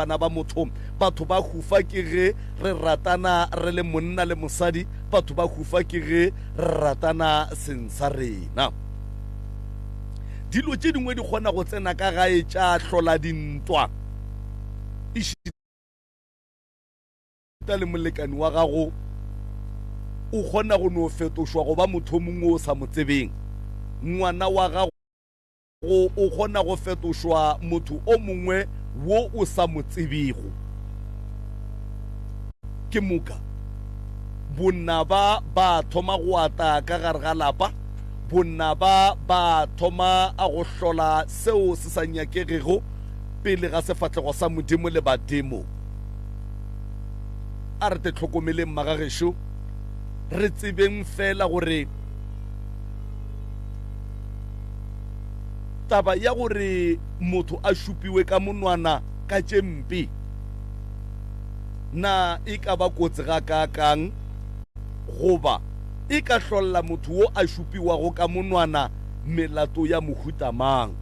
bana ba motho. Batho ba hufa ke ge re ratana re le monna le mosadi, batho ba hufa ke ge re ratana seng sa rena. Dilo tše dingwe di kgona go tsena ka gae tša hlola dintwa. Ešita le molekani wa gago o kgona go no fetošwa go ba motho o mongwe o sa mo tsebeng. Ngwana wa gago o kgona go fetošwa motho o mongwe wo o sa mo tsebego. Ke moka bonaba ba thoma go ata ka gare ga lapa, bonaba ba thoma go hlola seo se sa nyakegego pele ga sefahlego sa Modimo le badimo. A re te hlokomeleng magagešo, re tsebeng fela gore taba ya gore motho a šupiwe ka monwana ka tše mpe na e ka ba kotsi gakaakang goba e ka hlolla motho wo a šupiwago ka monwana melato ya mohuta mang?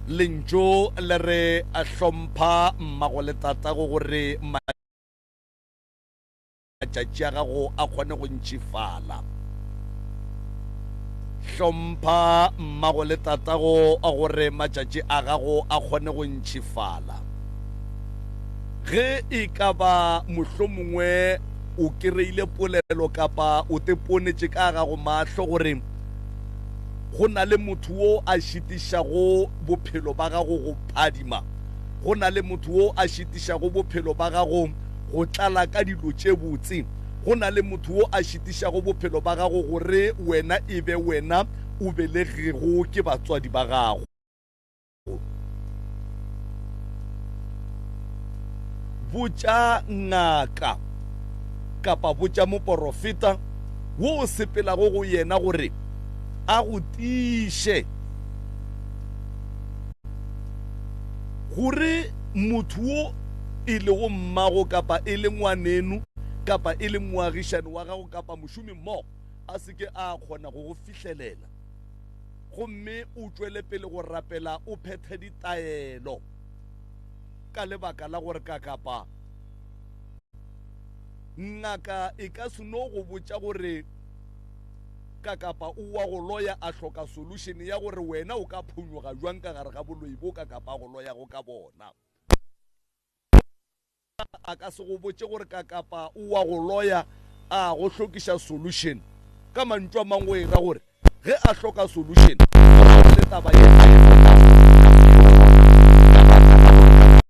Lentšu le re hlompha mmago le tatago gore matšatši a gago a kgone go ntšifala. Hlompha mmago le tatago gore matšatši a gago a kgone go ntšifala. Ge e ka ba mohlomongwe o kereile polelo kapa o teponetše ka gago mahlo gore go na le motho wo a šitišago bophelo ba gago go phadima, go na le motho wo a šitišago bophelo ba gago go tlala ka dilo tše botse, go na le motho wo a šitišago bophelo ba gago gore wena e be wena o belegego ke batswadi ba gago. Botša ngaka kapa botša moporofeta wo o sepelago go yena gore a go tiiše gore motho wo e lego mmago kapa e le ngwaneno kapa e le moagišani wa gago kapa mošomi mmogo a se ke a kgona go go fihlelela. Gomme o tšwele pele go rapela o phethe ditaelo ka lebaka la gore ka kapa ngaka e ka se no go botša gore ka kapa o wa go loya a hloka solution ya gore wena o ka phonyoga jwang ka gare ga boloi bo ka kapa go loyago ka bona. A ka se go botše gore kakapa o wa go loya a go hlokiša solution. Ka mantšu a mangwe o e ra gore ge a hloka solution go na le taba ye a e hlokago ka baka la gore kakapa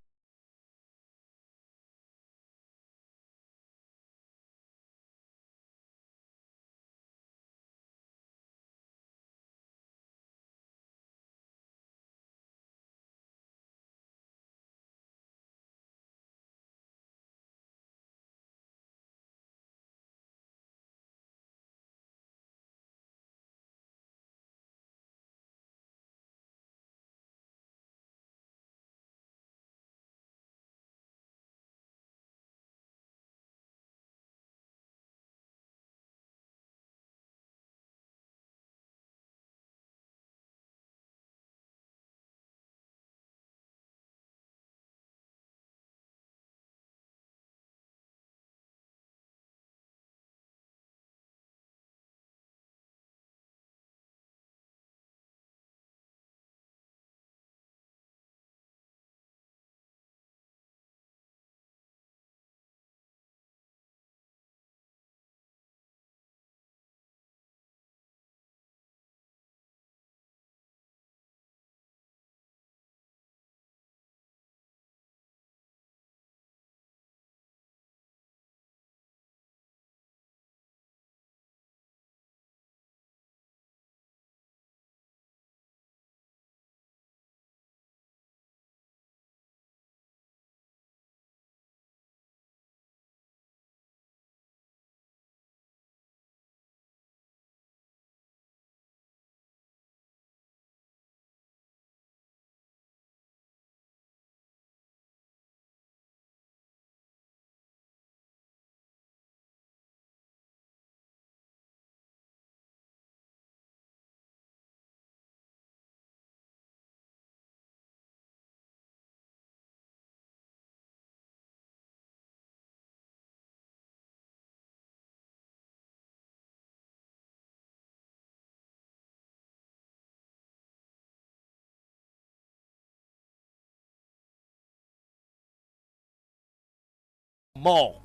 mmogo.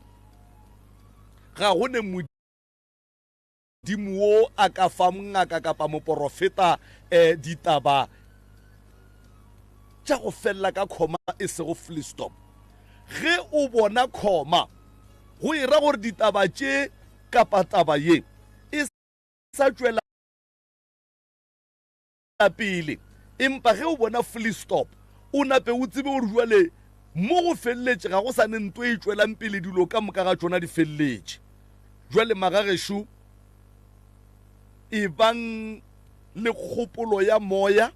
Ga go ne Modimo wo a ka fa ngaka kapa moporofeta um ditaba tša go felela ka khoma e sego full stop. Ge o bona khoma, go e ra gore ditaba tše kapa taba ye e sa tšwela pele. Empa ge o bona full stop, o nape o tsebe gore jwale mo go feleletše, ga go sa ne nto e tšwelang pele, dilo ka moka ga tšona di feleletše. Jwale magagešo, ebang le kgopolo ya moya,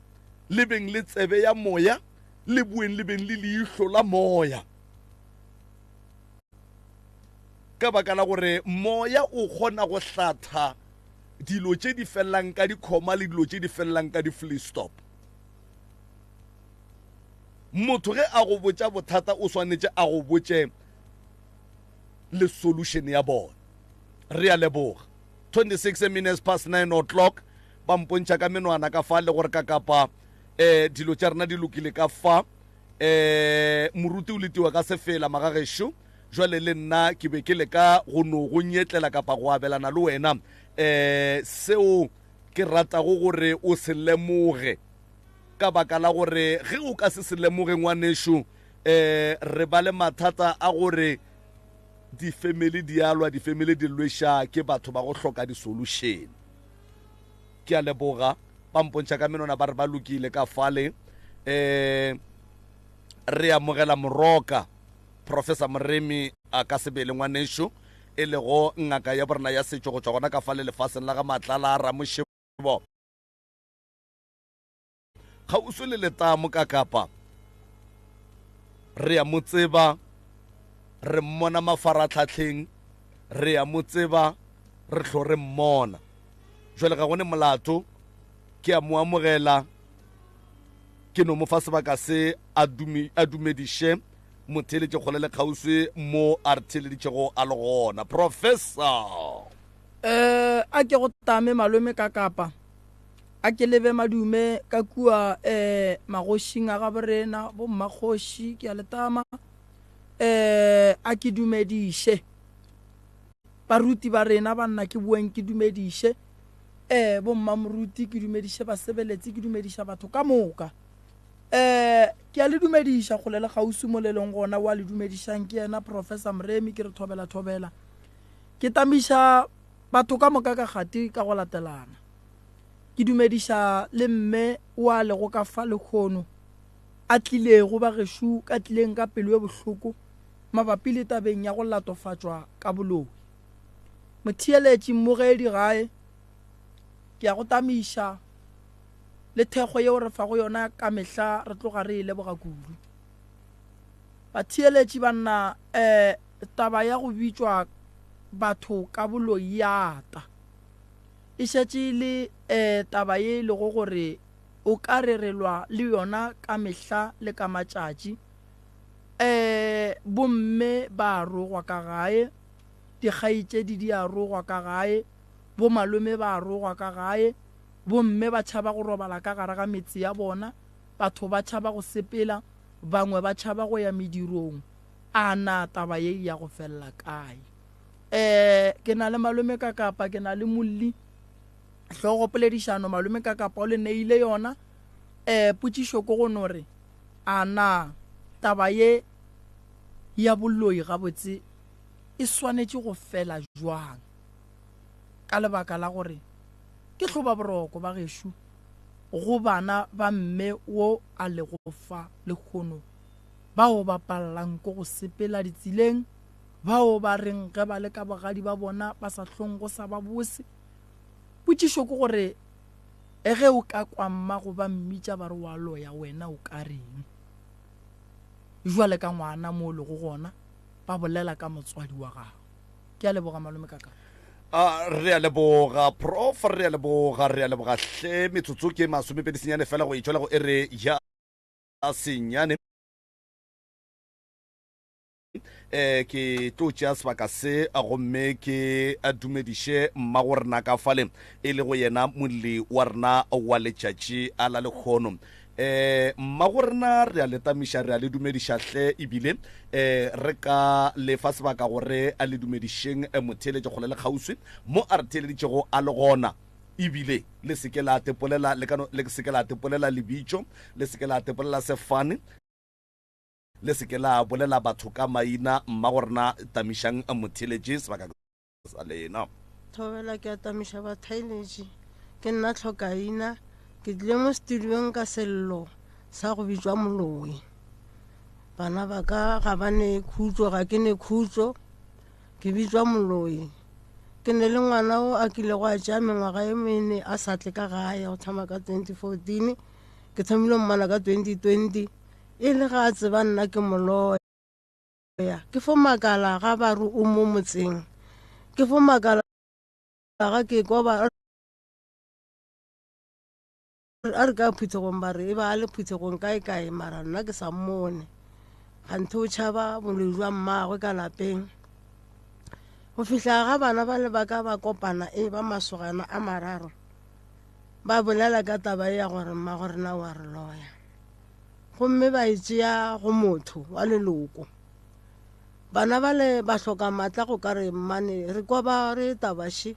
le beng le tsebe ya moya, le boeng le beng le leihlo la moya. Ka baka la gore moya o kgona go hlatha dilo tše di felelang ka dikhoma le dilo tše di felelang ka di-flea stop. Motho ge a go botša bothata o swanetše a go botše le solution ya bona. Re a leboga. 26 minutes past 9 o'clock ba mpontšha ka menwana ka fa le gore ka kapa eh dilo tša rena di lokile ka fa eh moruti o letiwa ka sefela magagešo Jwale le nna ke be ke leka go no go nyetlela kapa go abelana le wena um seo ke ratago gore o se lemoge, ka baka la gore ge o ka se se lemoge ngwanešu, um re ba le mathata a gore difemele di a lwa, difemele di lweša ke batho ba go hloka di-solution. Ke a leboga, ba mpontšha ka menwana ba re ba lokile ka fale. Um re amogela moroka. Professor Moremi a ka sebele ngwanešo, e lego ngaka ya borena ya setšo go tšwa gona ka fale lefaseng la ga Matlala a Ramošebo, kgauswi le letamo ka Kapa. Re a mo tseba, re mmona mafaratlhahleng, re a mo tseba, re hlo re mmona. Jwale ga go ne molato, ke a mo amogela, ke no mo fa sebaka se a dumediše motheeletše kgole le kgauswi mo a re theeleditšego a le gona. Professor. Eh, a ke go tame malome ka Kapa, a ke lebe madume ka kua eh, magošing a gaborena, bommakgoši, ke a le tama. Eh, a ke dumediše baruti ba rena, banna ke boeng ke dumediše eh, bommamoruti, ke dumediše basebeletsi, ke dumediša batho ka moka. Eh, ke a le dumediša kgole le kgauswi mo le leng gona, wa le dumedišang ke yena Professor Moremi, ke re thobela thobela. Ke tamiša batho ka moka ka gati ka go latelana. Ke dumediša le mme wa lego ka fa lekgono a tlilego ba gešo ka tlileng ka pelo e bohloko mabapi le tabeng ya go latofatšwa ka boloi. Motheeletši mmogedi gae, ke a go tamiša. le thekgo yeo re fago yona ka mehla re tloga re e leboga kudu. Batheeletši banna um taba ya go bitšwa batho ka boloi ya ata. E šetše e le um taba ye e lego gore o ka re re lwa le yona ka mehla le ka matšatši. Um bomme ba a rogwa ka gae, dikgaetšedi di a rogwa ka gae, bomalome ba a rogwa ka gae, Bomme ba tšhaba go robala ka gare ga metse ya bona, batho ba tšhaba go sepela, bangwe ba tšhaba go ya medirong. A na taba ye e ya go felela kae? Um ke na le malome ka Kapa, ke na le molli. Hlogopoledišano malome ka Kapa o le neile yona. Um potšišo ke go no re, a na taba ye ya boloi gabotse e swanetše go fela jwang? Ka lebaka la gore Ke hlobaboroko ba gešo go bana ba mme wo a lego fa lehono, bao ba pallang ke go sepela ditseleng, bao ba reng ge ba le ka bogadi ba bona ba sa hlong go sa ba bose. Potšišo ke gore, ge o ka kwa mmago ba mmitša ba re wa loya, wena o ka reng? Jwale ka ngwana mo o lego gona, ba bolela ka motswadi wa gago. Ke a leboga malome kaka. A re a leboga prof, re a leboga, re a leboga hle. Metsotso ke masomepedi senyane fela go etšwela go ere ya senyane. Eh, ke tlo tšea sebaka se gomme ke dumediše mmago rena ka fale e le go yena molli wa rena wa letšatši a la lekgono. Um mmagorena re a le tamiša, re a le dumediša hle, ebile um re ka le fa sebaka gore a le dumedišeng motheeletši kgole le kgauswi mo a re theeleditšego a le gona. Ebile le se ke la tepolela, le ka no, le se ke la tepolela lebitšo, le se ke la tepolela sefane, le se ke la bolela batho ka maina. Mmagorena tamišang motheeletši sebaka sa lena. Thobela, ke atamiša bathailetši. Ke nna Tlhokaina. Ke tlile mo studiong ka sello sa go bitšwa moloi. Bana ba ka ga ba ne khutšo, ga ke ne khutšo. Ke bitšwa moloi. Ke ne le ngwana o a kilego a tšea mengwaga e mene a sa tle ka gae, go thoma ka 2014. Ke thomile mmona ka 2020. E le ga a tseba nna ke moloya. Ya, ke fo makala ga ba re o mo motseng. Ke fo makala ga ke kwa ba a re ka phuthegong ba re e ba a le phuthegong kae kae mara nna ke sa mmone. Ganthe o tšhaba boloi jwa mmagwe ka lapeng. Go fihla ga bana ba le ba ka ba kopana e ba masogana a mararo ba bolela ka taba e ya gore mmago rena wa re loya. Gomme ba e tšea go motho wa leloko. Bana bale ba hloka matla go ka re mmane re kwa ba re taba še.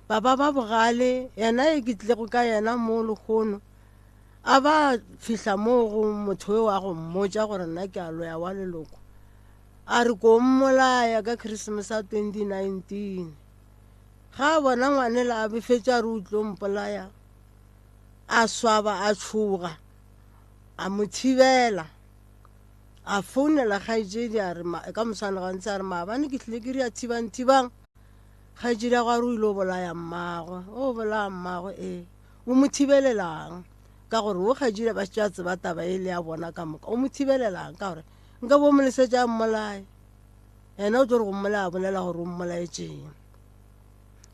Ba ba ba bogale, yena e ke tlilego ka yena mo lehono. A ba fihla moo go motho eo a go mmotša gore nna ke a loya wa leloko. A re ko mmolaya ka Christmas ya 2019. Ga a bona ngwanela a befetše a re o tlo mpolaya, a swaba a tšhoga. A mo thibela. A founela kgaetšedi a re ka moswane gantsi a re maabane ke tlile ke ria thibang thibang. Kgaetšedi ya gare o ile o bolaya mmagwe. O bolaya mmagwe ee. O mo thibelelang ka gore o kgaetšedi ba šetše a tseba taba e le ya bona ka moka. O mo thibelelang ka gore nka bo mo lesetša a mmolaye. Yena o tlo re go mmolaya a bolela gore o mmolaetšeng.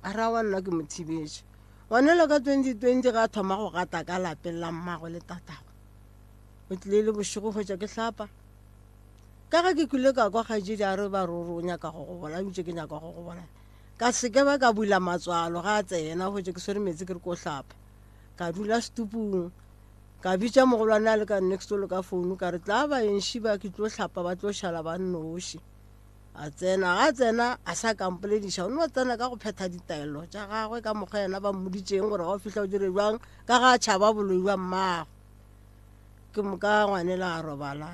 A ra wa nna ke mo thibetše. Ngwanelo ka 2020 ga a thoma go gata ka lapeng la mmagwe le tatagwe. O tlile le bošego hwetša ke hlapa. Ka ge ke kwile ka kwa kgaetšedi a re ba ruri o nyaka go go bolaya, o itše ke nyaka go go bolaya. Ka se ke ba ka bula matswalo ga a tsena hwetša ke swere metsi ke re ko hlapa. Ka dula setupung. Ka bitša mogolwane a le ka next door ka founu ka re tla ba enši ba ke tlo hlapa ba tlo šala ba nnoši. A tsena, ga a tsena a sa kampolediša, o no tsena ka go phetha ditaelo tša gagwe ka mokgwa yena ba mmoditšeng gore ga o fihla o dire bjang ka ga a tšhaba boloi bja mmago. Ke moka ngwanela a robala.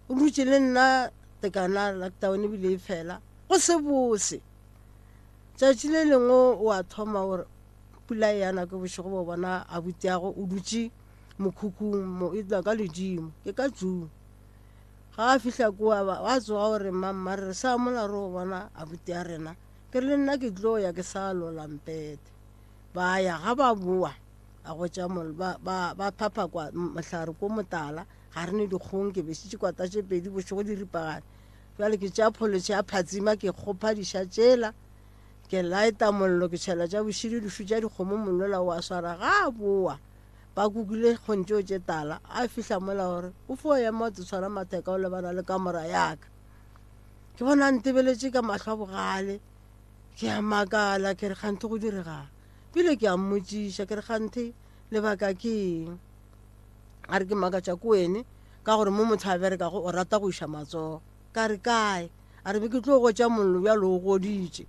O dutše le nna tekana lockdown ebile e fela go se bose. Tšatši le lengwe o a thoma gore pula e yana ke bošego bo bona abutiago o dutše mokhukhung mo e tla ka ledimo ke ka June. Ga a fihla kua ba ba tsoga gore mma mma re re sa mola re o bona abuti ya rena ke re le nna ke tlo ya ke sa lola mpete. Ba ya ga ba boa a gotša mollo ba ba ba phapha kwa mohlare ko motala ga re ne dikgong ke besitše kwata tše pedi bošego di ripagane. Bjale ke tšea pholetšhe ya phatsima ke kgopha diša tšela ke laeta mollo ke tšhela tša bošidi dišu tša dikgomo mollo la o a swara ga a boa. Ba kukile kgong tšeo tše tala. A fihla mola gore o fo ema o tshwara matheka o lebana le kamora yaka. Ke bona a ntebeletše ka mahlo a bogale. Ke a makala ke re kganthe go diregang. Pele ke a mmotšiša ke re kganthe lebaka ke eng. A re ke makatša ko wene ka gore mo motho a berekago o rata go iša matsogo. Ka re kae? A re be ke tlo gotša mollo bjalo o goditše.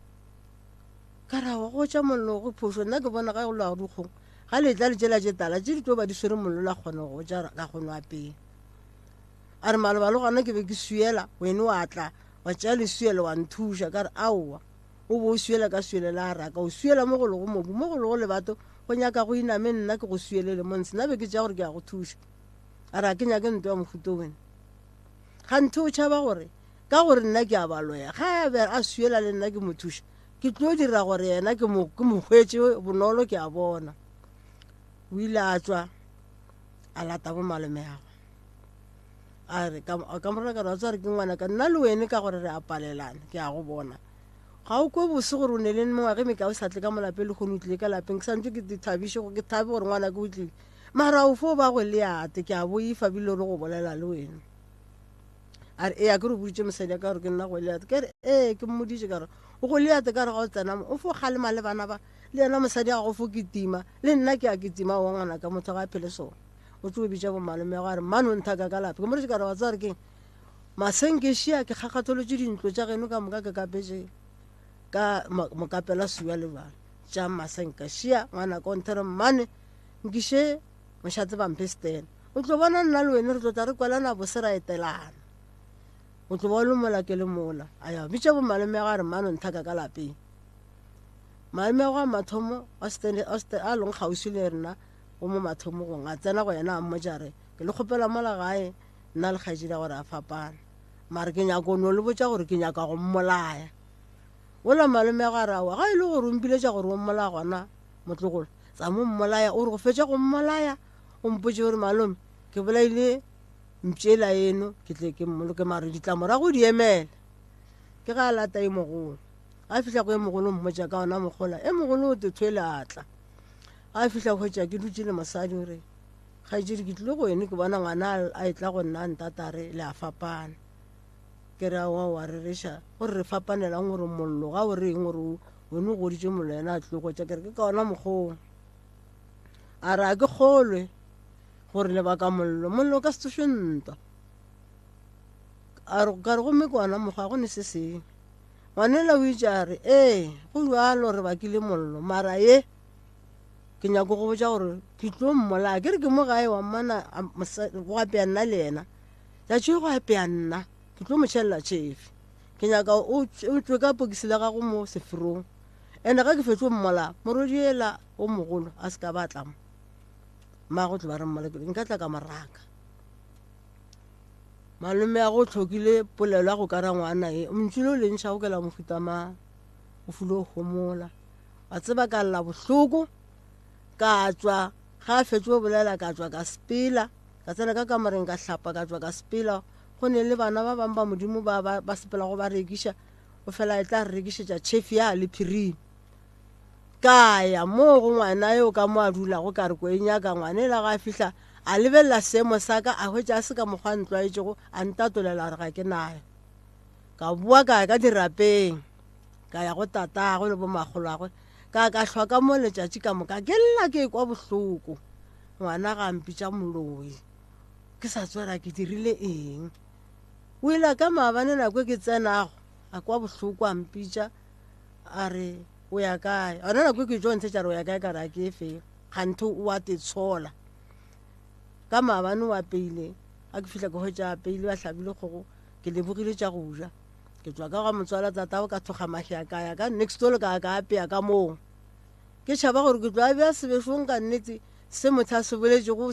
Ka ra wa gotša mollo go phošo nna ke bona ga go lwa dikgong. Ga le tla le tšela tše tala tše di tlo ba di swere mollo la kgona go ja ka go nwa pele. A re maloba le gona ke be ke swiela wene wa tla wa tšea leswielo wa nthuša. Ka re aowa o bo o swiela ka swiele la raka o swiela mo go lego mobu mo go lego lebato go nyaka go iname nna ke go swielele mo ntshe nna be ke tšea gore ke ya go thuša. A re a ke nyake ntwa ya mohuta wene. Ganthe o tšhaba gore ka gore nna ke a ba loya ga a be a swiela le nna ke mo thuša ke tlo dira gore yena ke mo ke mo hwetše bonolo ke a bona. O ile a tšwa a lata bo malomeagwe a re ka ka morena ka re wa tseba re ke ngwana ka nna le wene ka gore re a palelana ke a go bona ga o kwe bose gore o ne le mengwaga e mekae o sa tle ka mo lapeng le kgone o tlile ka lapeng ke santse ke thabiše ke thabe gore ngwana ke o tlile mara o fo ba go leate ke a boifa bile re go bolela le wena. A re ee a ke re o boditše mosadi ya ka gore ke nna Goliate ke re ee ke mmoditše ka re o Goliate ka re ga o tsena mo o fo kgalema le bana ba le yena mosadi ya gago fo kitima le nna ke a kitima wa ngwana ka motho ga a phele sona. O tlo bitša bomalome ya go a re mmane o nthaka ka lape. Ke mo re ka re wa tseba re keng? Masenkešia ke kgakgatholotše dintlo tša geno ka moka ke kapetše ka mokapela sua le bjalo. Tša masenkešia ngwanaka o nthere mmane nkiše mošate ba mphe setene. O tlo bona nna le wene re tlo tla re kwelana bose ra etelana. O tlo ba o le mola ke le mola. A ya bitša bomalome ya go a re mmane o nthaka ka lapeng. Malome wa mathomo a stene a leng kgauswi le rena o mo mathomogong a tsena go yena a mmotša re ke le kgopela mola gae nna le kgaetšedi ya gore a fapana mare ke nyaka o no le botša gore ke nyaka go mmolaya. Ola malome ya gare aowa ga e le gore o mpiletša gore o mmolaya gona motlogolo tsa mo mmolaya o re go fetša go mmolaya o mpotše gore malome ke bolaile mpšela eno ke tle ke mmoloke mare ditlamorago di emele. Ke ga a lata e mogolo a fihla go e mogolo mmotša ka ona mogola e mogolo o te thwele a tla. A fihla hwetša ke dutše le mosadi o re kgaetšedi ke tlile go ene ke bona ngwana a etla go nna ntatare le a fapana. Ke re aowa wa rereša gore re fapanelang gore mollo ga o reng gore wene o goditše mollo yena a tlile go tša. Ke re ke ka ona mokgong. A re a ke kgolwe gore lebaka mollo mollo o ka se tsoše ntwa. A re ka re gomme ke ona mokgwa go ne se sengwe. Ngwanela o itše a re ee go bjalo re bakile mollo mara ye ke nyako go botša gore ke tlo mmolaya. Ke re ke mo gae wa mmona go apea nna le yena tšatši go apea nna ke tlo mo tšhelela tšhefi. Ke nyaka o tšwe ka pokisi la gago mo seferong ene ga ke fetše mmolaya morwedi ela o mogolo a se ka ba tla mo mmago tlo ba re mmolokile nka tla ka moraka. Malome a go hlokile polelo ya go kara ngwana e ntšu le o le ntšhago ke la mohuta mang o fule o homola. Wa tseba ka lla bohloko ka tšwa ga a fetše go bolela ka tšwa ka sepela ka tsena ka kamoreng ka hlapa ka tšwa ka sepela go ne le bana ba bangwe ba modimo ba ba ba sepelago ba rekiša o fela e tla re rekišetša tšhefi ya le phirimi. Ka ya moo go ngwana yo ka mo a dulago ka re ko e nyaka ngwana ela ga a fihla a lebelela seemo sa ka a hwetša a se ka mokgwa a ntlwaetšego a ntatolela gore ga ke nayo. Ka boa ka ya ka dirapeng ka ya go tatagwe le bomakgolwagwe ka ka hlwa ka mo letšatši ka moka ke lla ke kwa bohloko ngwana ga mpitša moloi ke sa tswela ke dirile eng. O ile ka maabane nako e ke tsenago a kwa bohloko a mpitša a re o ya kae gona nako e ke tlo ntshetša re o ya kae ka re a ke efe kganthe o a te tshola. Ka maabane o apeile a ke fihla ke hwetša apeile ba hlabile kgogo ke lebogile tša go ja. Ke tšwa ka ga motswala tatago ka thoga mahea ka ya ka next door ka ka apea ka moo. Ke tšhaba gore ke tlo a bea sebešong ka nnete se motho a se boletšego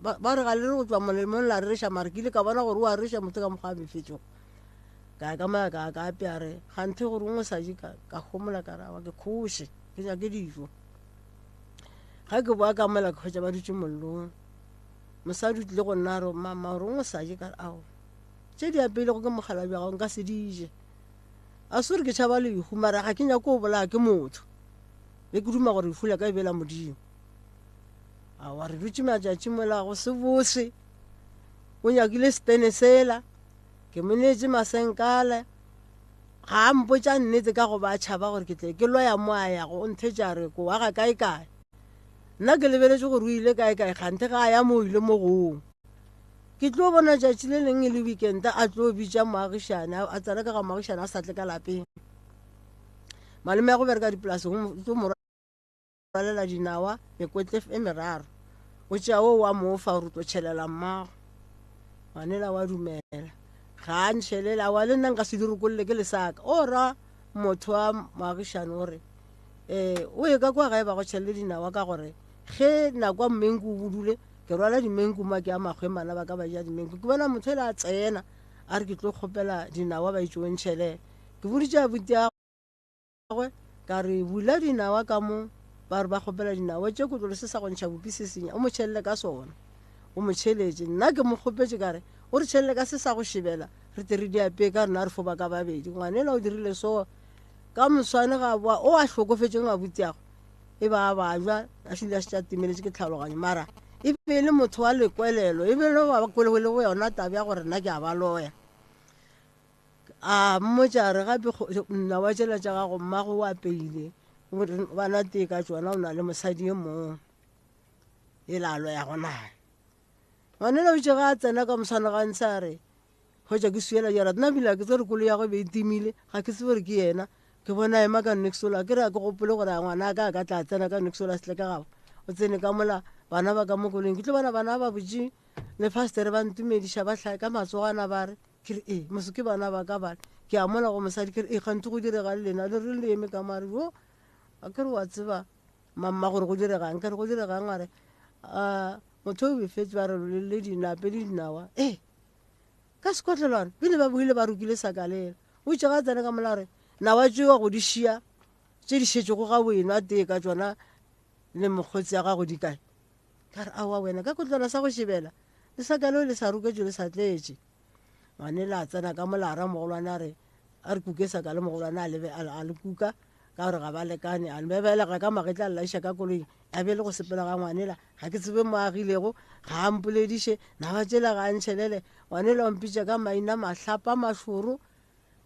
ba re ga le re go tšwa molemong la rereša mare ke ile ka bona gore o a rereša motho ka mokgwa a befetšego. Ka ya ka moya ka ka apea re ganthe gore o sa je ka ka homola ka ra ke khoše ke nyake dijo. Ga ke boa ka mola ke hwetša ba dutše mollong. Mosadi o tlile go nna a re mama gore o sa je ka re ao tše di apeilego ke mokgalabje wa gago nka se di je. A se gore ke tšhaba lehu mara ga ke nyake go bolaya ke motho. Be ke duma gore lehu la ka e be la Modimo. Aowa re dutše matšatši mola go se bose. O nyakile setene sela ke mo neetše masenkale ga a mpotša nnete ka go ba tšhaba gore ke tle ke loya mo a yago o nthetša a re ko aga kae kae. Nna ke lebeletše gore o ile kae kae kganthe ga a ya mo o ile mo gong. Ke tlo bona tšatši le leng e le weekend a tlo bitša moagišane a tsena ka ga moagišane a sa tle ka lapeng. Malome ya go bereka dipolaseng o tlo mo rwalela dinawa mekotle e meraro. O tšea wo wa mo fa gore o tlo tšhelela mmago. Ngwanela wa dumela. Ga a ntšhelela aowa le nna nka se di rokolle ke lesaka. O ra motho wa moagišane o re um o ye ka kwa gae ba go tšhelele dinawa ka gore ge nako ya mmenku o budule ke rwala dimenku ma ke a makgweng bana ba ka ba ja dimenku. Ke bona motho ele a tsena a re ke tlo kgopela dinawa ba itše o ntšhelele. Ke boditše abuti ya gagwe ka re bula dinawa ka mo ba re ba kgopela dinawa tše kotlolo se sa go ntšha bupi se senya o mo tšhelele ka sona. O mo tšheletše nna ke mo kgopetše ka re o re tšhelele ka se sa go šebela re tle re di apee ka rena re fo ba ka babedi. Ngwanela o dirile so ka moswane ga boa o a hlokofetšeng abuti yago e ba bajwa a šile a šetše a timeletše ke tlhaloganyo mara e be e le motho wa lekwelelo e be le ba kwele go yona taba ya gore nna ke a ba loya. A mmotša a re gape nna wa tšela tša gago mmago o apeile bana tee ka tšona o na le mosadi e mongwe e la loya go naye. Ngwanela o itše ga a tsena ka moswana ga ntshe a re, Hwetša ke swiela jara. Nna bile ga ke tsebe gore koloi ya gagwe e be e timile, ga ke tsebe gore ke yena. Ke bona a ema ka Nixola, ke re ga ke gopole gore a ngwana ka a ka tla a tsena ka Nixola a se tle ka gabo. O tsene ka mola, bana ba ka mo koloing. Ke tlo bona bana ba butše lefastere ba ntumediša ba hlae ka matsogwana ba re, ke re ee, mose ke bana ba ka bale. Ke a mola go mosadi ke re ee, kganthe go direga le lena, le reng le eme ka mo? A re yo, a ke re wa tseba mamma gore go diregang? Ke re go diregang? A re a motho o befetse ba re le dinape le dinawa. Ee, ka sekotlelwana bile ba boile ba rokile sakalela. O itše ga tsena ka mola gore nawa tšewa go di šia tše di šetšego ga o enwa tee ka tšona le mokgotsi ya gago di kae? Ka re aowa wena ka kotlwana sa go šebela le saka leo le sa roketšwe le sa tletše. Ngwanela a tsena ka mola a ra mogolwane a re a re kuke saka le mogolwane a lebe a le kuka ka gore ga ba lekane a bebelega ka magetla a llaiša ka koloing a be le go sepela ga ngwanela ga ke tsebe mo agilego ga a mpolediše nawa tšela ga a ntšhelele ngwanela o mpitša ka maina mahlapa mašoro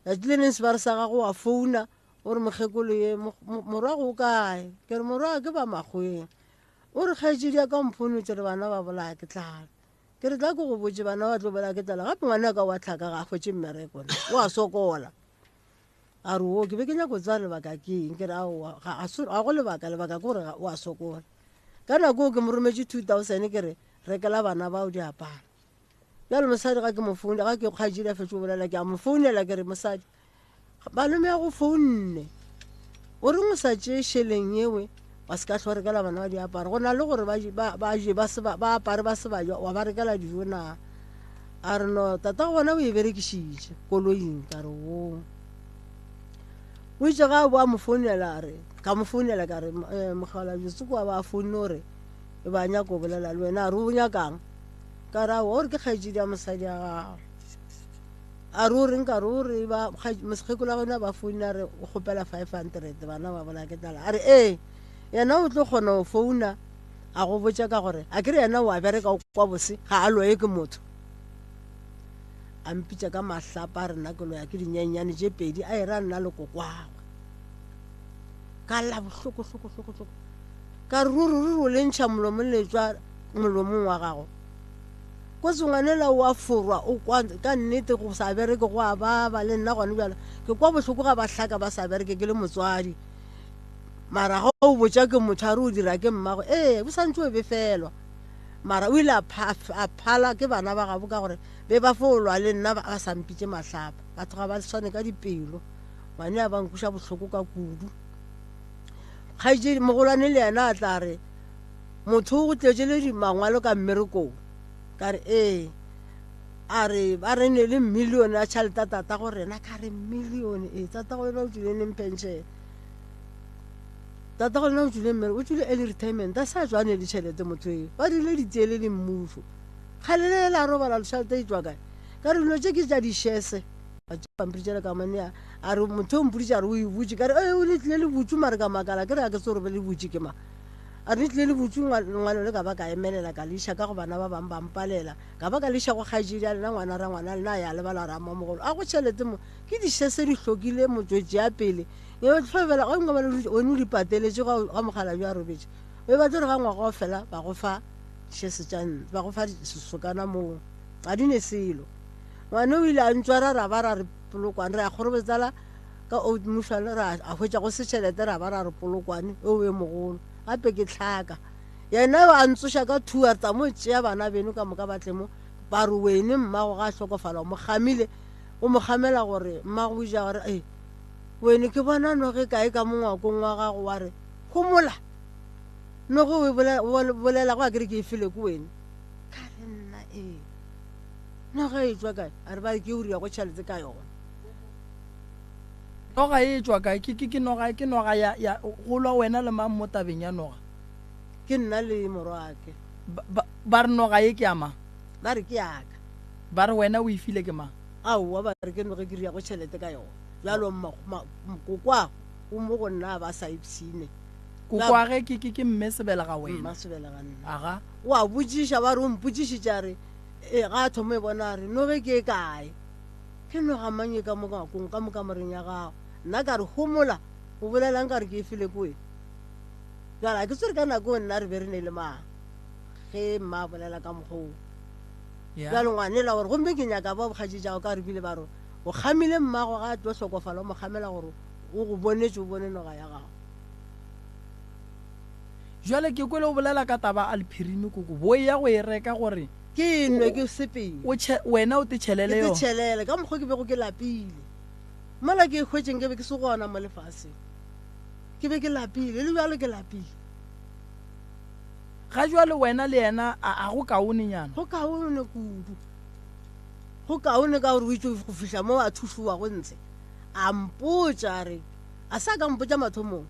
tšatši le leng sebare sa gago wa founa o re mokgekolo ye morwago o kae ke re morwa ke ba makgweng o re kgaetšedi ya ka mphonotse re bana ba bolaya ke tlala Ke re tla ke go botše bana ba tlo bolaya ke tlala gape ngwana ka wa tlhaka ga a hwetše mmereko o a sokola. A re o ke be ke nyako tseba lebaka ke eng ke re aowa ga go lebaka lebaka ke gore o a sokola. Ka nako eo ke mo rometše 2000 ke re rekela bana bao diaparo. Bjale mosadi ga ke mo founela ga ke kgaetšedi a fetše go bolela ke a mo founela ke re mosadi Malome ya go founne o reng o sa tšee šeleng ewe wa se ka hlwa rekela bana ba diaparo go na le gore ba je ba apare ba se ba ja wa ba rekela dijo na a re no tata go bona o e berekišitše koloing ka re o o itse ga a bo a mo founela a re ka mo founela ka re eh, mogala jetsoko wa ba a founne o re e ba nyako bolela le wena a re o nyakang ka re aowa o re ke kgaetšedi ya mosadi ya gago A re o reng ka re o re ba mokgekolo wa gona ba founa re o kgopela 500 bana ba bolaya ke tlala a re ee yena o tlo kgona go founa a go botša ka gore a ke re yena o a bereka o kwa bose ga a loye ke motho a mpitša ka mahlapa a rena ke loya ke dinyenyane tše pedi a e ra nna le kokwagwe ka lla bohloko hloko hloko hloko ka re ruri ruri o le ntšha molomong le tšwa molomong wa gago Kotsi ngwanela o a forwa o kwa ka nnete go sa bereke go a baba le nna gone bjalo ke kwa bohloko ga ba hlaka ba sa bereke ke le motswadi mara ga o botša ke motho a re o dira ke mmago ee o santse o befelwa mara o ile a phala ke bana ba gabo ka gore be ba fo lwa le nna ba sa mpitše mahlapa batho ga ba swane ka dipelo ngwane a ba nkuša bohloko ka kudu kgaetšedi mogolwane le yena a tla re Motho o go tletše le mangwalo ka mmerekong. Ka re, Ee. A re, ba re ne le millione ya tšhelete ya tata go rena. Ka re, Millione? Ee, tata go lena o tšwile neng pension? Tata go lena o tšwile mmereko, o tšwile early retirement, a sa tšwa a ne le tšhelete motho eo. Ba dirile ditee le le mmušo. Kgale le la robala tšhelete e tšwa kae? Ka re, dilo tše ke tša di-shares. Ba tšea pampiri tšela ka mo nea. A re, motho o mpoditše a re o e butše. Ka re, ee, o le tlile le butšwe mare ka makala ke re ga ke tsebe gore le butše ke mang. A re tlile le butšu ngwalo le ka ba ka emelela ka le iša ka go bana ba bang ba mpalela ka ba ka le iša go kgaetšedi ya lena ngwana ra ngwana lena a ya lebala ra mmamogolo a go tšhelete mo ke dišese di hlokile motšwetši ya pele e hlobela ga ngwa o ne o di pateletše ga mogala bjo a robetše o e batle gore ga ngwaga o fela ba go fa dišese tša ba go fa sesokana moo ga di ne selo ngwane o ile a ntšwara ra ba ra re polokwane re ya kgorobetsala Ka Old Mutual ra a hwetša go se tšhelete ra ba ra re Polokwane eo e mogolo gape ke tlhaka. Yena a ntsoša ka two a re tsa mo tšea bana beno ka moka ba tle mo ba re wene mmago ga a hlokofala o mo kgamile o mo kgamela gore mmago o ja gore e wene ke bona noge kae ka mo ngwakong wa gago wa re homola noge o e bolela go a kere ke e file ke wene ka re nna ee noge e tswa kae a re ba ke o ria go tšhelete ka yona. Noga e tšwa kae? Ke, ke, ke noga, ke noga ya, ya, go lwa wena le mang mo tabeng ya noga? Ke nna le morwake. Ba, ba, ba re noga ye ke ya mang? Ba re ke ya ka. Ba re wena o e file ke mang? Aowa, ba re ke noge ke riago tšhelete ka yona. Bjalo mma, ma, kokoago o mo go nna a ba sa ipshine. Kokoage ke, ke, ke mme sebelega wena. Mma sebelega nna. Aga. O a botšiša, ba re o mpotšišitše a re, e, ga a thoma e bona a re, noge ke e kae? Ke noga mang e ka mo ngwakong, ka mo kamoreng ya gago? Nna ka re, Homola, o bolelang ka re ke e file ko wena? Bjale ga ke tsebe ka nako eo nna re be re ne le mang ge mma a bolela ka mokgwa oo. Bjale ngwanela gore gomme ke nyaka ba bokgatši jago ka gore bile ba re o kgamile mmago ga a tlo hlokofala o mo kgamela gore o go bonetše o bone noga ya gago. Jwale ke kwele o bolela ka taba a lephirimi koko bo ya go e reka gore ke nwe ke sepele. O tšhe wena o te tšhelele yona. Ke te tšhelele ka mokgwa ke bego ke lapile. Mola ke e hwetšeng ke be ke se gona mo lefaseng. Ke be ke lapile le bjalo ke lapile. Ga jwale wena le yena a, a go kaonenyana? Go kaone kudu. Go kaone ka gore o itse go fihla mo a thušowago ntshe. A mpotša a re, a sa ka mpotša mathomong.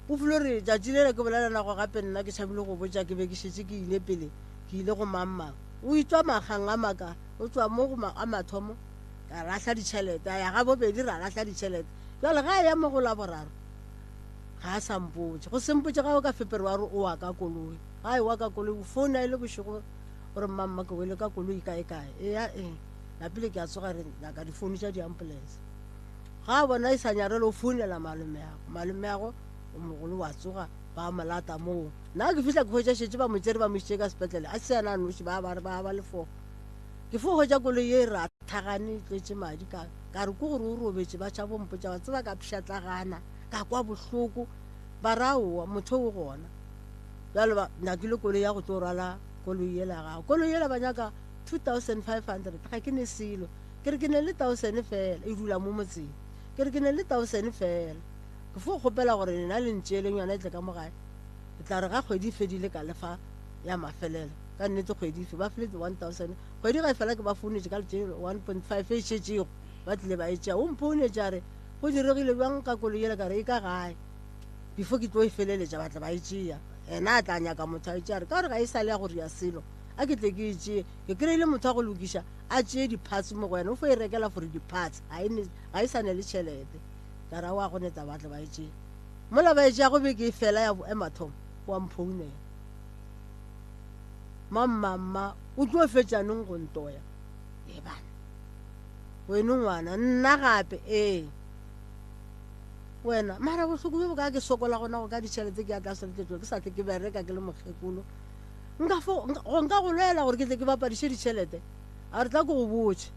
O filo re tšatši lela ke bolela nago gape nna ke tšhabile go botša ke be ke šetše ke ile pele ke ile go mang mang. O itšwa makgang a maka, o tšwa mo go a mathomo ka lahla ditšhelete, a ya ga bobedi ra lahla ditšhelete. Jwale ga a ya mo go la boraro ga a sa mpotše. Go se mpotše ga o ka Feperware o wa ka koloi. Ga e wa ka koloi o founa e le bošego o re mmamma ke wele ka koloi kae kae. Eya ee napile ke a tsoga re nyaka difounu tša di-ambulance. Ga a bona e sa nyarele o founela malomeago. Malomeago o mogolo wa tsoga ba mo lata moo. Nna ke fihla ke hwetša šetše ba mo tšere ba mo išitše ka sepetlele a se yena a noši ba ba re ba ba le four. Ke fo hwetša koloi ye e rathagane e tletše madi ka ka re ke gore o robetše ba tšhabo mpotša wa tseba ka pšhatlagana ka kwa bohloko ba re aowa motho o gona. Bjale ba nyakile koloi ya go tlo rwala koloi yela ya gago. Koloi yela ba nyaka 2500 ga ke ne selo. Ke re ke ne le thousand fela e dula mo motseng. Ke re ke ne le thousand fela. Ke fo kgopela gore lena le ntšeeleng yona e tle ka mo gae. Ke tla re ga kgwedi e fedile ka le fa ya mafelelo. Ka nnete kgwedi e fe ba file 1000. Kgwedi ga e fela ke ba founetše ka letše 1.5 e šetšego ba tlile ba e tšea. O mphounetše a re go diregile bjang ka koloi yela ka re e ka gae. Before ke tlo e feleletša ba tla ba e tšea. Yena a tla nyaka motho a e tšea a re ka gore ga e sa le ya go ria selo a ke tle ke e tšee. Ke kry-ile motho a go lokiša a tšee di-parts mo go wena o fo e rekela for di-parts ga e ga e sa ne le tšhelete. Ka re aowa go ne taba ba tle ba e tšee. Mola ba e tšeago beke e fela ya ya mathomo wa mphounela. Mamma mma o tlo fetša neng go ntoya? Ee bana. Weno ngwana nna gape ee. Wena mara bohloko bjo bo ka ke sokola gona go ka ditšhelete ke ya tlase le ke sa tle ke bereka ke le mokgekolo. Nka fo go nka go lwela gore ke tle ke bapadiše ditšhelete. A re tla ke go botše.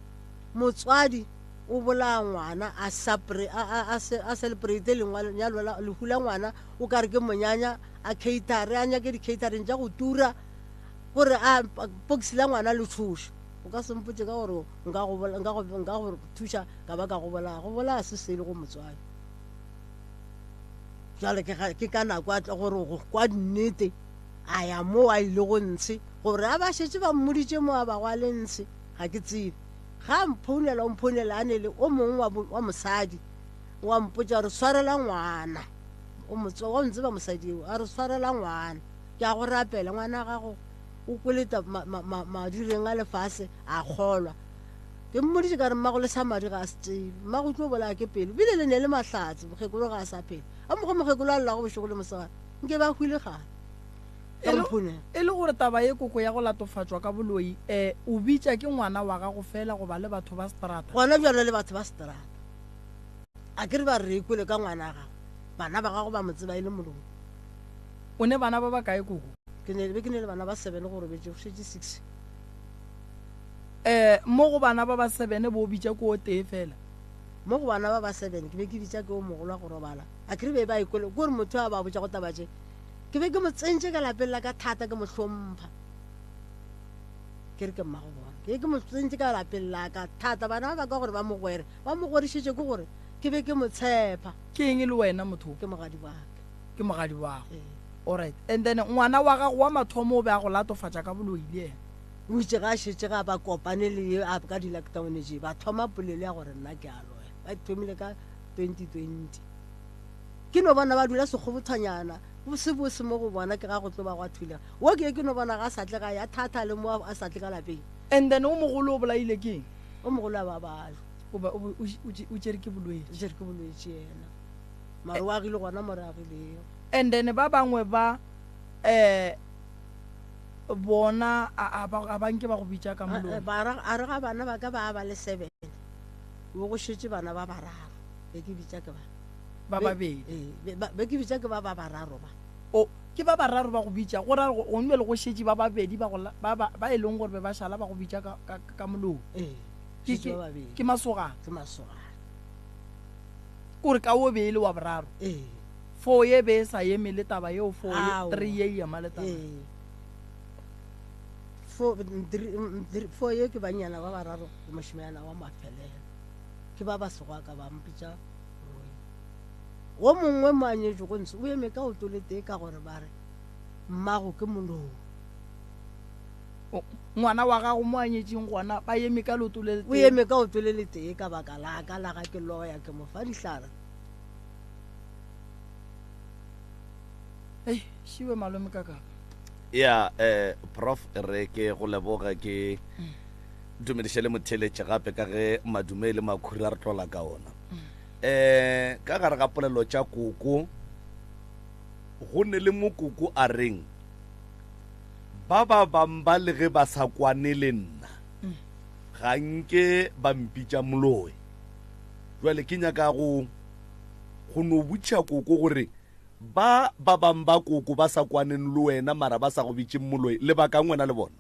Motswadi o bolaya ngwana a sapre a a a celebrate lenyalo la lehu la ngwana o ka re ke monyanya a catere a nyake di-catering tša go tura gore a pokisi la ngwana le tšhoše. O ka se mpotše ka gore nka go nka go nka go thuša ka ba ka go bolaya. Go bolaya se sele go motswadi. Jwale ke ke ka nako a tla gore go kwa nnete a ya mo a ile go ntshe gore a ba šetše ba mmoditše mo a bago a le ntshe ga ke tsebe. Ga a mphounela o mphounela a ne le o mongwe wa, wa mosadi wa mpotša gore swarela ngwana. O mo wa ntseba mosadi eo a re swarela ngwana. Ke a go rapela ngwana gago o kwele madireng a lefase a kgolwa. Ke mmoditše ka re mmago le sa madi ga a se tsebe. Mmago o tlo bolaya ke pelo. Bile le ne le mahlatse mokgekolo ga a sa phela. A mokgwa mokgekolo a llago bošego le mosegare. Nke ba hwile kgale. E le, e le gore taba ye koko ya go latofatšwa ka boloi e o bitša ke ngwana wa gago fela goba le batho ba seterata? Gona bjalo le batho ba seterata. A ke re ba re re ikwele ka ngwana wa gago. Bana ba gago ba mo tseba e le moloi. O ne bana ba bakae koko? Ke ne be ke ne le bana ba seven go robetše go šetše six. E, mo go bana ba ba seven bo o bitša ke o tee fela? Mo go bana ba ba seven ke be ke bitša ke o mogolo wa go robala. A ke re be ba ikwele ke gore motho a ba botšago taba tše Ke be ke mo tsentše ka lapeng la ka thata, ke mo hlompha. Ke re ke mmago bona. Ke be ke mo tsentše ka lapeng la ka thata. Bana ba ba ka gore ba mo gwere, ba mo gwerišitše ke gore ke be ke mo tshepa. Ke eng e le wena motho? Ke mogadi wa ka. Ke mogadi wa gago. Ee. Alright. And then ngwana wa gago wa mathomo o be a go latofatša ka boloi le yena? O itše ga a šetše ga ba kopane le ye a ka di-lockdown tše, ba thoma polelo ya gore nna ke a loya. Ba thomile ka 2020. Ke no bona ba dula sekgobothwanyana, go se bose mo go bona, ke ga go tlo ba gwa thulega. Wo ke ke no bona ga a sa tle gae, a thatha le mo a sa tle ka lapeng. And then o mogolo o bolaile ke eng? O mogolo a ba bajwa. O ba o o tšere ke bolwetši. O tšere ke bolwetši yena. Mara o agile gona mo re agilego. And then ba bangwe ba eh bona a ba a ba nke ba go bitša ka molomo. Ba a re ga bana ba ka ba ba le seven. Bo go šetše bana ba bararo. Be ke bitša ke ba. Ba babedi. Ee, be ke bitša ke ba ba bararo ba. O, Ke ba bararo ba go bitša, go ra gore gongwe bjale go šetše ba babedi ba go la, ba, ba, ba e leng gore be ba šala ba go bitša ka, ka, ka molomo. Ee, Ke, šetše ke, ba babedi. ke masogana. Ke masogana. Kore ka wo be e le wa boraro. Ee. Foo ye be e sa eme le taba yeo, foo ye, Aowa. three ye e ema le taba. Ee. Foo, three, three, foo ye ke bannyana ba bararo le mošemanyana wa mafelelo. Ke ba ba sego a ka ba mpitša Roy. Wo mongwe mo a nyetšego ntshe o eme ka oto le tee ka gore ba re mmago ke moloi. Ngwana wa gago mo a nyetšeng gona ba eme ka leoto le O letee. eme ka oto le letee ka baka la ka la ga ke loya ke mo fa dihlare. Hei, šiwe malome ka kapa. Ya, eh, Prof, re ke go leboga ke dumediše le motheeletše gape ka ge madume e le makhura re tlola ka ona. Eh, ka gare ga polelo tša koko go ne le mo koko a reng ba ba bang ba le ge ba sa kwane le nna ga nke ba mpitša moloi. Jwale ke nyaka go go no botša koko gore ba ba bang ba koko ba sa kwaneng le wena mara ba sa go bitšeng moloi lebakang wena le bona?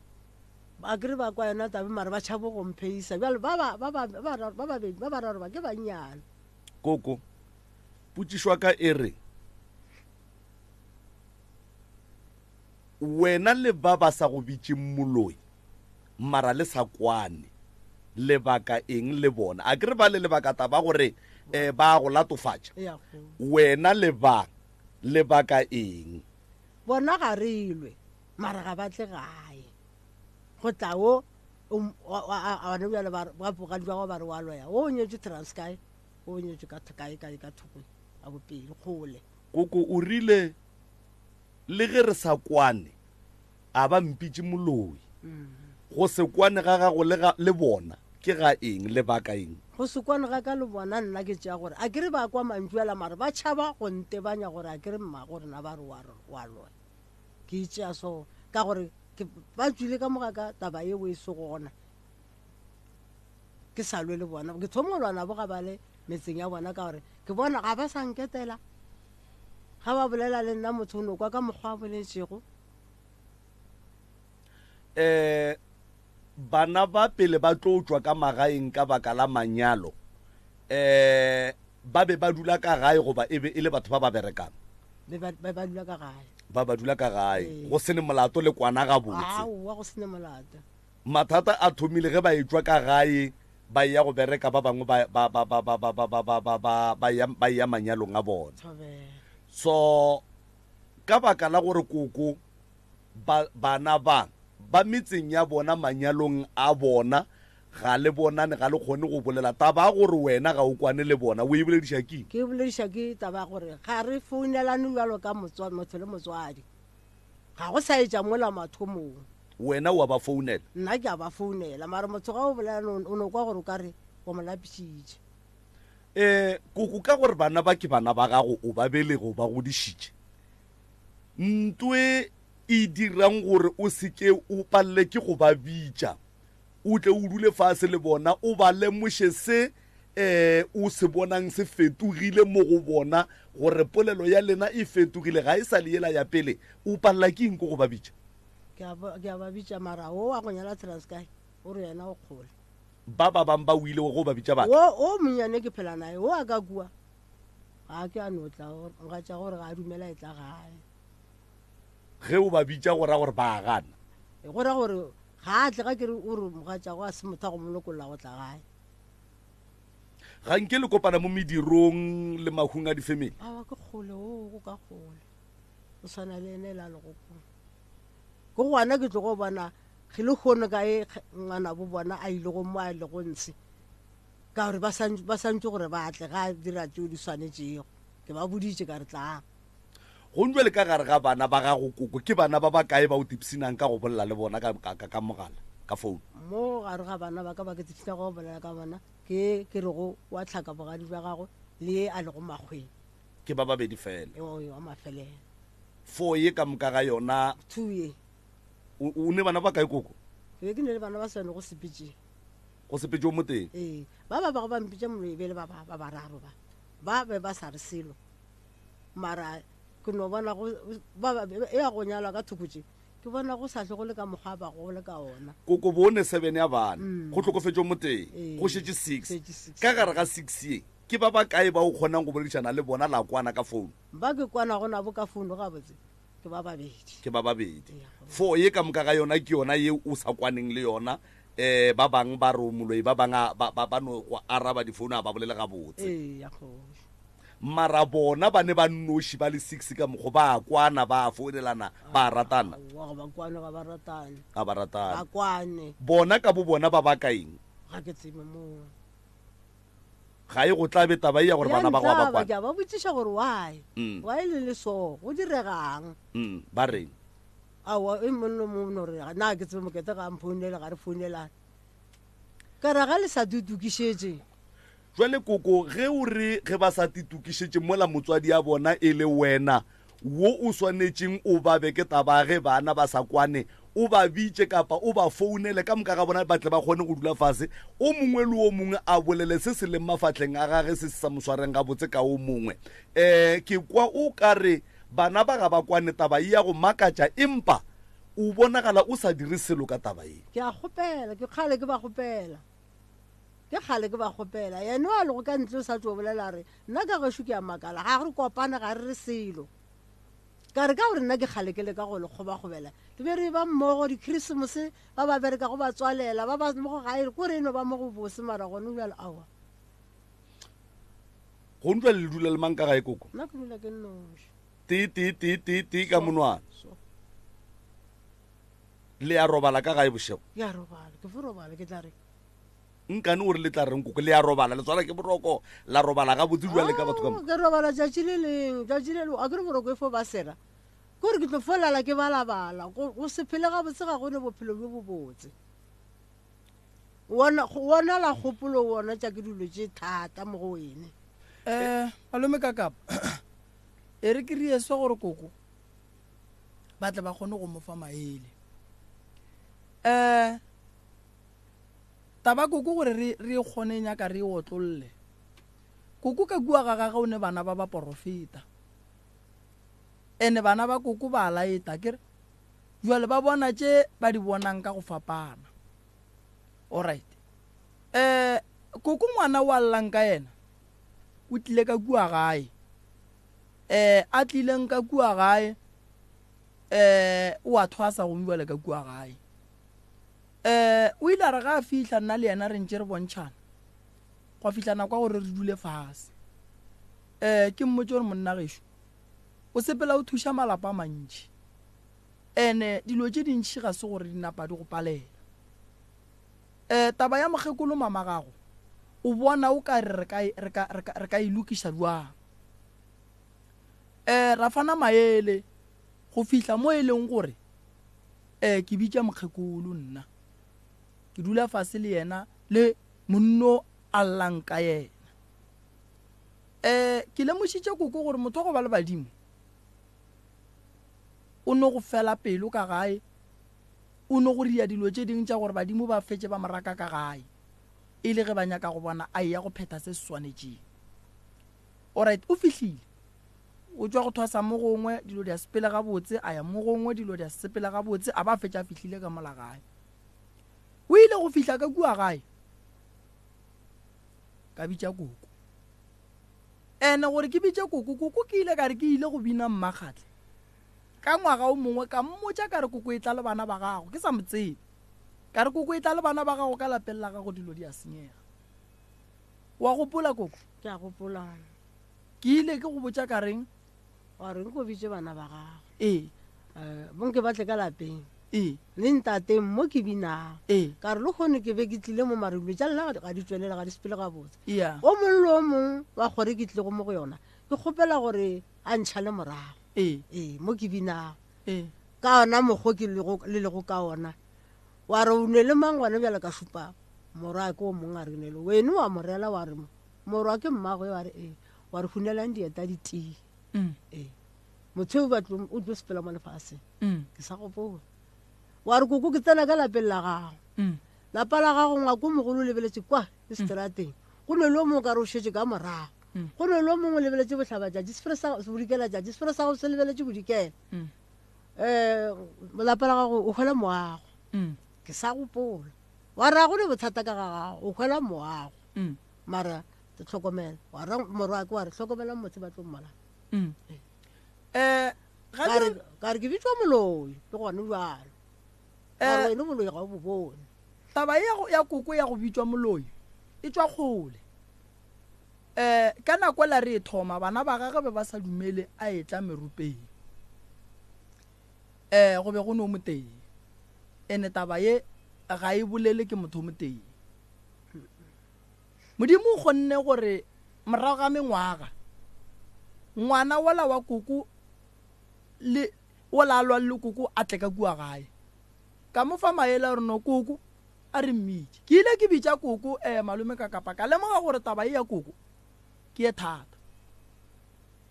Ba kere ba kwa yona taba mara ba tšhabo go mpheisa. Bjale ba ba ba ba ba bararo ba babedi ba bararo ba ke bannyane. Koko, potšišo ya ka e re, wena le ba ba sa go bitšeng moloi mara le sa kwane, lebaka eng le bona? A ke re ba le lebaka taba gore um ba go latofatša. Ea kgolo. Wena le ba lebaka eng? Bona ga re lwe. Mara ga ba tle gae. Go tla wo, gona bjale ba re, ba bogadi ba gagwe ba re wa loya. Wo o nyetšwe Transkei, wo o nyetšwe ka kae kae ka thoko ya bopedi, kgole. Koko o rile, Le ge re sa kwane, a ba mpitše moloi. Go se kwane ga gago le ga, le bona ke ga eng? Lebaka eng? Go se kwane ga ka le bona nna ke tšea gore a ke re ba kwa mantšu ala mara ba tšhaba go ntebanya gore a ke re mmago rena ba re wa, wa loya. Ke e tšea so ka gore ke ba tšwile ka moga ka taba yeo e se gona. Ke sa lwe le bona. Ke thoma go lwa nabo ga ba le metseng ya bona ka gore ke bona ga ba sa nketela. Ga ba bolela le nna motho o no kwa ka mokgwa a boletšego. Um bana ba pele ba tlo tšwa ka magaeng ka baka la manyalo, um ba be ba dula ka gae goba e be e le batho ba ba berekang? Be ba, ba, ba dula ka gae. Ba ba dula ka gae. Ee. Go se ne molato le kwana gabotse. Aowa, go se ne molato. Mathata a thomile ge ba etšwa ka gae ba eya go bereka, ba bangwe ba, ba, ba, ba, ba, ba, ba, ba, ba, ba, ba, ba eya, ba eya manyalong a bona. Thobela. So, ka baka la gore koko ba, bana ba, ba metseng ya bona manyalong a bona, Ga le bonane, ga le kgone go bolela. Taba ya gore wena ga o kwane le bona, o e bolediša ke eng? Ke e bolediša ke taba ya gore ga re founelane bjalo ka motswa, motho le motswadi. Ga go sa etša mola mathomong. Wena o a ba founela? Nna ke a ba founela, mara motho ga o bolela o no kwa gore o ka re o mo lapišitše. Um koko, ka gore bana ba ke bana ba gago, o ba belege, o ba godišitše. Ntwe e dirang gore o se ke o palele ke go ba bitša, o tle o dule fase le bona, o ba lemoše se um o se bonang se fetogile mo go bona, gore polelo ya lena e fetogile, ga e sa le yela ya pele. O palela ke eng ko go ba bitša? Ke a ba, ke a ba bitša, mara wo wa go nyala Transkei o re yena o kgole. Ba ba bang ba o ile go ba bitša ba tla. Wo, wo monnyane ke phela naye, wo a ka kua, ga a ke a no tla, mogatša gore ga a dumela e tla gae. Ge o ba bitša go ra gore ba a gana? Go ra gore ga a tle, ga ke re o re mogatšago a se motho a go mo lokolla go tla gae. Ga nke le kopana mo medirong le mahung a difemeli? Aowa, ke kgole, oo go ka kgole. O swana le ene la legopong. Ke gona ke tlogo bona ge lehono ka e ngwanabo bona a ilego mo a lego ntshe, ka gore ba santše gore ba tle ga a dira tšeo di swanetšego. Ke ba boditše ka re tlang. Go bjale ka gare ga bana ba gago koko, ke bana ba bakae ba o tipshinang ka go bolela le bona ka, ka, ka, ka mogala, ka phone? Mo gare ga bana ba ka ba ke tipshinago ka go bolela ka bona ke ye ke rego wa tlhaka bogadi bja gagwe le ye a lego makgweng. Ke ba babedi fela. E, wa mafelelo. Fo ye ka moka ga yona. Two ye. O, o ne bana ba kae koko? Ke be ke ne le bana ba swane go sepetše. Go sepetše o motee? Ee. Ba ba bago ba mpitša moloi e be e le ba, ba, ba bararo ba. Ba be ba sa re selo. Mara. Ke no bona go ba e ya go nyalwa ka thoko tše, ke bona go sa hle go le ka mokgwa ba go le ka ona. Koko bone seven ya bana, go hlokofetše o motee, go šetše six. Ka gare ga six ye, ke ba bakae ba o kgonang go boledišana le bona la kwana ka founu? Ba ke kwanago nabo ka founu gabotse ke ba babedi. Ke ba babedi. Four ye ka moka ga yona ke yona ye o sa kwaneng le yona. Um ba bang ba re o moloi, ba bang ba no go araba difounu a ba bolele gabotse. Ee, ya kgoši. Mara bona ba ne ba nnoši ba le six ka mokgo, ba a kwana, ba a founelana, ba a ratana. Aowa, ga ba kwane, ga ba ratane. Ga ba ratane. Ba kwane. Bona ka bo bona ba baka eng? Ga ke tsebe moo. Ga e go tlabe taba e ya gore bana ba go ba kwane. Ke a ba botšiša gore why? Why le le so? Go diregang? Ba reng? Aowa, e mong le mong o no re, na ke tsebe mokete ga a mphounele, ga re founelane. Ka ra ga le sa dutukišetše. Jwale koko, ge o re ge ba sa titokišetše mola motswadi a bona e le wena wo o swanetšeng o ba be ke taba ya ge bana ba sa kwane, o ba bitše kapa o ba founele ka moka ga bona ba tle ba kgone go dula fase, o mongwe le o mongwe a bolele se se leng mafahleng a gage se se sa mo swareng gabotse ka o mongwe. Um ke kwa o ka re bana ba ga ba kwane, taba e ya go makatša empa o bonagala o sa dire selo ka taba ye. Ke a kgopela, ke kgale ke ba kgopela. Ke kgale ke ba kgopela. Yena o a lego ka ntle o sa tšo bolela a re, Nna ka gešo ke a makala, ga re kopane ga re re selo. Ka re ka gore nna ke kgale ke leka go le kgobakgobela. Re be re eba mmogo dikhrisemose, ba ba berekago ba tswalela, ba ba mo go gae, ko re e no ba mo go bose mara gone bjale aowa. Gone bjale le dula le mang ka gae koko? Nna ke dula ke nnoši. Tee, tee, tee, tee, tee ka monwana. So. Le a robala ka gae bošego? Ke a robala, ke fo robala, ke tla re. Nkane o re le tla reng koko? Le a robala, le tshwara ke boroko, la robala gabotse bjale ka batho ka moka. Ke robala tšatši le leng, tšatši le leng, a ke re boroko e fo ba sera. Ke gore ke tlo fo lala ke balabala, go se phele gabotse ga go ne bophelo bjo bobotse. Wona, wona la kgopolo wona tša ke dilo tše thata mo go wene. Eh, malome Kakapa, e re ke rieswe gore koko ba tle ba kgone go mo fa maele. Eh, Taba koko gore re, re e kgone e nyaka re e otlolle. Koko ka kua ga gage o ne bana ba baporofeta. Ene bana ba koko ba a laeta, akere? Jwale ba bona tše ba di bonang ka go fapana. Alright. Eh, koko ngwana o a llang ka yena, o tlile ka kua gae. Eh, a tlileng ka kua gae, eh, o a thwasa gomme bjale ka kua gae. Um o ile a re ga a fihla nna le yena re ntše re bontšhana, gwa fihla nako ya gore re dule fase. Um ke mmotše gore monna gešo o sepela o thuša malapa a mantši, ene dilo tše dintši ga se gore di napa di go palela. Um taba ya mokgekolo mama gago o bona o ka re re ka, re ka, re ka, re ka e lokiša bjang? Um ra fana maele go fihla mo e leng gore Ee, ke bitša mokgekolo nna. Ke dula fase le yena le monno a llang ka yena. Ee, ke lemošitše koko gore motho wa go ba le badimo o no go fela pelo ka gae, o no go ria dilo tše dingwe tša gore badimo ba fetše ba mo raka ka gae e le ge ba nyaka go bona a eya go phetha se se swanetšeng. Alright, o fihlile. O tšwa go thwasa mo gongwe, dilo di a sepela gabotse, a ya mo gongwe, dilo di a sepela gabotse, a ba a fetša a fihlile ka mola gae. O ile go fihla ka kua gae, ka bitša koko. Ene gore ke bitše koko, koko ke ile ka re ke ile go bina Mmakgatle. Ka ngwaga o mongwe ka mmotša ka re koko e tla le bana ba gago, ke sa mo tsebe. Ka re koko e tla le bana ba gago ka lapeng la gago dilo di a senyega. Wa gopola koko? Ke a gopola. Ke ile ke go botša ka reng? Wa re nko bitše bana ba gago. Ee. Eh, bonke ba tle ka lapeng. Ee. Le ntateng mo ke binago. Ee. Ka re lehono ke be ke tlile mo mare dilo tša lena ga di tšwelele, ga di sepele gabotse. Iya. O mongwe le o mongwe wa kgore ke tlilego mo go yona, ke kgopela gore a ntšhale morago. Ee. Ee, mo ke binago. Ee. Ka ona mokgwa ke lego, le lego ka ona. Wa re o ne le mang gona bjale ka šupa morwa ke o mongwe a re ne le wene wa mo rela wa re Morwa ke mmagwe wa re ee, wa re hunelang dieta di tee. Mm. Ee. Motho eo batlo o tlo sepela mo lefaseng. Mm. Ke sa gopola. Wa re koko ke tsena ka lapeng la gago. Mm. Lapa la gago ngwako mogolo o lebeletše kwa le seterateng. Go ne le o mongwe ka re o šetše ka morago. Go ne le o mongwe o lebeletše bohlabatšatši, sefero sa bodikelatšatši, sefero sa gago se lebeletše bodikela. Um lapa la gago o hwela moago. Ke sa gopola. Wa re ga go ne bothata ka ga gago, o hwela moago. Mara te hlokomela. Wa ra morwake wa re hlokomela motse ba tlo mmolaya. Um ga Ka re ka re ke bitšwa moloi le gone bjalo. Ka re wena boloi ga o bo bone. Taba ye ya koko ya go bitšwa moloi e tšwa kgole. Um ka nako la re e thoma bana ba gagwe be ba sa dumele a etla merupeng. Um go be go no motee. Ene taba ye ga e bolele ke motho o motee. Modimo o kgonne gore morago ga mengwaga ngwana wola wa koko le wola a lwang le koko a tle ka kua gae. Ka mo fa maele a gore no koko a re mmitše. Ke ile ke bitša koko um malome ka kapa ka lemoga gore taba ye ya koko ke ye thata.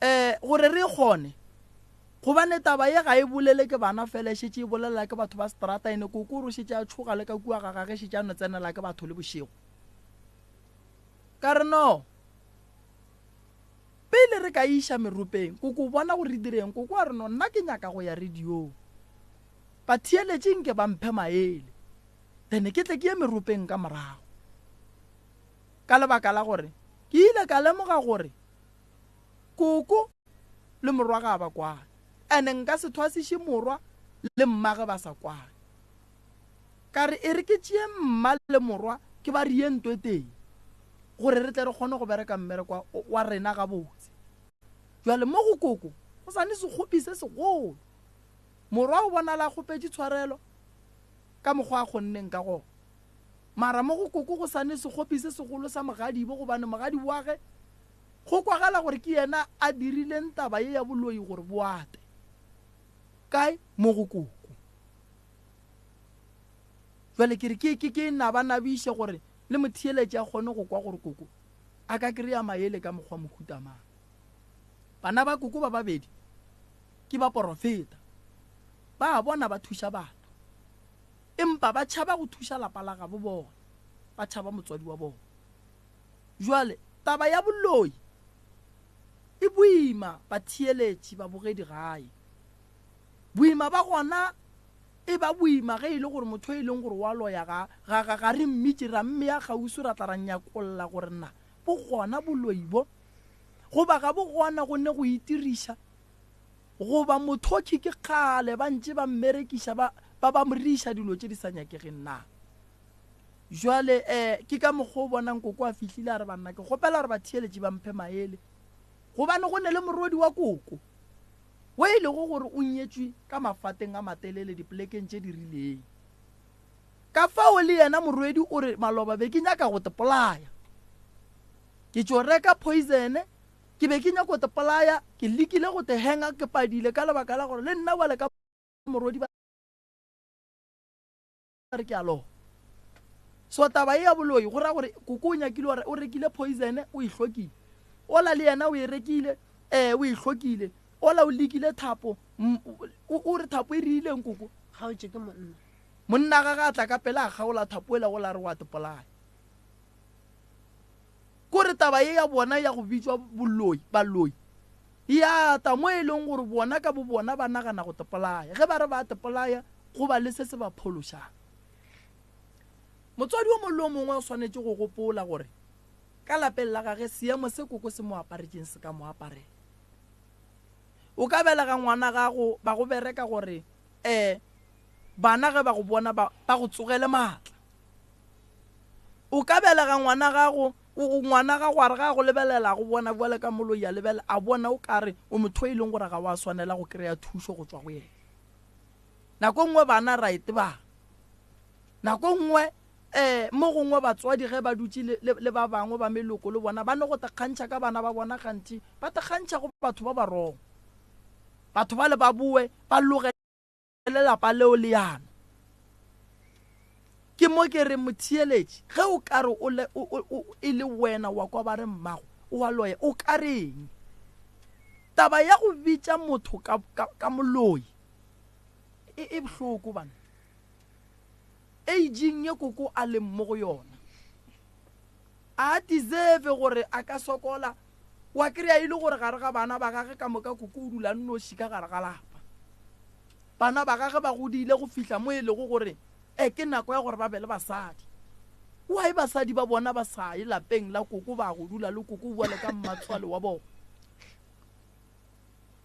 Um gore re e kgone gobane taba ye ga e bolele ke bana fela e šetše e bolelela ke batho ba seterata ene koko o re o šetše a tšhoga le ka kua ga gage šetše a no tsenela ke batho le bošego. Ka re no pele re ka iša meropeng koko o bona gore re direng koko a re no nna ke nyaka go ya radiong. Batheeletši nke ba mphe maele then ke tle ke ye meropeng ka morago. Ka lebaka la gore ke ile ka lemoga gore koko le morwa ga ba kwane ene nka se thwasiše morwa le mmage ba sa kwane. Ka re e re ke tšee mma le morwa ke ba rie nto e tee gore re tle re kgone go bereka mmereko wa rena gabotse. Bjale mo go koko go sa ne sekgopi se segolo. Morwa o bonala a kgopetše tshwarelo ka mokgwa a kgonneng ka gona. Mara mo go koko go sa ne sekgopi se segolo sa mogadibo gobane mogadibo wa ge go kwagala gore ke yena a dirileng taba ye ya boloi gore bo ate. Kae? Mo go koko. Jwale ke re ke ke ke nabanabiše gore le motheeletši a kgone go kwa gore koko a ka kry-a maele ka mokgwa mohuta mang. Bana ba koko ba babedi ke baporofeta, ba a bona ba thuša batho, empa ba tšhaba go thuša lapa la gabo bona, ba tšhaba motswadi wa bona. Jwale taba ya boloi e boima batheeletši babogedi gae. Boima ba gona e ba boima ge e le gore motho e leng gore wa loya ga, ga, ga, ga re mmitše, ra mmea kgauswi ra tla ra nyakolla gore na bo gona boloi bo, goba ga bo gona go ne go itiriša, goba mothoki ke kgale ba ntše ba mmerekiša ba, ba, ba mo riša dilo tše di sa nyakegeng na. Jwale um ke ka mokgwa o bonang koko a fihlile a re banna ke kgopela gore batheeletši ba mphe maele, gobane go ne le morwedi wa koko wo e lego gore o nyetšwe ka mafateng a matelele dipolekeng tše di rileng. Ka fao le yena morwedi o re, Maloba be ke nyaka go te polaya. Ke tšo reka poisene, ke be ke nyako te polaya, ke lekile go te henga ke padile ka lebaka la gore le nna bjale ka morwedi ba re ke a loba. So taba ye ya boloi go ra gore koko o nyakile gore o rekile poison o e hlokile. Ola le yena o e rekile eh o e hlokile. Ola o lekile thapo o re thapo e rileng koko. Kgaotše ke monna. Monna ga ga tla ka pela a kgaola thapo ela ola re wa te polaya. Kore taba ye ya bona ya go bitšwa boloi baloi ya ata mo e leng gore bona ka bo bona ba nagana go te polaya. Ge ba re ba te polaya go ba le se se ba phološang. Motswadi o mongwe le o mongwe o swanetše go gopola gore ka lapeng la gage seemo se koko se mo aparetšeng se ka mo aparela. O ka belega ngwana gago ba go bereka gore um bana ge ba go bona ba, ba go tsogele maatla. O ka belega ngwana gago ngwana gago a re ga a go lebelela go bona bjale ka moloi a lebelela a bona o kare o motho e leng gore ga wa swanela go kry-a thušo go tšwa go yena. Nako nngwe bana ra e tebang. Nako nngwe um mo gongwe batswadi ge ba dutše le, le, le ba bangwe ba meloko le bona ba no go tekgantšha ka bana ba bona gantši ba tekgantšha go batho ba ba wrong. Batho ba le ba boe ba loge lelapa leo leano. Ke mo ke re motheeletši ge o ka re o le, o, o, o, e le wena wa kwa ba re mmago o a loya o ka reng? Taba ya go bitša motho ka, ka, ka moloi e, e bohloko bana. Aging ye koko a leng mo go yona, a deserve gore a ka sokola. Wa kry-a e le gore gare ga bana ba gage ka moka koko o dula nnoši ka gare ga lapa. Bana ba gage ba godile go fihla mo e lego gore e ke nako ya gore ba be le basadi. Why basadi ba bona ba sa ye lapeng la koko ba go dula le koko bua le ka mmatswale wa bona?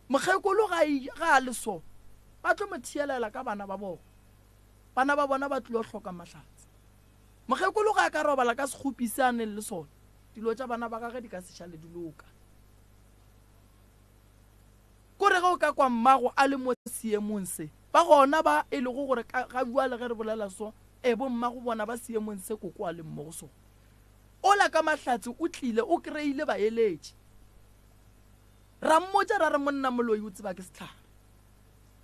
Mokgekolo ga ga a le so, ba tlo mo thielela ka bana ba bona. Bana ba bona ba tlilo hloka mahlatse. Mokgekolo ga a ka robala ka sekgopi se a neng le sona, dilo tša bana ba gage di ka se šale di loka. Kore ge o ka kwa mmago a le mo seemong se, ba gona ba e lego gore ga bjale ge re bolela so, e bo mmago bona ba seemong se koko a leng mo go sona. Ola ka mahlatse o tlile o kry-ile baeletši. Ra mmotša ra re monna moloi o tseba ke sehlare.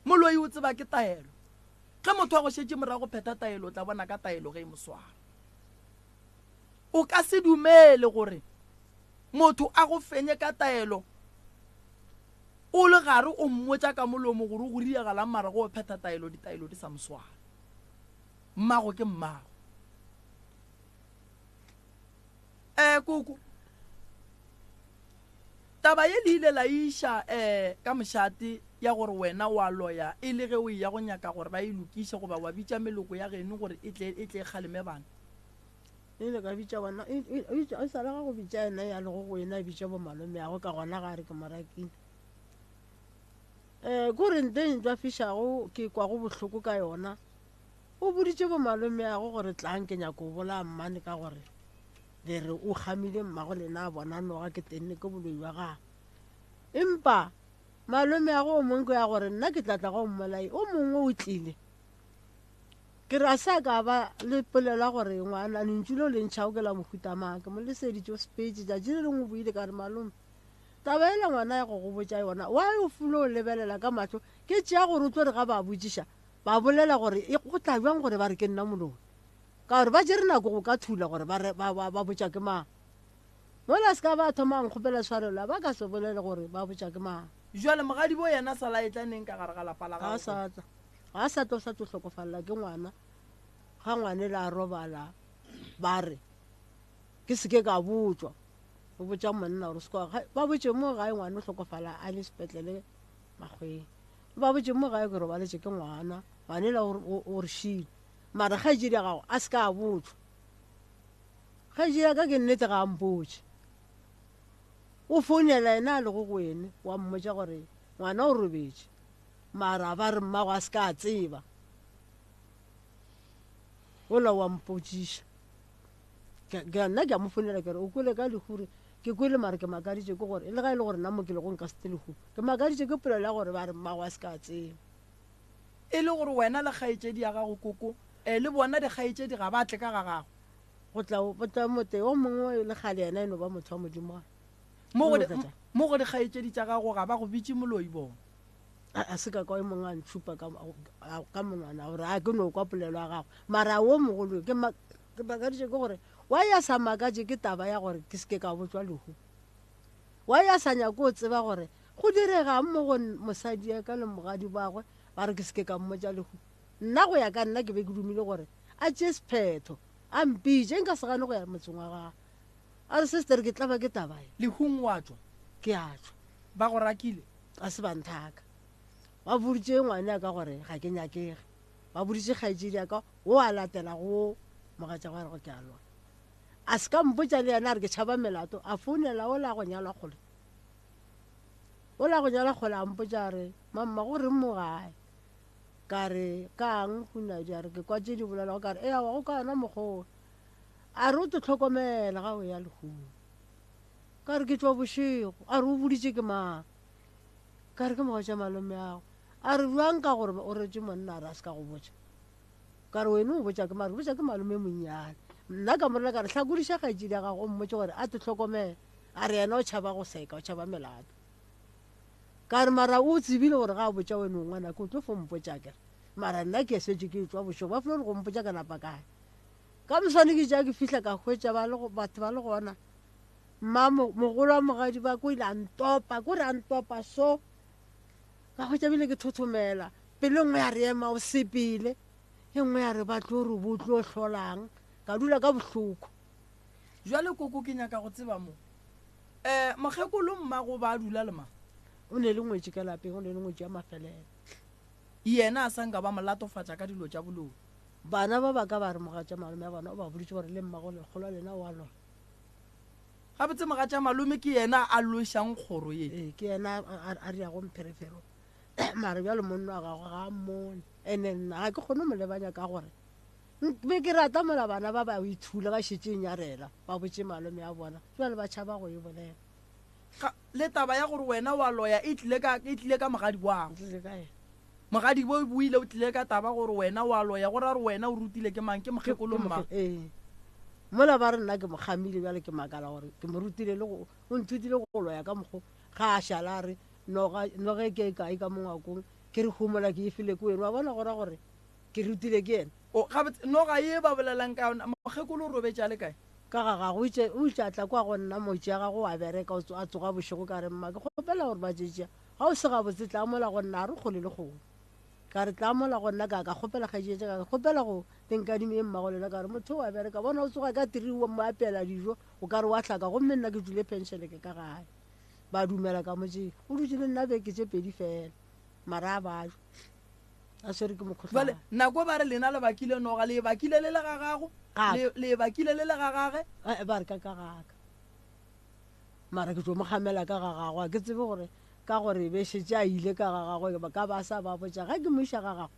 Moloi o tseba ke taelo. Ge motho a go šetše morago phetha taelo o tla bona ka taelo ge e mo swara. O ka se dumele gore motho a go fenye ka taelo o le gare o mmotša ka molomo gore o go riagalang mara go phetha taelo ditaelo di sa mo swara. Mmago ke mmago. Eh koko. Taba ye le ile la iša eh ka mošate ya gore wena wa loya e le ge o eya go nyaka gore ba e lokiše goba wa bitša meloko ya geno gore e tle e tle e kgaleme bana. Ile ka bitša bona e, e, e, e sa le ga go bitša yena ya lego go ena a bitša bomalomeago ka gona ga a re ke mo rakile. Um ko re nte ntwa fišago ke kwago bohloko ka yona. O boditše bomalomeago gore tlang ke nyako go bolaya mmane ka gore le re o kgamile mmago lena a bona noga ke tenne ke boloi wa gagwe. Empa malomeago o mongwe ke ya gore nna ke tla tla go mmolai o mongwe o tlile. Ke re a se a ka ba le polelo ya gore ngwana lentšu leo le ntšhago ke la mohuta mang. Ke mo leseditše o sepetše tšatši le lengwe o boile ka re malome taba ela ngwana ya go go botša yona wa o fulo o lebelela ka mahlo ke tšea gore o tlo re ga ba botšiša ba bolela gore e go tla bjang gore ba re ke nna moloi ka gore ba tšere nako go ka thula gore ba, ba, ba, ba botša ke mang mola se ka ba thoma nkgopela tshwarelo ba ka se bolele gore ba botša ke mang. Jwale mogadibo yena sala e tla neng ka gare ga lapa la gago? Ga sa tla, ga sa tlo sa tlo hlokofalela ke ngwana ga ngwane le a robala ba re ke seke ka botšwa o botša monna gore seka ba botše mo gae ngwana o hlokofala a le sepetlele makgweng ba botše mo gae ke robaletše ke ngwana ngwanela o re šile mara kgaetšedi ya gago a se ka a botšwa kgaetšedi ya ka ke nnete ga a mpotše o founela ena a lego go ene wa mmotša gore ngwana o robetše mara ba re mmago a se ka a tseba ola wa mpotšiša nna ke a mo founela ke re o kwele ka lehure ke kwele mare ke makaditše ke gore le ga e le gore nna mo ke lego nka sete lehu ke makaditše ke polelo ya gore ba re mmago a se ka a tseba E le gore wena le kgaetšedi ya gago koko, e, le bona dikgaetšedi ga ba tle ka ga gago. Go tla, go tla mote o mongwe le kgale yena e no ba motho wa Modimo a. Mo go, mo go dikgaetšedi tša gago ga ba go bitše moloi bona. A, a se ka kwa e mongwe a ntšhupa ka, ka monwana gore a ke no kwa polelo ya gago. Mara wo mogolo ke ma, ke makaditše ke gore wa ya sa makatše ke taba ya gore ke se ke ka botšwa lehu. Wa ya sa nyake go tseba gore Go diregang mo go mosadi ya ka le mogadi bagwe ba re ke se ke ka mmotša lehu? Nna go ya ka nna ke be ke dumile gore a tšee sephetho a mpitše nka se gane go ya motseng wa gagwe. A re sister ke tlaba ke taba ye. Lehung wa tšwa? Ke a tšwa. Ba go rakile? Ga se ba nthaka. Ba boditše ngwane ya ka gore ga ke nyakege. Ba boditše kgaetšedi ya ka wo a latela go mogatša wa rego ke a lona. A se ka mpotša le yena a re ke tšhaba melato a founela ola go nyalwa kgole. O la go nyala kgole a mpotša a re, Mamma go reng mo gae? Ka re, Kang, Hunadi? A re, Ke kwa tše di bolelago. Ka re, Eawa go ka yona mokgwa o. A re, O tlo hlokomela ga o ya lehung. Ka re, Ke tšwa bošego. A re, O boditše ke mang? Ka re, Ke mogatša malomeago. A re, Bjang ka gore o retše monna a re a se ka go botša? Ka re, Wena o botša ke mang? A re, Ke botša ke malome monnyane. Nna ka mo rela ka re, Hlakodiša kgaetšedi ya gago o mmotše gore a tlo hlokomela. A re yena o tšhaba go seka, o tšhaba melato. Ka re mara o tsebile gore ga a botša wena o ngwanake o tlo fo mpotša kere. Mara nna ke šetše ke tšwa bošego ba flo re go mpotša ka napa kae. Ka moswane ke tša ke fihla ka hwetša ba le batho ba le gona. Mma mogolo wa mogadi ba ko ile a ntopa, ko re a ntopa so. Ka hwetša bile ke thothomela. Pelo e nngwe ya re ema o sepele, e nngwe ya re ba tlo re bo tlo hlolang. Ka dula ka bohloko. Bjale koko ke nyaka go tseba mo. Um mokgekolo mmago ba dula le mang? O ne le ngwetši ka lapeng, o ne le ngwetši ya mafelelo. Yena a sa nka ba mo latofatša ka dilo tša boloi. Bana ba ba ka ba re mogatša malome ya bona o ba boditše gore le mmago lekgolo lena o a loya. Gabotse mogatša malome ke yena a lošang kgoro ye. Ee, ke yena a riago mpherefere. Mara bjalo monna wa gagwe ga a mmone. Ene nna ga ke kgone go mo lebanya ka gore be ke rata mola bana ba ba ithula ba šetše e nyarela ba botše malome ya bona jale ba tšhaba go e bolela. Le taba ya gore wena wa loya e tlile ka e tlile ka mogadi wago. Tlile ka ena. Mogadi bo o ile o tlile ka taba gore wena wa loya go ra gore wena o rutile ke mang ke mokgekolo mma. Ee. Mola ba re nna ke mo kgamile bjale ke makala gore ke mo rutile le go o nthutile go loya ka mokgo ga a šala a re noga noge ke e kae ka mo ngwakong ke re homola ke e file ke wena wa bona go ra gore ke rutile ke yena. O gabotse noga ye ba bolelang ka yona mokgekolo o robetše a le kae? Ka ga gagwe o itše, o itše a tla kwa go nna motši ya gagwe wa bereka o a tsoga bošego ka re mma ke kgopela gore matšatši a ga o se gabotse tla mola go nna a re kgole le kgomo ka re tla mola go nna ka ka kgopela kgaetšedi ka kgopela go le nkadime e mmago lena ka re motho wa bereka bona o tsoga ka tiri wa mo apeela dijo o ka re wa hlaka gomme nna ke tšwile pension ke ka gae ba dumela ka motšeng o dutše le nna beke tše pedi fela mara a bajwa a swere ke mokgohlane. Bjale, nako ba re lena le bakile noga, le e bakile le le ga gago? Ga. Le e bakile le le ga gage? Eh, ba re ka ka gaka. Mara ke tlo mo gamela ka ga gagwe, a ke tsebe gore ka gore be šetše a ile ka ga gagwe, ba ka ba sa ba botša ga ke mo iša ga gagwe.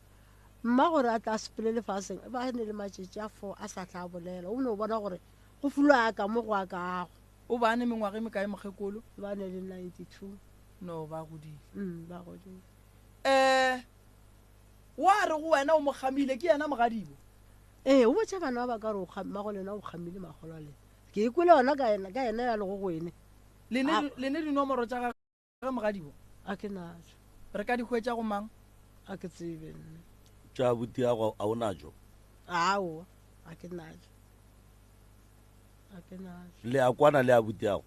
Mma gore a tla sepele lefaseng, ba ne le matšatši a fo a sa tla bolela. O no bona gore go fulwa a ka mo go a kago. O ba ne mengwaga e mekae mokgekolo? Ba ne le 92. No, ba godile. Ba godile. Eh, wa re go wena o mo kgamile, ke yena mogadibo. Ee, o botša bana ba ba ka re o kga, mmago lena o kgamile makgolo a lena. Ke e kwele gona ka yena, ka yena ya lego go ene. Le ne, le ne dinomoro tša gagwe mogadibo? A ke natšo. Re ka di hwetša go mang? A ke tsebe nna. Tša abuti yago a o natšo? Aowa, a ke natšo. A ke natšo. Le a kwana le abuti yago?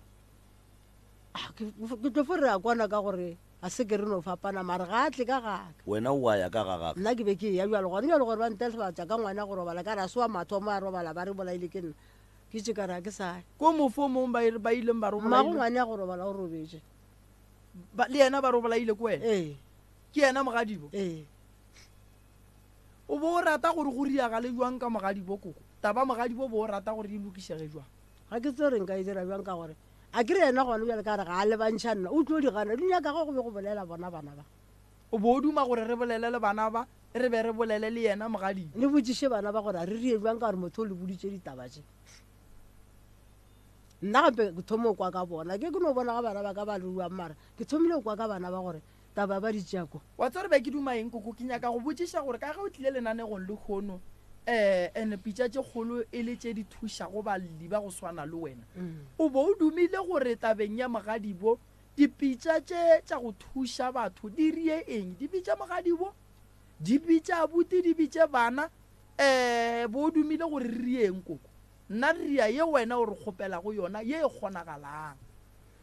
Ah, ke ke tlo fo re a kwana ka gore ga se ke re no fapana mare ga a tle ka gaka. Wena o a ya ka ga gage. Nna ke be ke eya bjalo gona bjalo gore ba ntelfatša ka ngwana go robala ka re a se wa mathomo a robala ba re bolaile ke nna ke itše ka re ga ke sa ya. Ko mofo mong ba ba ileng ba re o Mmago bolaile. ngwane ya go robala o robetše. Ba, le yena ba re o bolaile ke wena? Ee. Ke yena mogadibo? Ee. O bo o rata gore go riagale jwang ka mogadibo koko? Taba mogadibo o bo o rata gore e lokišege jwang? Ga ke tsebe gore nka e dira bjang ka gore a ke re yena gona bjale ka re ga a lebantšha nna o tlo di gana di nyaka ge go be go bolela bona bana ba. O bo o duma gore re bolele le bana ba re be re bolele le yena mogadimo. Le botšiše bana ba gore a re rie bjang ka gore motho o le boditše ditaba tše. Nna gape ke thoma go kwa ka bona ke ke no bona ga bana ba ka ba ruang mara ke thomile go kwa ka bana ba gore taba ba di tšea ko. Wa tseba re be ke duma eng koko? Ke nyaka go botšiša gore ka ge o tlile lenanegong lehono um and pitša tše kgolo e le tše di thušago balli ba go swana le wena, o bo o dumile gore tabeng ya mogadibo dipitša tše tša go thuša batho di rie eng? Di bitše mogadibo? Di bitše abuti? Di bitše bana? Um bo o dumile gore re rie eng koko? Nna ria ye wena o re kgopelago yona ye e kgonagalang.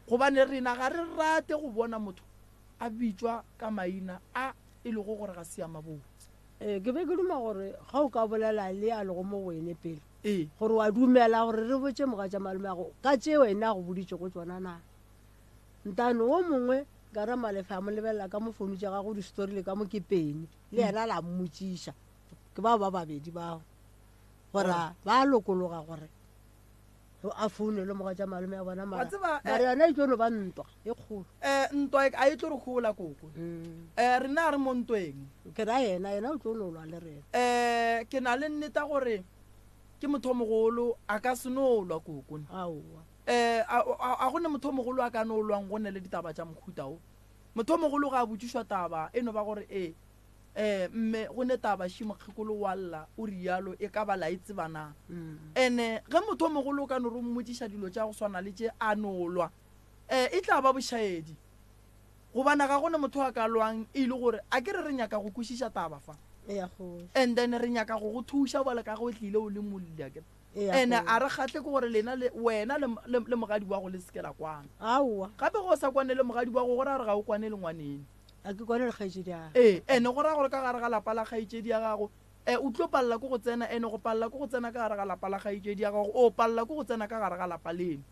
Gobane rena ga re rate go bona motho a bitšwa ka maina a e lego gore ga se a mabotse. Ee, ke be ke duma gore ga o ka bolela le a lego mo go wene pele, Ee. gore wa dumela gore re botše mogatšamalomeago ka tše wena a go boditšego tšona na. Ntane wo mongwe ka re Malefe a mo lebelela ka mo founu tša gagwe di storile ka mo ke peni, le yena la mmotšiša. Ke bao ba babedi bao gore ba lokologa gore a founele mogatša malome a bona Wa tseba, eh, mara yona e tlo no ba ntwa e kgolo. Um ntwa e, a e tlo re hola koko. Um rena a re mo ntweng. Ke ra yena, yena o tlo no lwa le rena. Um ke na le nneta gore ke motho o mogolo a ka se no lwa koko. Aowa. Um a go ne motho o mogolo a ka no lwang go ne le ditaba tša mohuta o. Motho o mogolo ga a botšišwa taba e no ba gore ee Eh, mme go ne taba ši mokgekolo wa lla o rialo e ka ba la e tseba na? Ene ge motho o mogolo o ka no re o mmotšiša dilo tša go swana le tše a no lwa, eh, e tla ba bošaedi. Gobane ga go ne motho a ka lwang e le gore a ke re re nyaka go kwešiša taba fa. Eya kgoši. And then re nyaka go go thuša bjale ka ge o tlile o le molli akere. Eya Ene kgoši. a re kgahle ke gore lena le wena le, le, le mogadi wa go le se ke la kwana. Aowa. Gape ge o sa kwane le mogadi wa go go ra gore ga o kwane le ngwaneno. A ke kwane le kgaetšedi ya ka. Ee, ene go raya gore ka gare ga lapa la kgaetšedi ya gago, e, o tlo palela ke go tsena, ene go palela ke go tsena ka gare ga lapa la kgaetšedi ya gago, o palela ke go tsena ka gare ga lapa leno.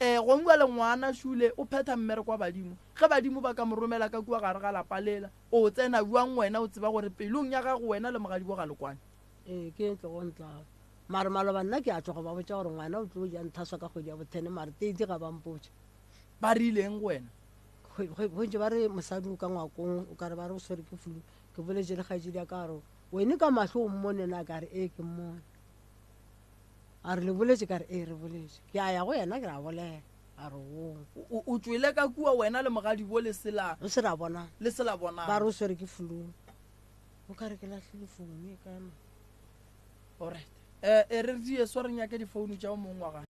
Ee, gongwe le ngwana šule o phetha mmereko wa badimo. Ge badimo ba ka mo romela ka kua gare ga lapa lela, o tsena bjang wena o tseba gore pelong ya gago wena le mogadibo ga le kwane? Ee, ke e tlogo ntlaba. Mare maloba nna ke a tloga ba botša gore ngwana o tlo ja nthaswa ka kgwedi ya bothene, mare teiti ga ba mpotše. Ba rileng go wena? Gontše ba re mosadi o ka ngwakong, o ka re ba re o swere ke flu. Ke boletše le kgaetšedi ya ka gore wene ka mahlo o mmone na? Ka re ee ke mmone. A re le boletše? Ka re ee re boletše. Ke a ya go yena ke ra bolela. A re o. O tšwele ka kua wena le mogadibo le se la. Re se ra bonana. Le se la bonana. Ba re o swere ke flu. O ka re ke lahlile founu e kae man. Alright. Eh, e re die swa re nyake difounu tša o mongwe wa gae.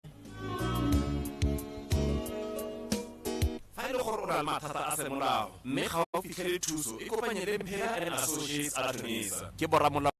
Fa e le gore o na le mathata a semolao mme ga o fitlhele thuso, ikopanye le Mphela and Associates Attorneys. Ke boramolao.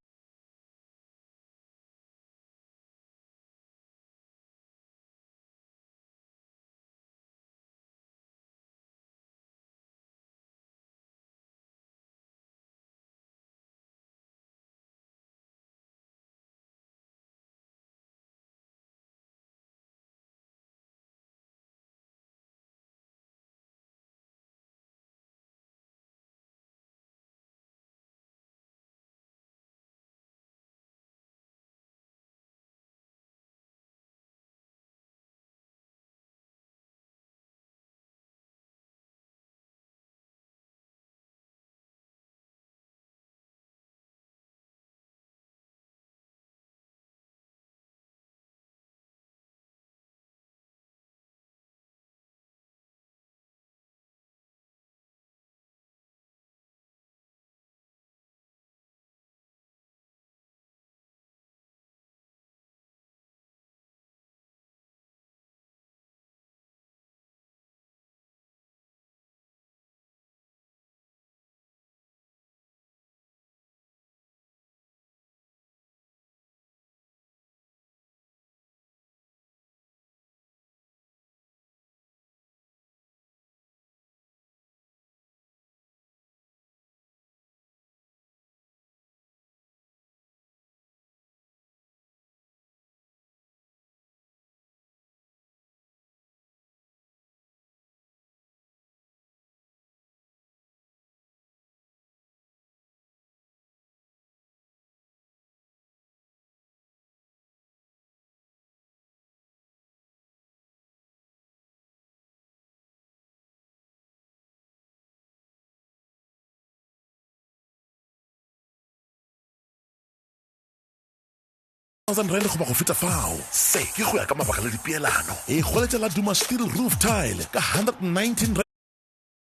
Thousand rand goba go feta fao. Se ke go ya ka mabaka le dipeelano. E hweletša la Duma Steel Roof Tile ka 119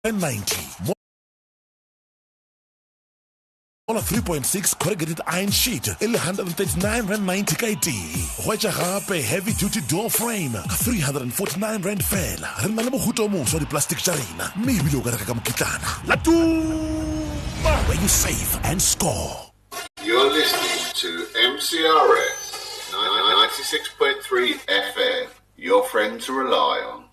rand 90 mola 3.6 corrugated iron sheet e le 139 rand 90 ka e tee. Hwetša gape heavy duty door frame ka 349 rand fela. Re na le mohuta o moswa wa diplastic tša rena mme ebile o ka reka ka mokitlana. La Duma, where you save and score. You're listening to MCRS 96.3 FM, your friend to rely on.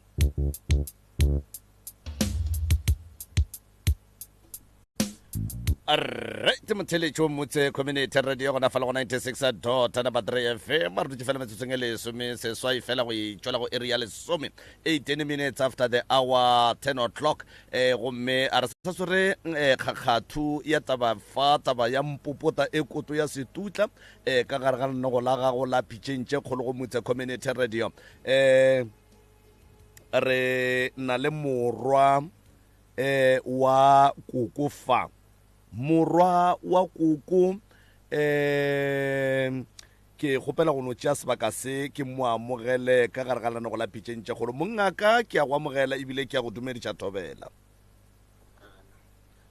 Alright, motheletšo motse community radio gona fa le go 96 dot number 3 fm re dutše fela metsotsong e lesome seswai fela go e tšwela go area ya lesome 18 minutes after the hour 10 o'clock eh gomme a re sa swere eh, kgakgathu ya taba fa taba ya mpopota e koto ya setutla eh ka gare ga lenogo la gago la pitšeng tše kgolo go motse community radio eh re na le morwa eh wa koko fa morwa wa koko eh Ke kgopela go no tšea sebaka se ke mo amogele ka gare ga lenanego la Pitšeng tše Kgolo. Mongaka, ke a go amogela ebile ke a go dumediša thobela.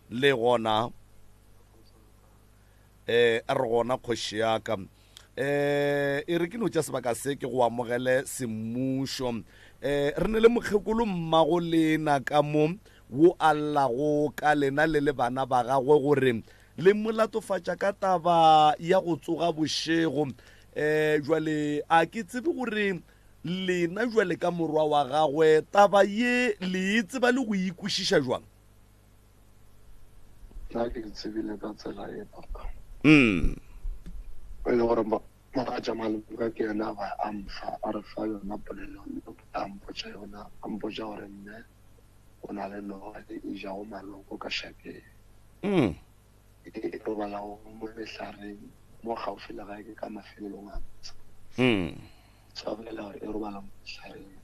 Le gona eh a re gona kgoši ya ka. Eh e re ke no tšea sebaka se ke go amogele semmušo. Eh re ne le mokgekolo mmago lena ka mo wo a llago ka lena le le bana ba gagwe gore Le mo latofatša ka taba ya go tsoga bošego. Um jwale a ke tsebe gore lena jwale ka morwa wa gagwe taba ye le e tseba le go e kwešiša jwang? Nna ke tsebile ka tsela e papa. Mm. E le gore Mogatša malome ka ke yena ba a mfa a re fa yona polelo a mpotša yona a mpotša gore mme o na le noga e e jago maloko ka šakeng. Mm. E e robalago mo mehlareng mo gaufi le gae ke ka mafelelong a motse. Mm. Sa bolela gore e robala mo mehlareng.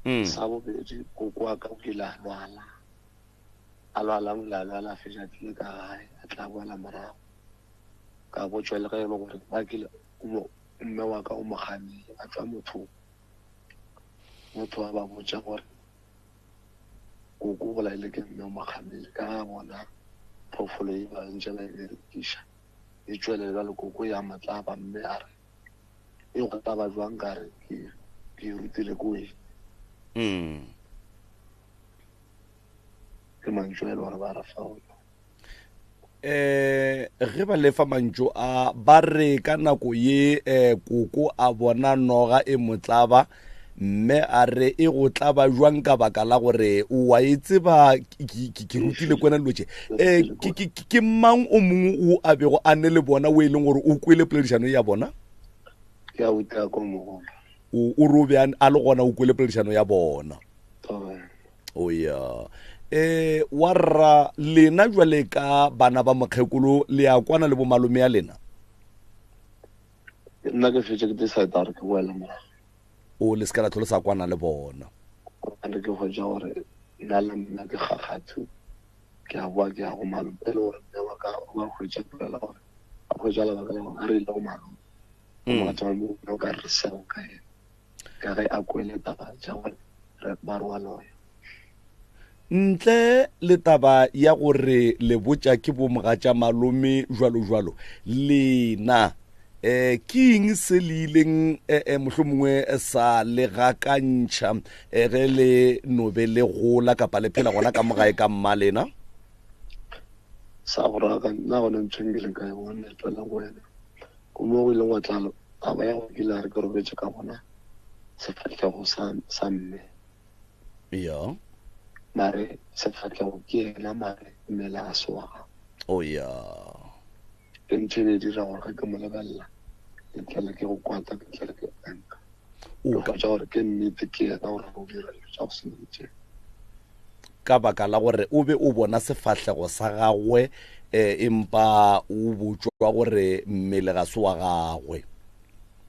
Mm. Sa bobedi koko wa ka o kile a lwala. A lwala o ile a lwala a fetša tlile ka gae a tla boela morago. Ka botšwa le ge e le gore ba kile mme wa ka o mo ganile a tšwa mothong. Motho a ba botša gore koko o bolaile ke mme o mo kgamile ka ga bona phoofolo e ba ntše ba e berekiša e tšwele bjalo koko ya motlaba mme a re e go tlaba jwang ka re ke e rutile ko eng. Mm. Ke mantšu a e le gore ba re fa ona. Eh ge ba lefa mantšu a ba re ka nako ye eh koko a bona noga e motlaba mme a re e go tlaba jwang ka baka la gore o wa e tseba ke rutile kwena dilo tše um ke mang o mongwe o a bego a ne le bona o e leng gore o kwele poledišano ya bona ke a uta ko mogolo o re o be a le gona o kwele poledišano ya bona o ya eh wa rra lena jwale ka bana ba mokgekolo le ya kwana le bomalome ya lena nna ke fetse ke decide gore ke boele morago o le se ka la tlhole sa kwana le bona gobane ke hwetša gore nna le nna ke kgakgathu ke a boa ke ya go malome e le gore mme wa ka o ba hwetša polela gore a hwetša lebaka la gore a re ile go malome mogatša wa mme o ka re seo ka ena ka ge a kwele taba tša gore re ba re wa loya. Ntle le taba ya gore le botša ke bomogatša malome jwalo jwalo, lena eh ke eng se le ileng eh, eh, mohlomongwe sa le gakantšha eh, ge le nobe le gola kapa le phela gona ka mogae ka mma lena? Sa go raka nna gone ntho e nkileng ka e bona e tswela go wena ko mo go ileng wa tla Taba ya gore ke ile re ke robetše ka bona sefahlego sa, sa mme. Ya. Mare sefahlego ke yena mare mmele a se wa gagwe. Oh ya. Ke ntho e be e dira gore ge ke mo lebelela ke tlele ke go kwata ke tlele ke anka. Ke hwetša gore ke nnete ke yena gore o dira dilo tša go swana le tše. Ka baka la gore o be o bona sefahlego sa gagwe eh, empa o botšwa gore mmele ga se wa gagwe.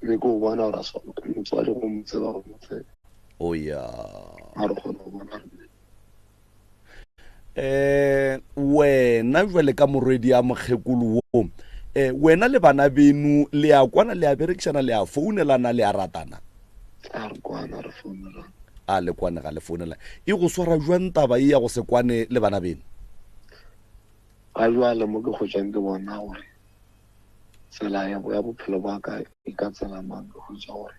Be ke o bona gore a se wa motswadi go mo tseba go mo tseba. O ya. A re kgona go bona gore eh wena jwale ka morwedi ya mokgekolo wo eh wena le bana beno le a kwana le a berekišana le a founelana le a ratana a re kwana re founelana a le kwane ga le founelana e go swara jwang taba e ya go se kwane le bana beno ga jwale mo ke kgwetšang ke bona gore tsela ya ya bophelo ba ka e ka tsela mang ke hwetša gore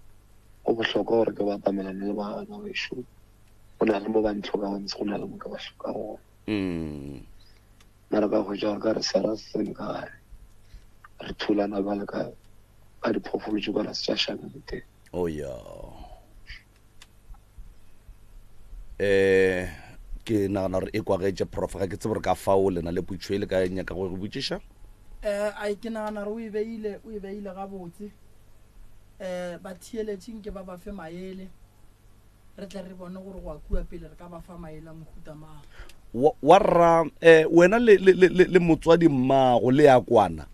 go bohlokwa gore ke batamelane le bana bešo go na le mo ba ntlhokago ntse go na le mo ke ba hlokago gona mm. mara ka hwetša gore ka re sera se tsene ka gare re thulana bjale ka ka diphoofolo tše kwana se tša šana le teng oh ya eh ke nagana gore e kwagetše prof ga ke tsebe gore ka fao lena le putšho e le ka nyaka go re botšiša um ai ke nagana gore o e beile o e beile gabotse um batheeletšing ke ba ba fe maele re tle re bone gore go a kua pele re ka ba fa maele a mohuta mang. Wa, wa rra eh, wena le, le, le, le motswadi mmago le ya kwana?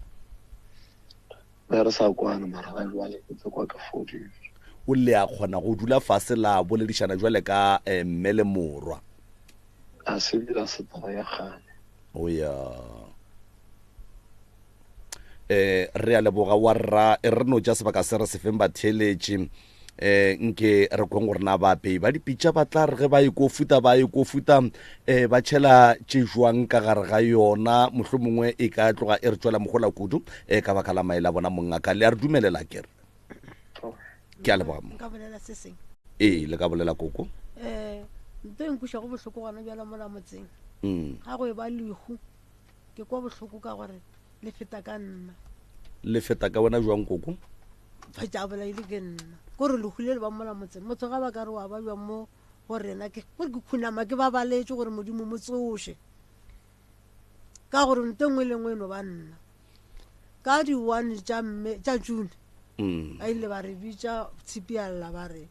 Be re sa kwana mara ga jwale ke tse kwa ke fodile. O le a kgona go dula fase la boledišana jwale ka eh, mme le morwa? A se bile se taba ya kgale. O ya. Eh, re a leboga wa rra e re no tša sebaka se re se feng batheeletši eh nke re kweng gore na baapei ba dipitša ba tla re ge ba ikofuta ba ikofuta eh ba tšhela tše jwang ka gare ga yona mohlomongwe e ka tloga e re tšwela mogola kudu eh ka baka la maele a bona mongaka le a re dumelela kere ke a leboga nka bolela se seng ee le ka bolela koko um nto e nkušago bohloko gona bjala mola motseng mm. ga go e ba lehu ke kwa bohloko ka gore le feta ka nna le feta ka wena jwang koko fetša a bolaile ke nna kore lehu le le ba mola motseng motho ga ba ka re wa ba jwang mo go rena ke gore ke khunama ke babaletše gore modimo mo tsoše ka gore nto nngwe le nngwe e no ba nna. Ka di-one tša Mme, tša June, Mm. ba ile ba re bitša tshipialla ba re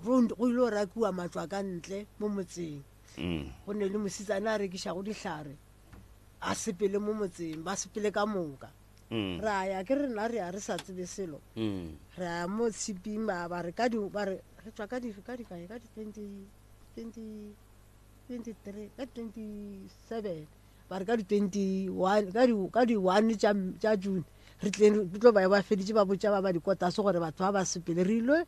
go go ile go rakiwa matswa ka ntle mo motseng. Mm. Go ne le mosetsana a rekišago dihlare a sepele mo motseng, ba sepele ka moka. Mm. Ra ya ke rena re ya re sa tsebe selo. Mm. Re ya mo tshiping ba ba re ka di ba re re tswa ka di ka di kae ka di 20 20 23 ka 27 ba re ka di 21 ka di ka di 1 tša tša June re tleng re tlo ba ba feditše ba botša ba ba dikotase gore batho ba ba sepele. Re ile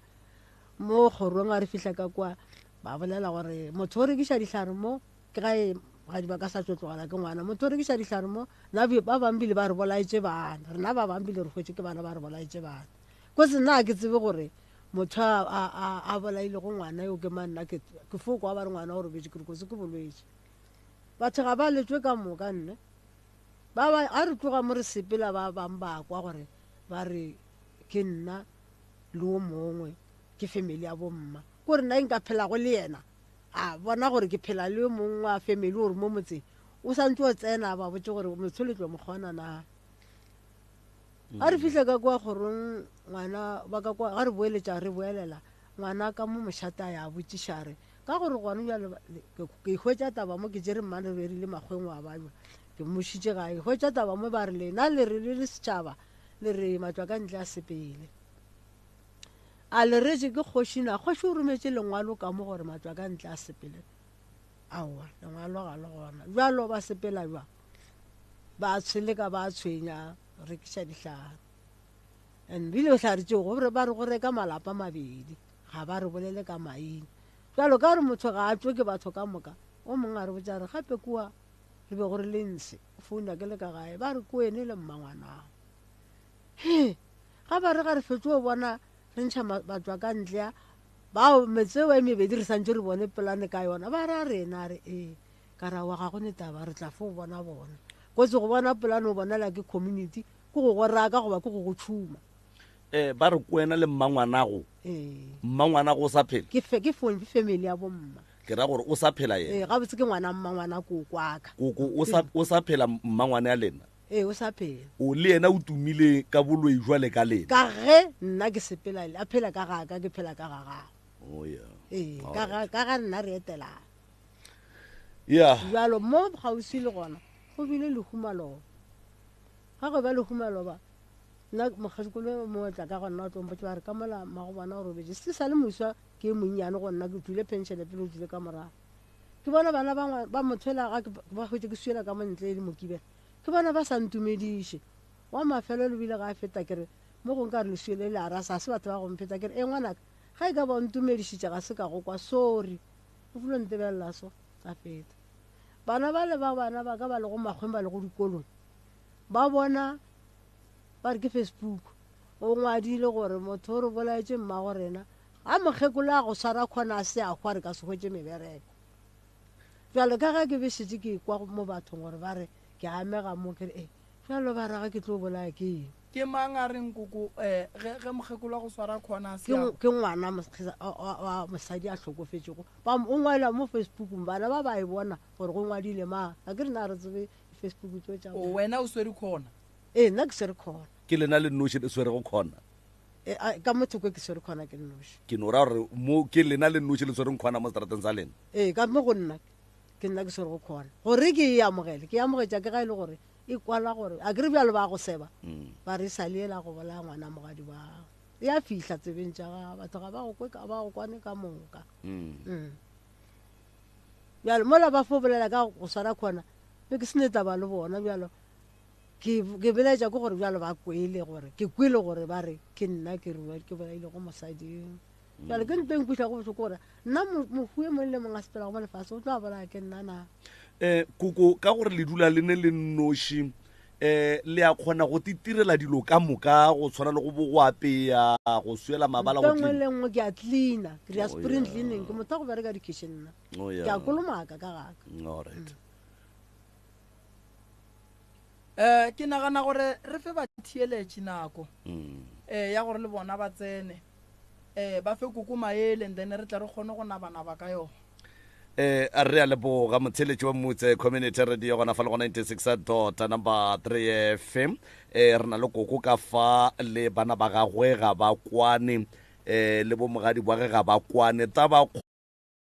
mo kgorong a re fihla ka kwa ba bolela gore motho o rekiša dihlare mo ke ga e ga di ba ka sa tlo tlogela ke ngwana. Motho o rekiša dihlare mo nna ba bang bile ba re bolaetše bana, rena ba bang bile re hwetše ke bana ba re bolaetše bana. Kotsi nna ga ke tsebe gore motho a, a, a, a bolailego ngwana yo ke mang, nna ke, ke fo kwa ba re ngwana o robetše, ke re kotsi ke bolwetši. Batho ga ba letšwe ka moka nne. Ba ba a re tloga mo re sepela ba bang ba kwa gore ba re ke nna le o mongwe ke family ya bomma. Ko re nna nka phelago le yena a bona gore ke phela le yo mongwe wa family gore mo motseng o santse o tsena ba botse gore motho le tlo mo kgona na. A re fihla ka kwa kgorong ngwana ba ka kwa ga re boeletša re boelela ngwana ka mo mošate a ya botšiša re ka gore gona bjale ke hwetša taba mo ke tšere mmane re rile makgweng wa bajwa ke mmošitše gae hwetša taba mo ba re lena le re le le setšhaba le re matswa ka ntle a sepele a le retše ke kgoši na kgoši o rometše lengwalo ka mo gore matswa ka ntle a sepele aowa lengwalo ga le gona bjalo ba sepela jwang ba tsheleka ba tshwenya rekiša dihlare and bile dihlare tšeo gore ba re go reka malapa mabedi ga ba re bolele ka maina bjalo ka gore motho ga a tšwe ke batho ka moka o mongwe a re botša re gape kua re be gore le nse founa ke le ka gae ba re ko ene le mmangwanao he ga ba re ga re fetse o bona re ntšha batswa ka ntle a bao metseo e mebedi re santse re bone polane ka yona ba ra rena re ee ka ra wa ga go ne taba re tla fo bona bona kotsi go bona polane o bonela ke community ke go go raka goba ke go go tšhuma. Ba re kwena le mmangwanago. Ee. Mmangwanago o sa phela? Ke fe, ke fone, ke family ya bomma. Ke ra gore o sa phela yena. Ee, gabotse ke ngwana mmangwana koko wa ka. Koko o sa, o sa phela mmangwane ya lena? Ee, o sa phela. O le yena o tumile ka boloi jwale ka lena? Ka ge nna ke sepela le, a phela ka ga ka, ke phela ka ga gagwe. Oh yeah. Ee, ka ga, ka ga nna re etelana. Yeah. Bjalo mo kgauswi le gona go bile lehu maloba. Ga go ba lehu maloba, nna mokgekolo mongwe tla ka go nna o tlo mpotša ba re ka mola mmago bona o robetše. Se sa le moswa ke e monnyane go nna, ke tšwile pension pele o tšwile ka morago. Ke bona bana ba ba motho ela ga ke ba hwetše ke swiela ka mo ntle e le mokibela. Ke bona ba sa ntumediše. Wa mafelelo o bile ga a feta ke re mo gongwe ka re leswio le le a rasa ga se batho ba go mpheta ke re e ngwanaka ga e ka ba o ntumedišitše ga se ka go kwa sorry. O filo ntebelela so a feta. Bana bale ba bana ba ka ba lego makgweng ba lego dikolong ba bona ba re ke Facebook o ngwadile gore motho o re bolaetše mmago rena ga mokgekolo a go swara khona a se a hwa re ka se hwetše mebereko. Bjalo ka ge ke be šetše ke kwa mo bathong gore ba re ke amega mo ke re e bjalo ba ra ge ke tlo bolaya ke eng. Ke mang a reng koko eh ge ge mokgekolo a go swara khona a se Ke a ke ngwana wa mosadi a hlokofetšego ba o ngwala mo Facebookong bana ba ba e bona gore go ngwadile mang ga ke re na re tsebe Facebook tšeo tša O wena o swere khona? Ee, nna ke swere khona. Ke lena le nnoši le swerego khona? E, a, ka mo thoko ke swere khona ke nnoši. Ke no ra gore mo ke lena le nnoši le swereng khona mo seterateng sa lena? Ee, ka mo go nna ke nna ke swerego khona. Gore ke e amogele, ke e amogetša ke ga e le gore e kwala gore a ke re bjalo ba go seba ba re sa le ela go bolaya ngwana mogadi wa gago. E a fihla tsebeng tša gago, batho ga ba go kwe, ga ba go kwane ka moka. Mm. Bjalo mola ba fo bolela ka go swara khona, be ke se ne taba le bona bjalo. Ke ke belaetša ke gore bjalo ba kwele gore ke kwele gore ba re ke nna ke rua ke bolaile go mosadi. Bjalo ke ntho e nkwišago bohloko gore nna mohu e mongwe le mongwe a sepelago mo lefase o tlo a bolaya ke nna na. Um koko ka gore le dula le ne le nnoši um le a kgona go titirela dilo ka moka go tshwana le go bo go apeya go swela mabala go nngwe le nngwe ke a cleaner ke dira oh, spring cleaning ke motho wa go bereka di-kitchen nna oh, ke a kolomaka ka gaka all right um ke nagana gore re fe batheeletši nako um ya gore le bona ba tsene um ba fe koko maele and then re tle re kgone go nabanaba ka yona. Eh, a re a leboga motheletši wa Mmutse Community Radio gona fa le go 96 dot number 3 FM. Eh, re na le koko ka fa le bana ba gagwe ga ba kwane eh le bomogadi bwa ge ga ba kwane. Taba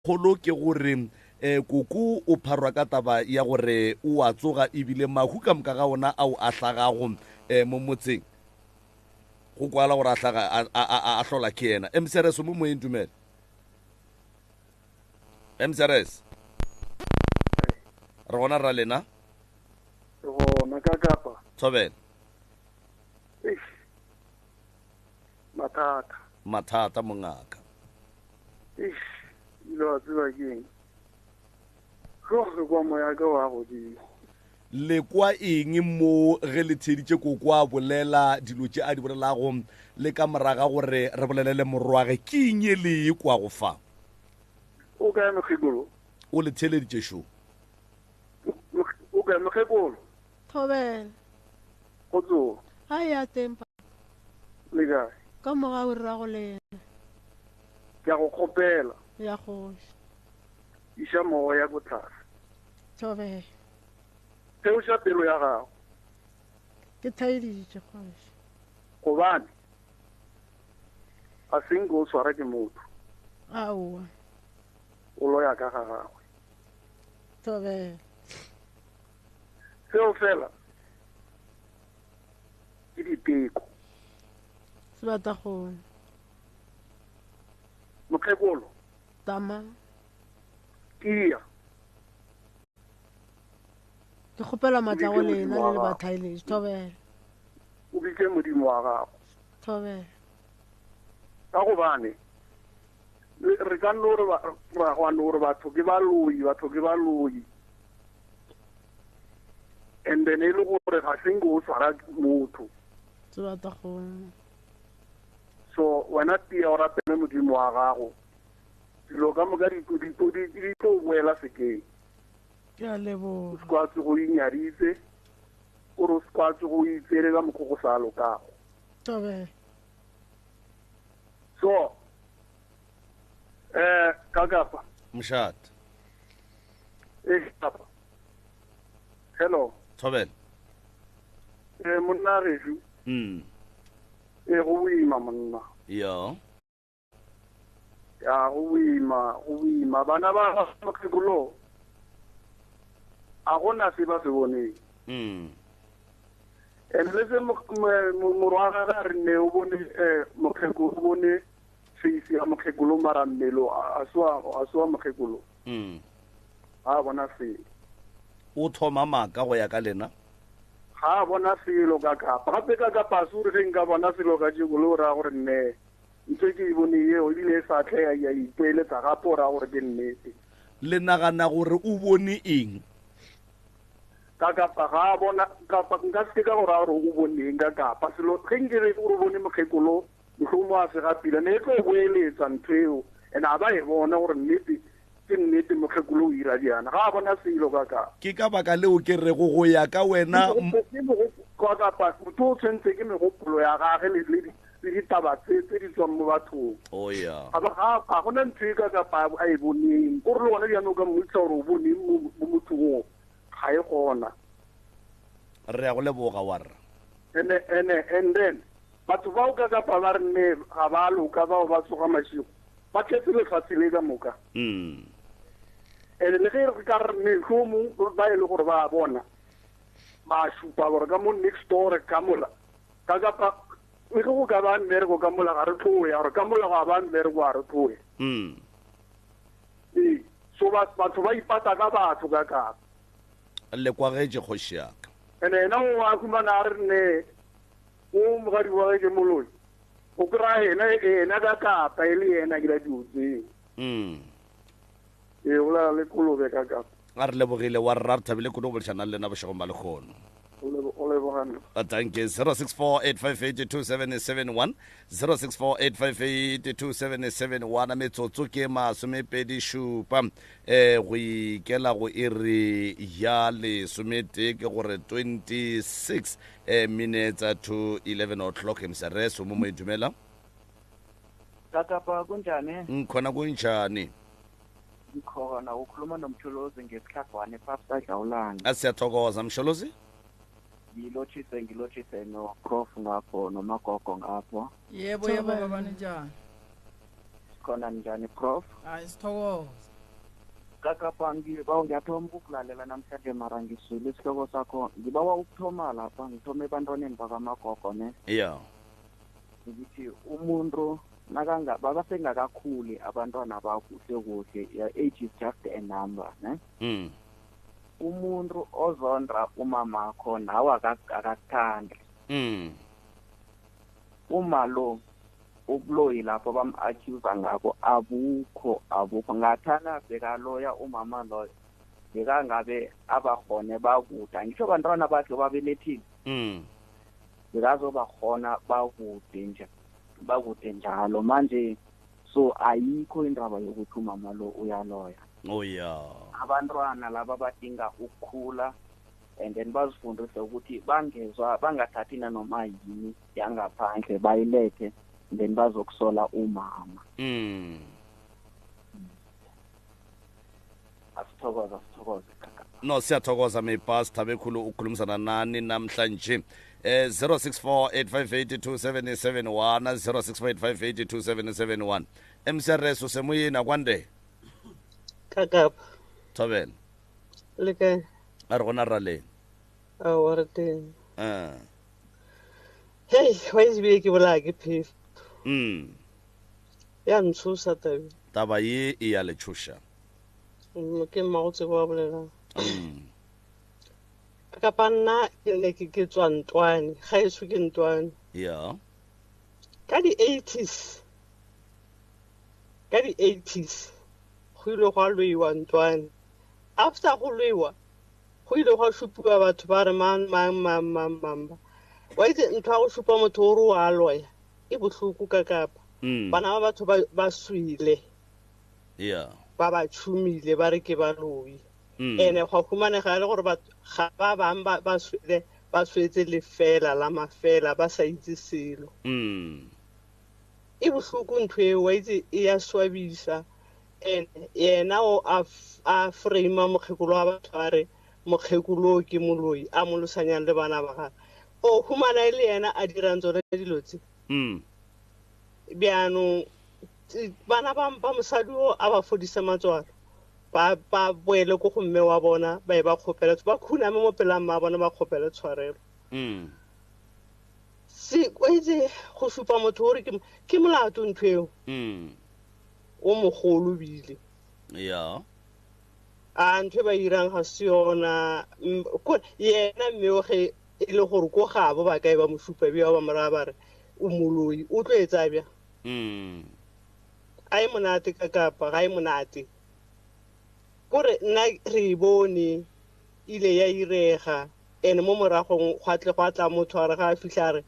kgolo ke gore eh koko o pharwa ka taba ya gore o a tsoga ebile mahu ka moka ga ona ao a hlagago eh mo motseng go kwala gore a hlaga a hlola ke yena. MCRS mo moyeng dumela. MCRS re gona ra lena re gona ka kapa thobela Eish. mathata mathata mongaka Eish, ile wa tseba ke eng go re kwa moya ka wa godimo Le kwa eng mo ge le theeditše koko a bolela dilo tše a di bolelago le ka moraga gore re bolele le morwage? Ke eng ye le e kwago fa? O kae mokgekolo? O le theeleditše šo. O kae mokgekolo? Thobela. Go tsoga. A ya teng pa. Le kae? Ka mogau rrago lena. Ke a go kgopela. Ya kgoši. Iša moya ko tlase. Thobela. Theoša pelo ya gago. Ke thaeditše, kgoši. Gobane ga se nke o swara ke motho. Aowa. O loya ka ga gagwe. Thobela. Seo fela ke diteko. Sebatakgolo. Mokgekolo. Tama. Tia. Ke kgopela matla go lena le le bathaeletši. Thobela. O bitše Modimo wa gago. Thobela. Ka gobane re ka no re ra gwa no re batho ke baloi, batho ke baloi. And then e le gore ga se nke o tshwara motho. Sebatakgolo. So wena tia o rapele Modimo wa gago. Dilo ka moka di di tlo boela sekeng. Ke a leboga. O se kwa tsogo o inyaditse, o re o se kwa tsogo o itsere ka mokgwa go sa lokago. Thobela. So, eh, ka kapa. Mošate. Eh, kapa. Hello. Thobela. Eh, monna gešo. Eh, go boima monna. Yo. Ya, go boima, go boima. Bana ba mokgekolo, a gona se ba se boneng. And le se morwa gagwe a re ne o bone eh, mokgekolo, o bone face ya mokgekolo mara mmele a se wa, a se wa mokgekolo. Ga a bona selo. O thoma maaka go ya ka lena? Ga a bona selo ka kapa. Gape ka kapa a se gore ge nka bona selo ka tšeko le o raya gore nne ntho e ke e bone yeo ebile e sa tle ya ya ipoeletsa gape o raya gore ke nnete. Le nagana gore o bone eng? Ka kapa ga a bona kapa nka se ke ka go raya gore o bone eng ka kapa selo ge nke re o bone mokgekolo mohlomong a se ga pila ne e tlo boeletsa ntho eo and a ba e bona gore nnete ke nnete mokgekolo o ira bjana ga a bona selo ka kapa. Ke ka baka leo ke rego go ya ka wena. Ke ka kapa motho o tshwentse ke megopolo ya gage le le le ditaba tse tse di tswang mo bathong. Oh yeah. Ga ga ga gona ntho e ka kapa a e boneng. Ko re le gona jaanong ka mmotsa gore o boneng mo mo mothong o ga e gona. Re ya go leboga warra. And and and then batho bao ka kapa ba re nne ga ba loka bao ba tsoga mašego ba tletse lefatshe le ka moka. And le ge re ka re mehlomong ba e le gore ba bona ba šupa gore ka mo next door ka mola ka kapa le ge go ka ba mmereko ka mola ga re tloya gore ka mola ga ba mmereko ga re tloye. Ee, so batho ba ipata ka batho ka kapa. Le kwagetše kgoši ya ka. And ena o a humana a re ne o mogadi wa ge ke moloi. O kry-a ena ena ka kapa e le yena ke la dilo tseo. Ee, o la le kolobe ka kapa. A re lebogile wa rra re thabile kudu go boledišana le lena bošegong ba lekgono. O lebogane. Danke 0648582771 0648582771 metsotso ke masomepedi šupa eh go ikela go iri ya lesometee ke gore 26 eh minutes to 11 o'clock msrs o mo mo dumela Kakapa kunjani? nkhona kunjani? Ngikhona ukhuluma noMsholozi ngesihlagwane Pastor Dlawulane. Siyathokoza Msholozi. Ngilotshise ngilotshise no Prof ngapho nomagogo ngapho. Yebo yebo baba ninjani? Sikhona njani Prof? Hayi sithokoza. Kakapa ngibawa ngiyathoma ukukulalela namhlanje mara ngiswile isihloko sakho. Ngibawa ukuthoma lapha ngithome ebantwaneni bakamagogo ne. Yeah. Ngithi umuntu nakanga babasengakakhuli abantwana bakuhle kuhle your age is just a number ne. Umuntu ozondra umamakho nawe akakuthandi. Uma lo ubuloyi lapho bam-accuse ngako abukho abukho ngathana bekaloya umama loyo bekangabe abahone bakude angisho bantwana bakhe babelethile. Bekazobakhona bakude nje bakude njalo manje so ayikho indaba yokuthi umama lo uyaloya. Oh yeah. Abantwana laba badinga ukukhula and then bazifundise ukuthi bangezwa bangathathi nanoma yini yangaphandle bayilethe then bazokusola umama. Asithokoze asithokoze kaka. No siyathokoza my pastor bekhulu ukukhulumisana nani namhlanje. 0648582771 0648582771 MCRS usemuyini akwande. Kakapa. Thobela. Le kae? A re gona raleng. Aowa re teng. Hei, wa itse bile ke bolaya ke phefo. Ya ntshosa tabe. Taba ye e ya le tshoša. Ke mmago tsebo wa bolelang. Kapa nna ke ne ke ke tswa ntwane, ga eso ke ntwane. Yeah. Ka di 80s. Ka di 80s go ile gwa loiwa ntwane. After go loiwa go ile gwa šupiwa batho ba re mang mang mang mang mang ba. Wa itse ntho ya go šupa motho o re o a loya e bohloko ka kapa. Bana ba batho ba swile. Yeah. Ba ba tšhumile ba re ke baloi. Ene gwa humanega le gore batho ga ba bang ba swele ba swetse lefela la mafela ba sa itse selo. E bohloko ntho eo wa itse e ya swabisa. And yena o a frame mokgekolo wa batho a re mokgekolo ke moloi a mo losanyang le bana ba gagwe. O humana e le yena a dirang tsone dilo tse. Bjaanong bana ba mosadi o a ba fodisa matswalo. Ba boele ko go mme wa bona ba e ba kgopela ba khuname mo pela mma bona ba kgopela tshwarelo. Se o itse go supa motho o re ke molato ntho eo. O mogolo bile. Yeah. A ntho e ba irang ga se yona yena mme o ge e le gore ko gabo ba kae ba mo supa bja ba moraya ba re o moloi o tlo etsa bja. A e monate ka kapa ga e monate. Kore nna re e bone ile ya irega ene mo moragong gwa tle gwa tla motho a re ga a fitlha a re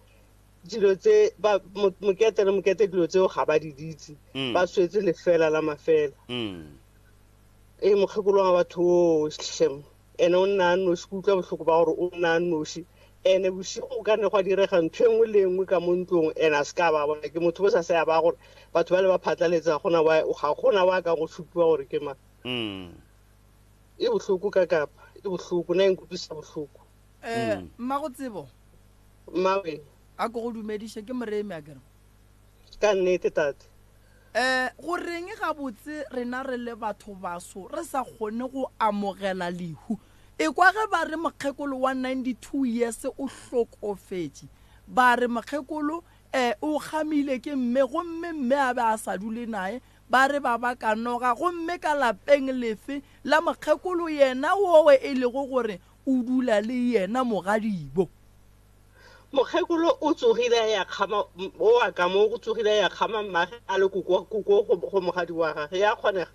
dilo tse ba mokete le mokete dilo tseo ga ba di ditse. Ba swetse lefela la mafela. E mokgekolo wa batho o shem ene o nna a noši ke utlwa bohloko ba gore o nna a noši ene bosigo o ka ne gwa direga ntho e nngwe le nngwe ka mo ntlong ene a se ka ba bona ke motho bo sa se ya ba gore batho ba le ba phatlaletsa gona wa ga gona wa ka go supiwa gore ke mang. E bohloko ka kapa e bohloko na e nkutlwisa bohloko. Mmago tsebo. Mmawe. A ko go dumediše ke moremi a kere. Ka nnete tate. Go reng gabotse rena re le batho baso re sa kgone go amogela lehu. E kwa ge ba re mokgekolo wa 92 years o hlokofetše. Ba re mokgekolo o kgamile ke mme gomme mme a be a sa dule naye. Ba re ba ba ka noga gomme ka lapeng lefe la mokgekolo yena owe e lego gore o dula le yena mogadibo. Mokgekolo o tsogile ya kgama o wa ka mo go tsogile ya kgama mmage a le koko koko go mogadi wa gagwe ya kgonega.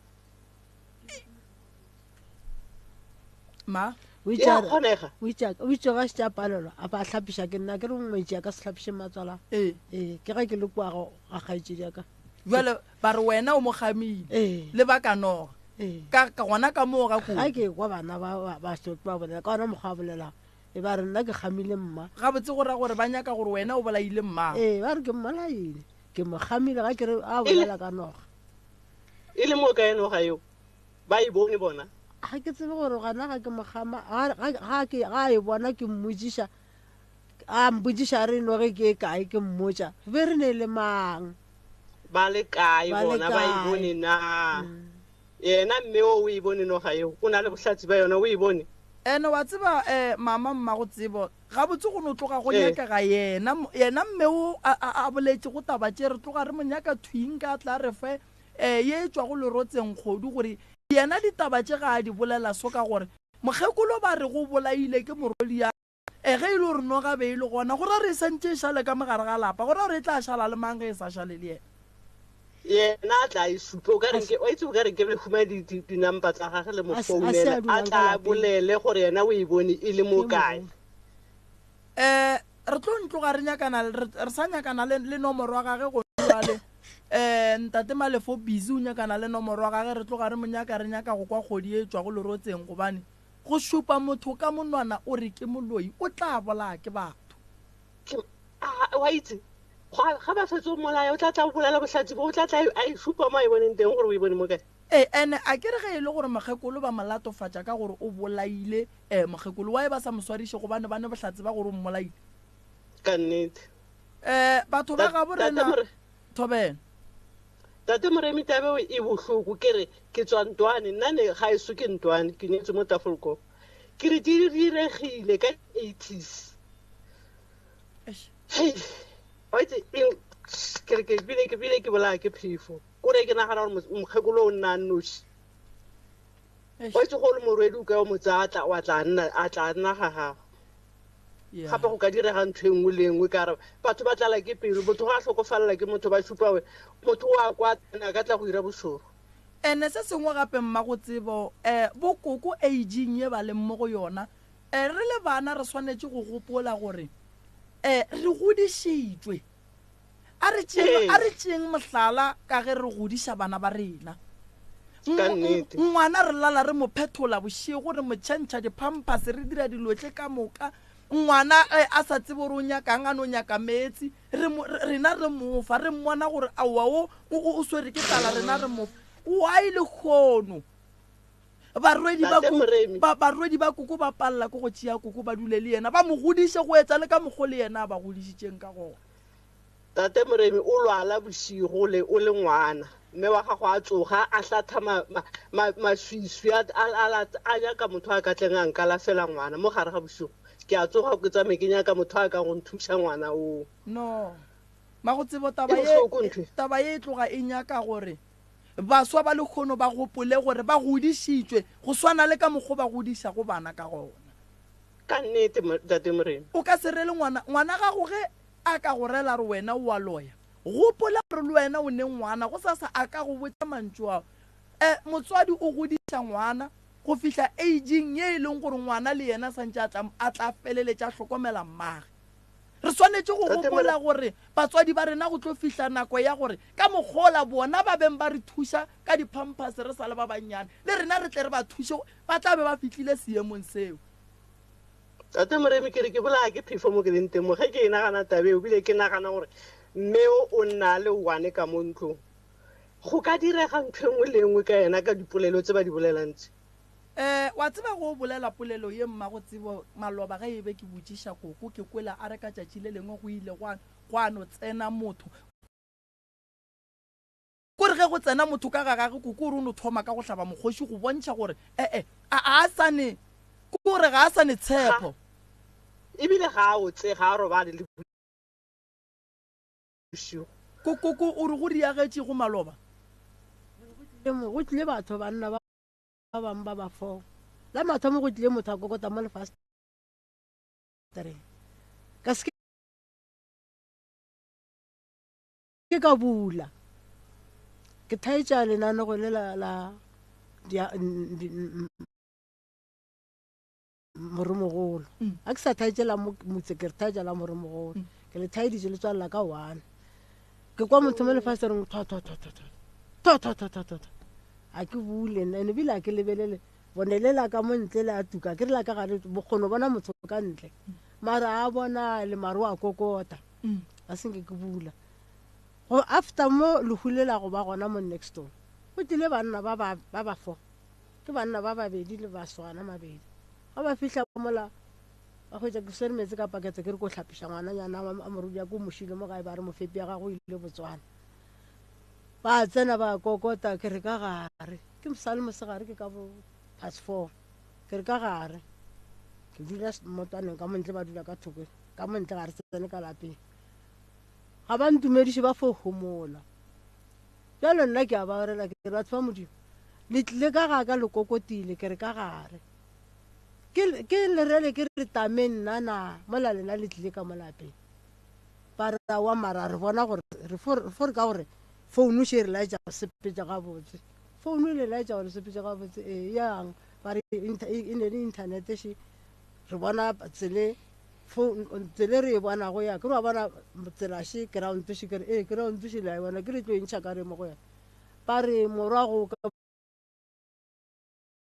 Ma o itse Ya kgonega. O itse o itse ga se tša palelwa a ba hlapiša ke nna ke re ngwetši a ka se hlapiše matswala. Ke ga ke le kwa go ga kgaetšedi ya ka. Jwale ba re wena o mo kgamile. Le ba ka noga. Ka gona ka moo ga koko. Ga ke kwa bana ba ba se ba bolela ka ona mokgwa a bolela. E ba re nna ke kgamile mma. Gabotse go ra gore ba nyaka gore wena o bolaile mma. Ba re ke mmolaile. Ke mo kgamile ga ke re a bolela ka noga. E le mo kae noga eo? Ba e bone bona? Ga ke tsebe gore gona ga ke mo kgama, ga, ga, ga ke, ga a e bona ke mmotšiša, a mpotšiša a re noge ke e kae, ke mmotša, be re ne le mang? Ba le kae Ba le bona, ba e kae? bone na? Yena mme o o e bone noga yeo, o na le bohlatse bja yona, o e bone? Ene wa tseba, eh, mama mmago tsebo, gabotse go no tloga go Ee. nyakega yena, yena mme o a, a, a boletšego taba tše, re tloga re mo nyaka thwi nka a tla re fe eh, ye e tšwago lerotseng kgodu gore yena ditaba tše ga a di bolela so ka gore mokgekolo ba re go bolaile ke morwedi ya eh, ge e le gore noga be e le gona go ra re e santše e šale ka mogare ga lapa go ra gore e tla šala le mang ge e sa šale le yena. Yena a tla e supe o ka reng ke wa itse o ka reng ke be humane di di dinampa tsa gage le mo A se a se founele a a dulang ka tla lapeng. bolele gore yena o e bone e le mo Ke kae. mogolo. Eh, re tlo ntloga re nyakana re, re sa nyakana le, le nomoro ya gage go jwale. Eh, ntate Malefo busy o nyakana le nomoro ya gage, re tloga re mo nyaka re nyaka go kwa kgodi e tšwago lerotseng gobane go šupa motho ka monwana o re ke moloi o tla bolaya ke batho. Ke, a, wa itse, ga, ga ba fetso molaya o tla tla o bolela bohlatse bo, o tla tla a e šupa mo a e boneng teng gore o e bone mo kae. Ee, ene a ke re ge e le gore mokgekolo ba mo latofatša ka gore o bolaile eh, mokgekolo, why ba sa mo swariše gobane ba ne bohlatse ba gore o mmolaile? Ka nnete. Eh, batho ba Ta- gabo Tate rena More- Thobela. Tate Moremi tabeo e bohloko ke re ke tswa Ntwane nna ne ga eso ke Ntwane ke nyetswe mo Tafelkop ke re di diregile ka 80s Eish. hei wa itse eng ke re ke bile ke bile ke bolaya ke phefo kore ke nagana gore mokgekolo o nna a nnoši Eish. wa itse go le morwedi o ka o mo tsaya a tla wa tla nna a tla nna ga gago Yeah. gape go ka direga ntho e nngwe le e nngwe ka re batho ba tlala ke pelo motho ga a tlhokofalela ke motho ba šupa we motho o a kwa a ka tla go ira bošoro Ene se sengwe gape mmago tsebo um bokoko aging ye ba leng mo go yona um re le bana re swanetše go gopola gore um re godišitšwe A re tšeeng, a re tšeeng mohlala ka ge re godiša bana ba rena. Ka nnete. Ngwana re lala re mo phethola bošego, re mo tšhentšha di-pampers, re dira dilo tše ka moka. Ngwana ge a sa tsebe gore o nyakang, a no nyaka meetse, re mo, rena re mo fa, re mmona gore aowa o, o, o swere ke tlala, rena re mo fa. Why lehono barwedi ba Tate ko, Moremi. ba, barwedi ba koko ba palela ke go tšea koko ba dule le yena, ba mo godiše go etša le ka mokgo le yena a ba godišitšeng ka gona. Tate Moremi o lwala bošego le o le ngwana. Mme wa gago a tsoga a hlatha ma, ma, ma, maswiswi a, a, a, a nyaka motho a ka tleng a nkalafela ngwana mo gare ga bošego. Ke a tsoga ke tsamaye ke nyaka motho a ka go nthuša ngwana oo. No. Magotsebo taba E ye, bohloko ntho e. taba ye e tloga e nyaka gore baswa ba lekgono ba gopole gore ba godišitšwe go swana le ka mokgo ba godišago bana ka gona. Ka nnete, Tate Moremi. O ka se rele ngwana, ngwana gago ge a ka go rela re wena o a loya, gopola gore le wena o ne ngwana, gosasa a ka go botša mantšu ao. E, motswadi o godiša ngwana go fihla aging ye e leng gore ngwana le yena santše a tla, a tla feleletša a hlokomela mmage. Re swanetše go gopola gore batswadi ba rena go tlo fihla nako ya gore ka mokgola bona ba beng ba re thuša ka di-pampers re sa le ba bannyane, le rena re tle re ba thuše, ba tla be ba fihlile seemong seo. Tate Moremi, ke re ke bolaya ke phefo mo ke leng teng mo. Ge ke e nagana taba eo, ebile ke nagana gore mme o o nna a le one ka mo ntlong. Go ka direga ntho e nngwe le e nngwe ka yena ka dipolelo tse ba di bolelang tse. Eh, wa tseba go bolela polelo ye mmago tsebo maloba ge e be ke botšiša koko ke kwela a re ka tšatši le lengwe go ile gwa, gwa no tsena motho. Ko re ge go tsena motho ka ga gage, koko o re o no thoma ka go hlaba mokgoši go bontšha gore e-e, a, a a sa ne, ko re ga a sa ne tshepo. Ebile ga a otse, ga a robale le bošego. Ko, koko o re go diagetšego maloba? Go tlile batho, banna ba bangwe ba ba foo. La mathomo go tlile motho a kokota mo lefastereng. Ka se ke ka bula ke thaetša lenanego le la la moremogolo mm. a ke sa thaetše la motse ke re thaetša la moremogolo mm. ke le thaeditše le tswalela ka one ke kwa motho mo lefastereng tho tho tho tho tho tho tho tho tho a ke bule nna ene bile a ke lebelele bone le la ka mo ntle le a tuka ke re la ka gare bokgono bona motho ka ntle mara a bona le mare wa kokota mm. a senke ke bula go after mo lehu le la go ba gona mo next door go tlile banna ba ba ba ba fo. Ke banna ba babedi le baswana mabedi. Ga ba fihla mola ba hwetša ke swere meetse ka pakete ke re ko hlapiša ngwananyana a morodi ya ko mošile mo gae ba re mofepi ya gago ile Botswana. Ba tsena ba kokota ke re ka gare. Ke mosale mosegare ke ka bo past 4. Ke re ka gare. Ke dula mmotwaneng ka montle ba dula ka thoko ka montle ga re tsene ka lapeng. Ga ba ntumediše ba fo homola. Bjalo nna ke a ba rela ke re batho ba Modimo le tlile ka ga ka le kokotile ke re ka gare. Ke ke le rele ke re tame nna na mola lena le tlile ka mo lapeng. Ba re aowa mara re bona gore re fo re ka gore founu še e re laetša go sepetša gabotse. Founu e le laetša gore sepetše gabotse ee yang ba re e ne le internet še re bona tsele tsele re e bonago ya ke re wa bona tsela še ground še ke re ee ground še le a e bona ke re tlo e ntšha ka re mo go yona. Ba re morwa go ka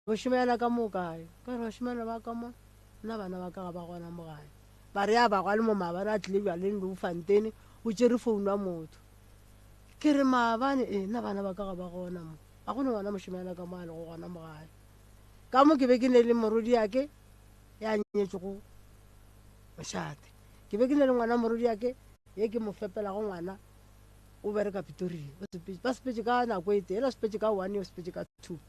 Bašemanyana ka mo kae? Ka re bašemanyana ba ka mo, nna bana ba ka ga ba gona mo gae. Ba re ya ba gwa le mo maabane a tlile bjaleng le bofantene, o tšere founu ya motho. Ke re maabane ee, nna bana ba ka ga ba gona mo. Ga go ne ngwana mošemanyana ka mo a lego gona mo gae. Ka mo ke be ke ne le morwediake ya nyetšego mošate. Ke be ke ne le ngwana morwediake ye ke mo fepelago ngwana o bereka Pretoria. Ba sepetše ka nako e tee, yena o sepetše ka one, yo o sepetše ka two.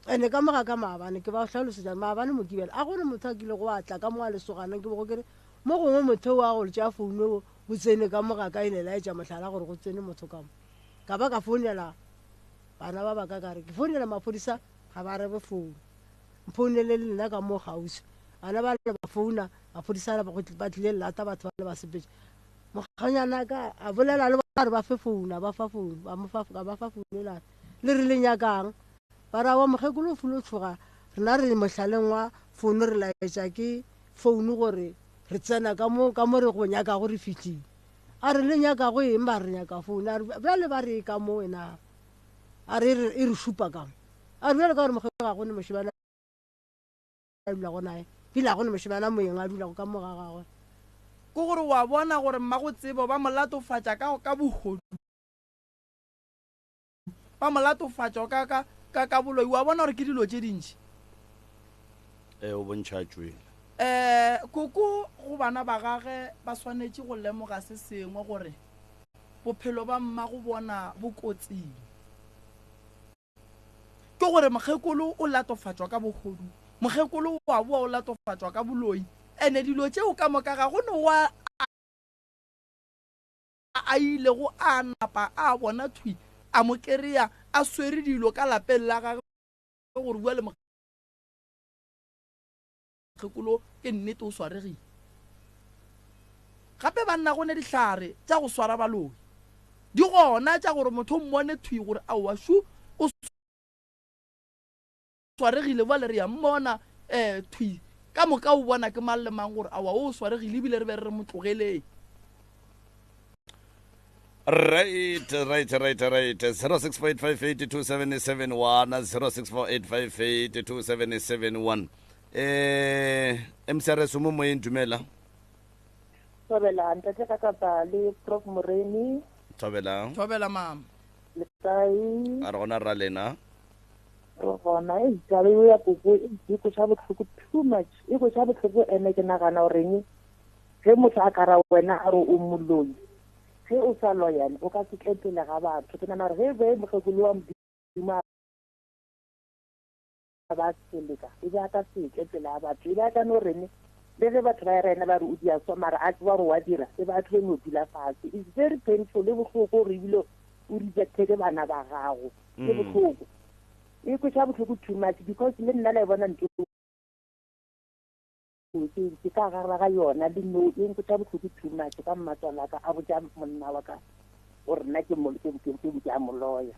Ene ka moga ka maabane ke ba hlalosetša maabane Mokibelo a gone motho a kilego a tla ka mo a lesogana ke bogo ke re mo gongwe motho o a go tšea founu o o tsene ka moga ka e ne laetša mohlala gore go tsene motho ka mo. Ka ba ka founela bana ba baka ka re ke founela maphodisa ga ba arabe founu. Mphounele le nna ka mo kgauswi. Bana ba le ba founa maphodisa ba ba tlile lata batho ba le ba sepetše. Mokganyana ka a bolela le bona re ba fe founu a ba fa founu ba mo fa ka ba fa founu la le re le nyakang. Ba re aowa mokgekolo o file o tšhoga rena re mohlaleng wa founu re laetša ke founu gore re tsena ka mo ka mo re go nyakago re fihlile. A re le nyakago eng ba re re nyaka founu a re bjale ba re e ka mo wena a re e re šupa ka mo a re bjale ka gore mokgekolo ga go ne mošemane a dulago naye pele ga go ne mošemane a moyeng a dulago ka mo ga gagwe. Ke gore wa bona gore mmagotsebo ba mo latofatša ka ka bohodu. Ba mo latofatša ka, ka, ka, ka boloi. Wa bona gore ke dilo tše dintši. Ee, o bontšha a tšwele. Ee, koko go bana ba gage ba swanetše go lemoga se sengwe, gore bophelo ba mmago bona bo kotsing. Ke gore mokgekolo o latofatšwa ka bohodu, mokgekolo wa boa o latofatšwa ka boloi, ene dilo tšeo ka moka ga go ne wa a ilego a napa a bona thwi a mo kereya a swere dilo ka lapeng la gagwe gore bua le mokgekolo ke nnete o swaregile. Gape banna go ne dihlare tša go swara baloi di gona tša gore motho o mmone thwi gore aowa shu o swaregile bjale re ya mmona um thwi ka moka o bona ke mang le mang gore aowa o swaregile ebile re be re re mo tlogeleng. Right, right, right, right. 0658582771, 0648582771. Eh, MCRS o mo moyeng dumela. Thobela ntate ka kapa le Prof Moremi. Thobela. Thobela mama. Le kae? A re gona ra lena. Re gona e taba eo ya koko e e kweša bohloko too much e kweša bohloko ene ke nagana goreng ge motho a ka ra wena a re o moloi ge o sa loyane o ka se tle pele ga batho ke nagana gore ge be mokgekolo wa modimo a ba seleka e be a ka se tle pele ga batho e be a ka no rene le ge batho ba ya rena ba re o dia so mara a tseba gore wa dira e ba tlo no dula fatshe it's very painful e bohloko gore ebile o rejecte ke bana ba gago e bohloko e kweša bohloko too much because le nna la e bona ntho ke ka gare ga yona le no e nkweša bohloko too much ka mmatswala ka a botša monna wa ka gore nna ke mo ke ke ke ke a mo loya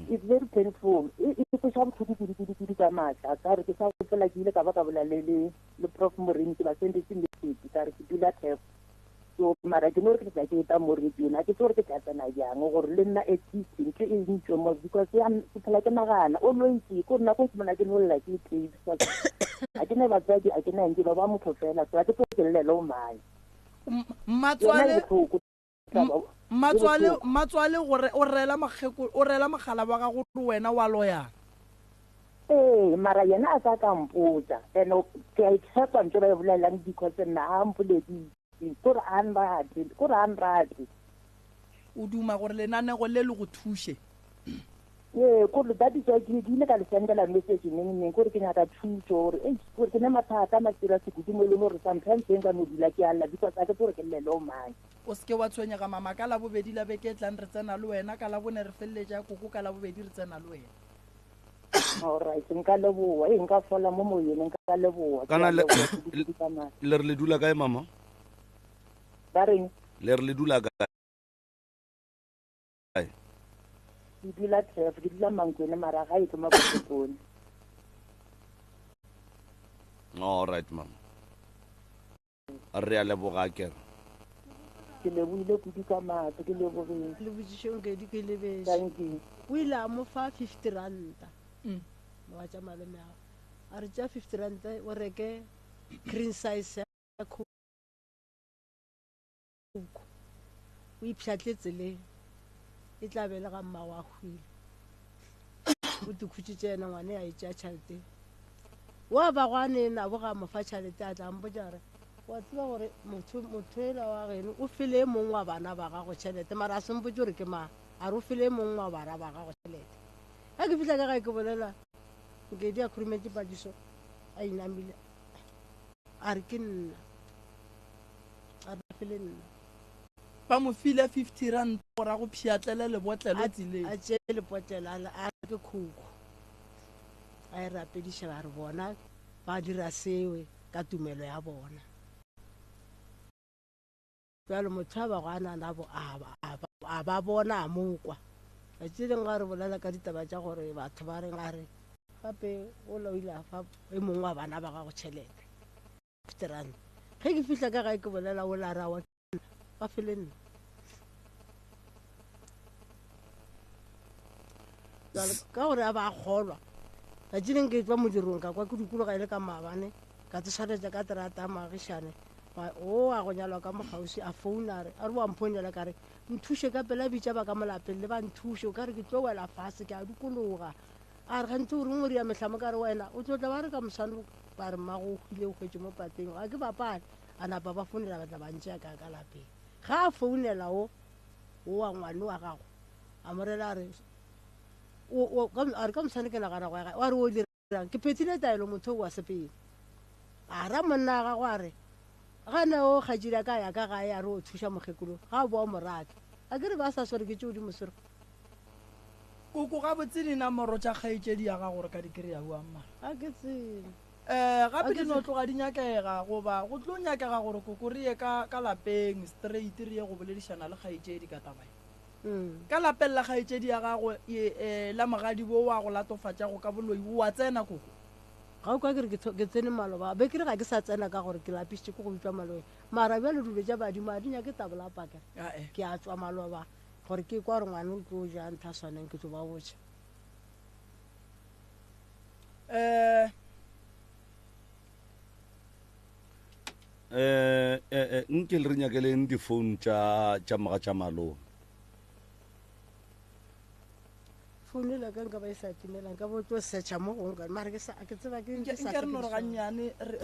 it's very painful e e kweša bohloko kudu kudu kudu ka maatla ka re ke sa gopola ke ile ka ba ka bola le le le prof Moremi ke ba sendetse message ka re ke dula theko so mara ke no re ke tla ke eta mo radio na ke tse gore ke tla tsena jang gore le nna at least ntho e ntšwe mo because ya ke phela ke nagana o loitse ko nna ko ke mona ke no lla ke tee because ga ke ne batswadi a ke na eng ke no ba motho fela so ga ke tlo ke llele o mang mmatswale mmatswale mmatswale gore o rela mokgeko o rela mogala wa gago gore wena wa loyana. Ee, mara yena a sa ka mpotsa. And ke a e tshepa ntho ba e bolelang because nna a mpoleditse. Kore a nrate, kore a nrate. O duma gore lenanego le le go thuše? Ee, kore that is why ke ile ka le sendela message neng neng kore ke nyaka thuso gore eish kore ke ne mathata a maserious kudu mo e leng gore sometimes nka no dula ke a lla because a ke tsebe gore ke llele o mang. O se ke wa tshwenyega mama, ka Labobedi la beke e tlang re tsena le wena, ka Labone re feleletša ya koko, ka Labobedi re tsena le wena. Alright, nka leboa. Ee, nka fola mo moyeng, nka leboa. Kana le le re le dula kae mama? Ba reng? Le re le dula kae? Ke dula Turf, ke dula Mankwene mara ga e ke Mabopopone. All right mama. Re a leboga akere. Ke lebohile kudu ka maatla, ke lebogile. Le botšišong kedi ke lebetše. Thank you. O ile a mo fa 50 ranta. Mogatša malome ao. A re tšea 50 ranta o reke green size ya Coke. O ipšhatle tseleng. E tla be le ga mmago a hwile. O tikhutšitše yena ngwane a e tšea tšhelete. Wa ba gwa ne nabo ga mo fa tšhelete a tla mpotša gore wa tseba gore motho motho ela wa geno o file e mongwe wa bana ba gago tšhelete mara a se mpotše gore ke mang a re o file e mongwe wa bara ba gago tšhelete ga ke fihla ka gae ke bolela nkedi a khurumetse padiso a inamile a re ke nna a re ba file nna Ba mo file 50 rand gore a go pšhatlele lebotlelo tseleng. A tšee lepotlelo a reke khukhu a e rapediša ba re bona ba dira sewe ka tumelo ya bona. Bjalo motho a bago a na nabo a ba bona a mo kwa. Tšatši le lengwe a re bolela ka ditaba tša gore batho ba reng a re gape ola o ile a fa e mongwe wa bana ba gago tšhelete. 50 rand. Ge ke fihla ka gae ke bolela o la rawa ba fele nna. Ka gore a ba kgolwa tšatši leng ke tswa modirong ka kwa ke dikologa e le ka maabane ka tshwaretša ka terata ya moagišane o a go nyalwa ka mokgauswi a founa a re a re wa mphounela ka re nthuše ka pela bitša ba ka molapeng le ba nthuše o ka re ke tlo wela fase ke a dikologa a re ganthe o reng o ria mehlamo ka re wena o tlo tla ba re ka moswane Ba re, Mmago o hwile, o hwetše mo pateng. Ga ke bapale. A napa ba founela ba tla ba ntšea ka ka lapeng. Ge a founela o, o wa ngwane wa gago, a mo rela a re, o, o, ka, a re ka moswane ke nagana go ya gae. Wa re o dirang? Ke phethile taelo motho o wa sepele. A ra monna wa gagwe a re, Gane o kgatšidi a ka ya ka gae a re o thuša mokgekolo, ga a boa o mo rake. A ke re ba sa swere ke tšeo di mo swere. Koko, gabotse dinamoro tša kgaetšedi ya gago re ka di kry-a bjang mara? Ga ke tsebe. Um gape di no tloga di nyakega goba go tlo nyakega gore koko re ye ka ka lapeng straight re ye go boledišana le kgaetšedi ka taba ye. Ka lapeng la kgaetšedi ya gago ye um la mogadibo wa go latofatšago ka boloi o a tsena koko? Ga o kwa ke re ke tsene maloba be ke re ga ke sa tsena ka gore ke lapišitše ke go bitšwa maloi mara bjale dilo tša badimo a di nyake tabolapa ke re ke a tšwa maloba Gore ke kwa gore ngwana o tlo ja ntho a swaneng ke tlo ba botša. Eh. Eh, eh, eh, nke le re nyakeleng difounu tša tša moga tša malome. Founu ela ka nka ba e sa timela nka bo tlo searcha mo gongwe ka mara ke sa ke tseba ke ke sa re no re gannyane re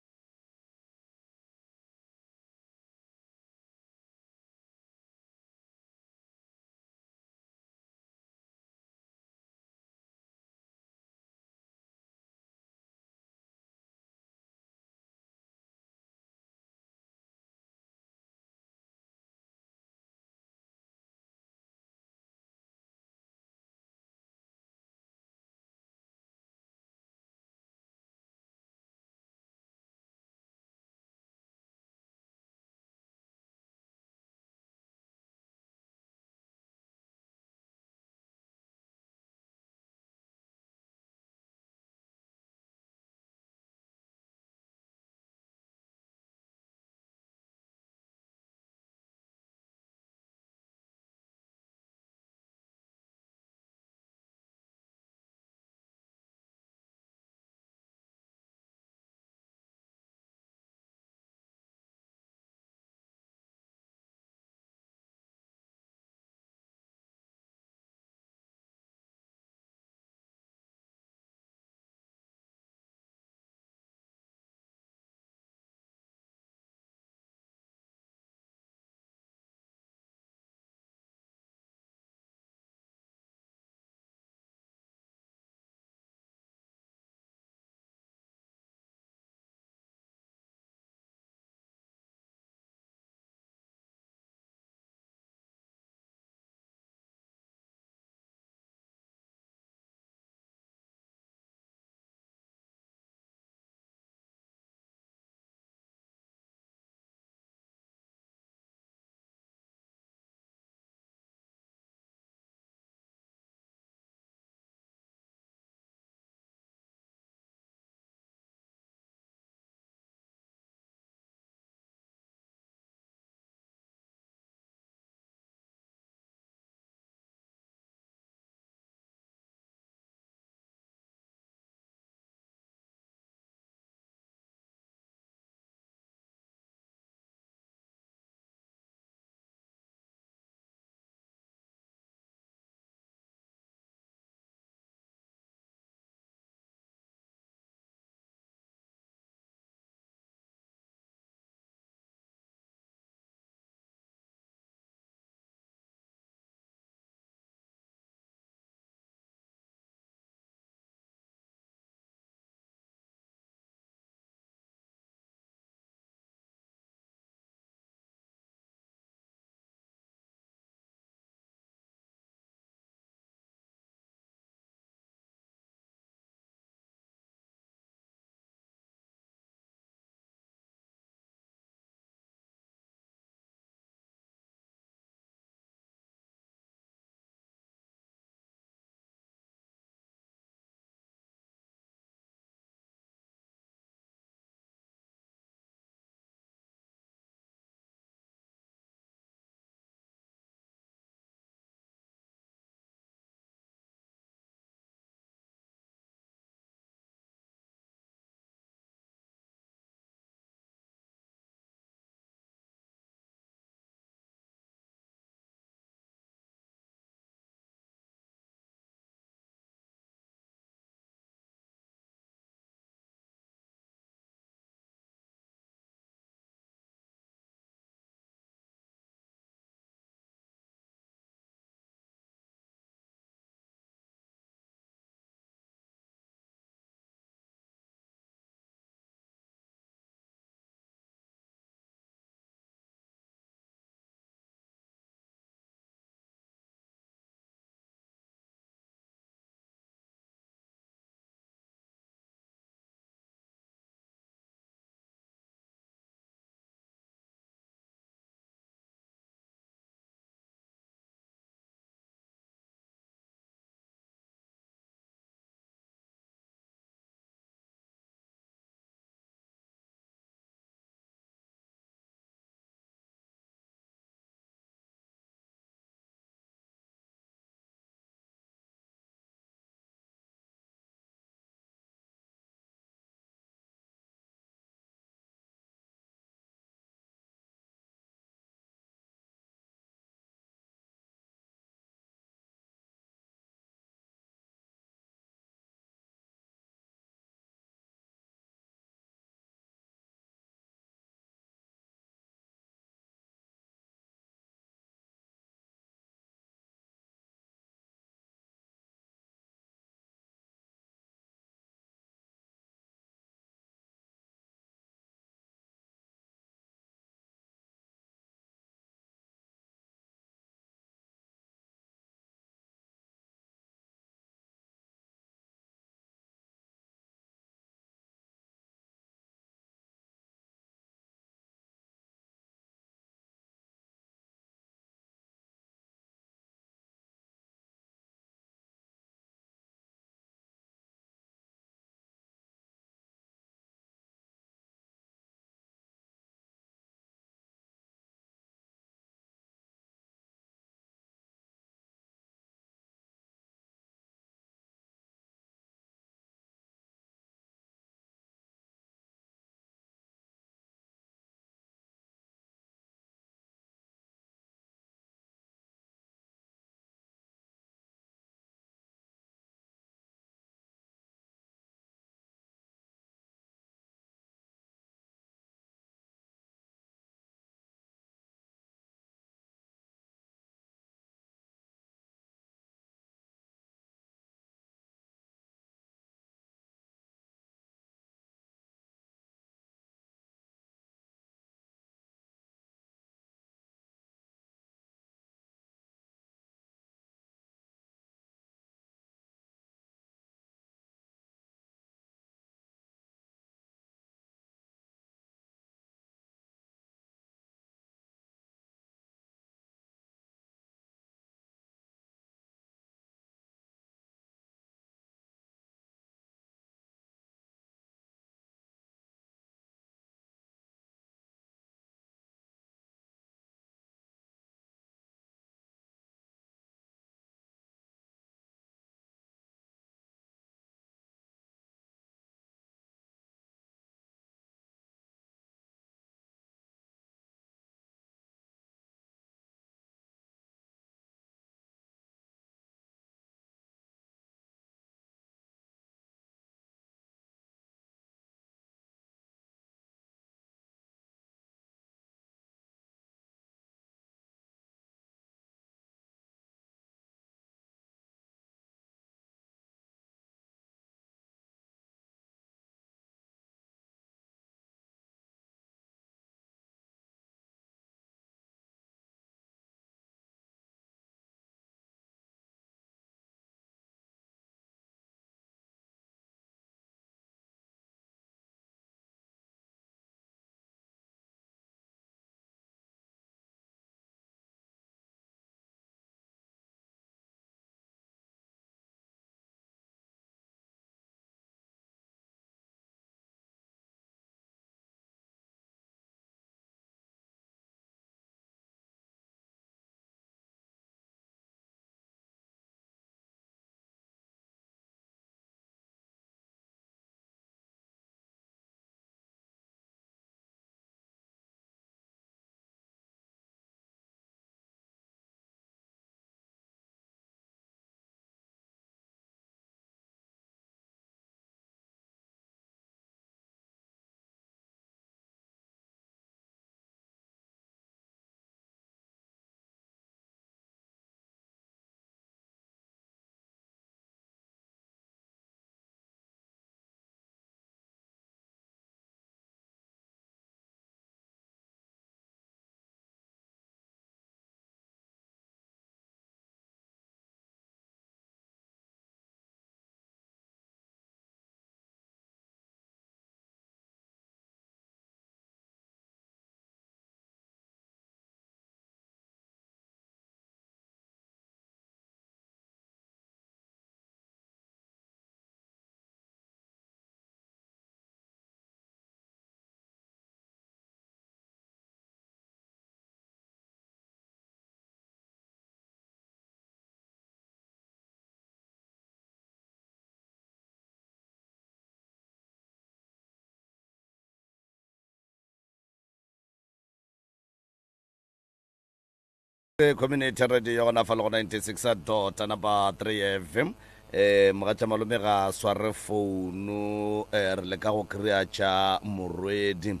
Community Radio gona fa le go 96 dot number 3 FM. Eh mogatša malome ga a sware founu eh re leka go kry-a tša morwedi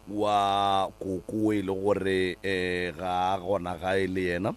wa koko e le gore eh ga a gona gae le yena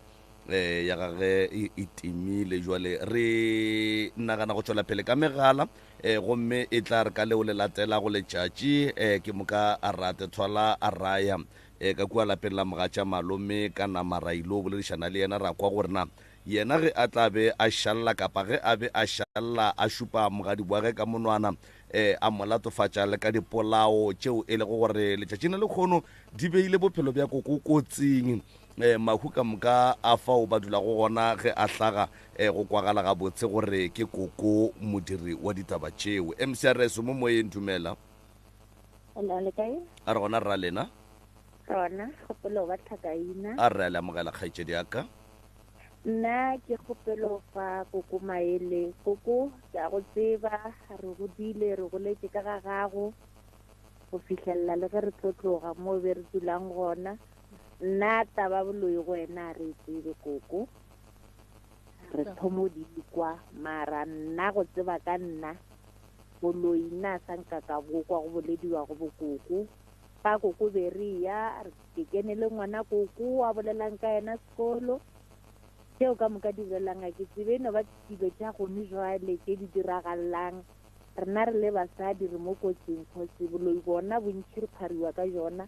eh ya gage e, e timile jwale re nagana go tšwela pele ka megala eh gomme e tla re ka leo le latelago letšatši eh ke moka a rate thwala a raya E, ka kua lapeng la mogatša malome ka nama ra ilo boledišana le yena ra kwa gore na yena ge a tla be a šalla kapa ge a be a šalla a šupa mogadi wa ge ka monwana e, a mo latofatša le ka dipolao tšeo e lego gore letšatšing la lekgono di beile bophelo bja koko kotsing. E, mahu ka moka a fao ba dulago gona ge a hlaga e, go kwagala gabotse gore ke koko modiri wa ditaba tšeo. MCRS mo moyeng dumela. Hello, le kae? A re gona rra lena. Rona, kgopelo ba tlhakaina. A re a le amogela kgaetšedi ya ka. Nna ke kgopelo fa koko maele. Koko, ke a go tseba, re godile, re goletše ka ga gago go fihlelela le ge re tlo tloga mo be re dulang gona. Nna taba boloi go wena a re e tsebe koko. Re thomo di kwa, mara nna go tseba ka nna Boloi nna a sa nka ka bo kwa go bolediwa go bo koko. Fa koko be re eya, re ke kene le ngwana koko a bolelang ka yena sekolo. Tšeo ka moka di bolelang a ke tsebe, e no ba dilo tša gone jwale tše di diragalang. Rena re le basadi re mo kotsing cause boloi bona bontši re phariwa ka jona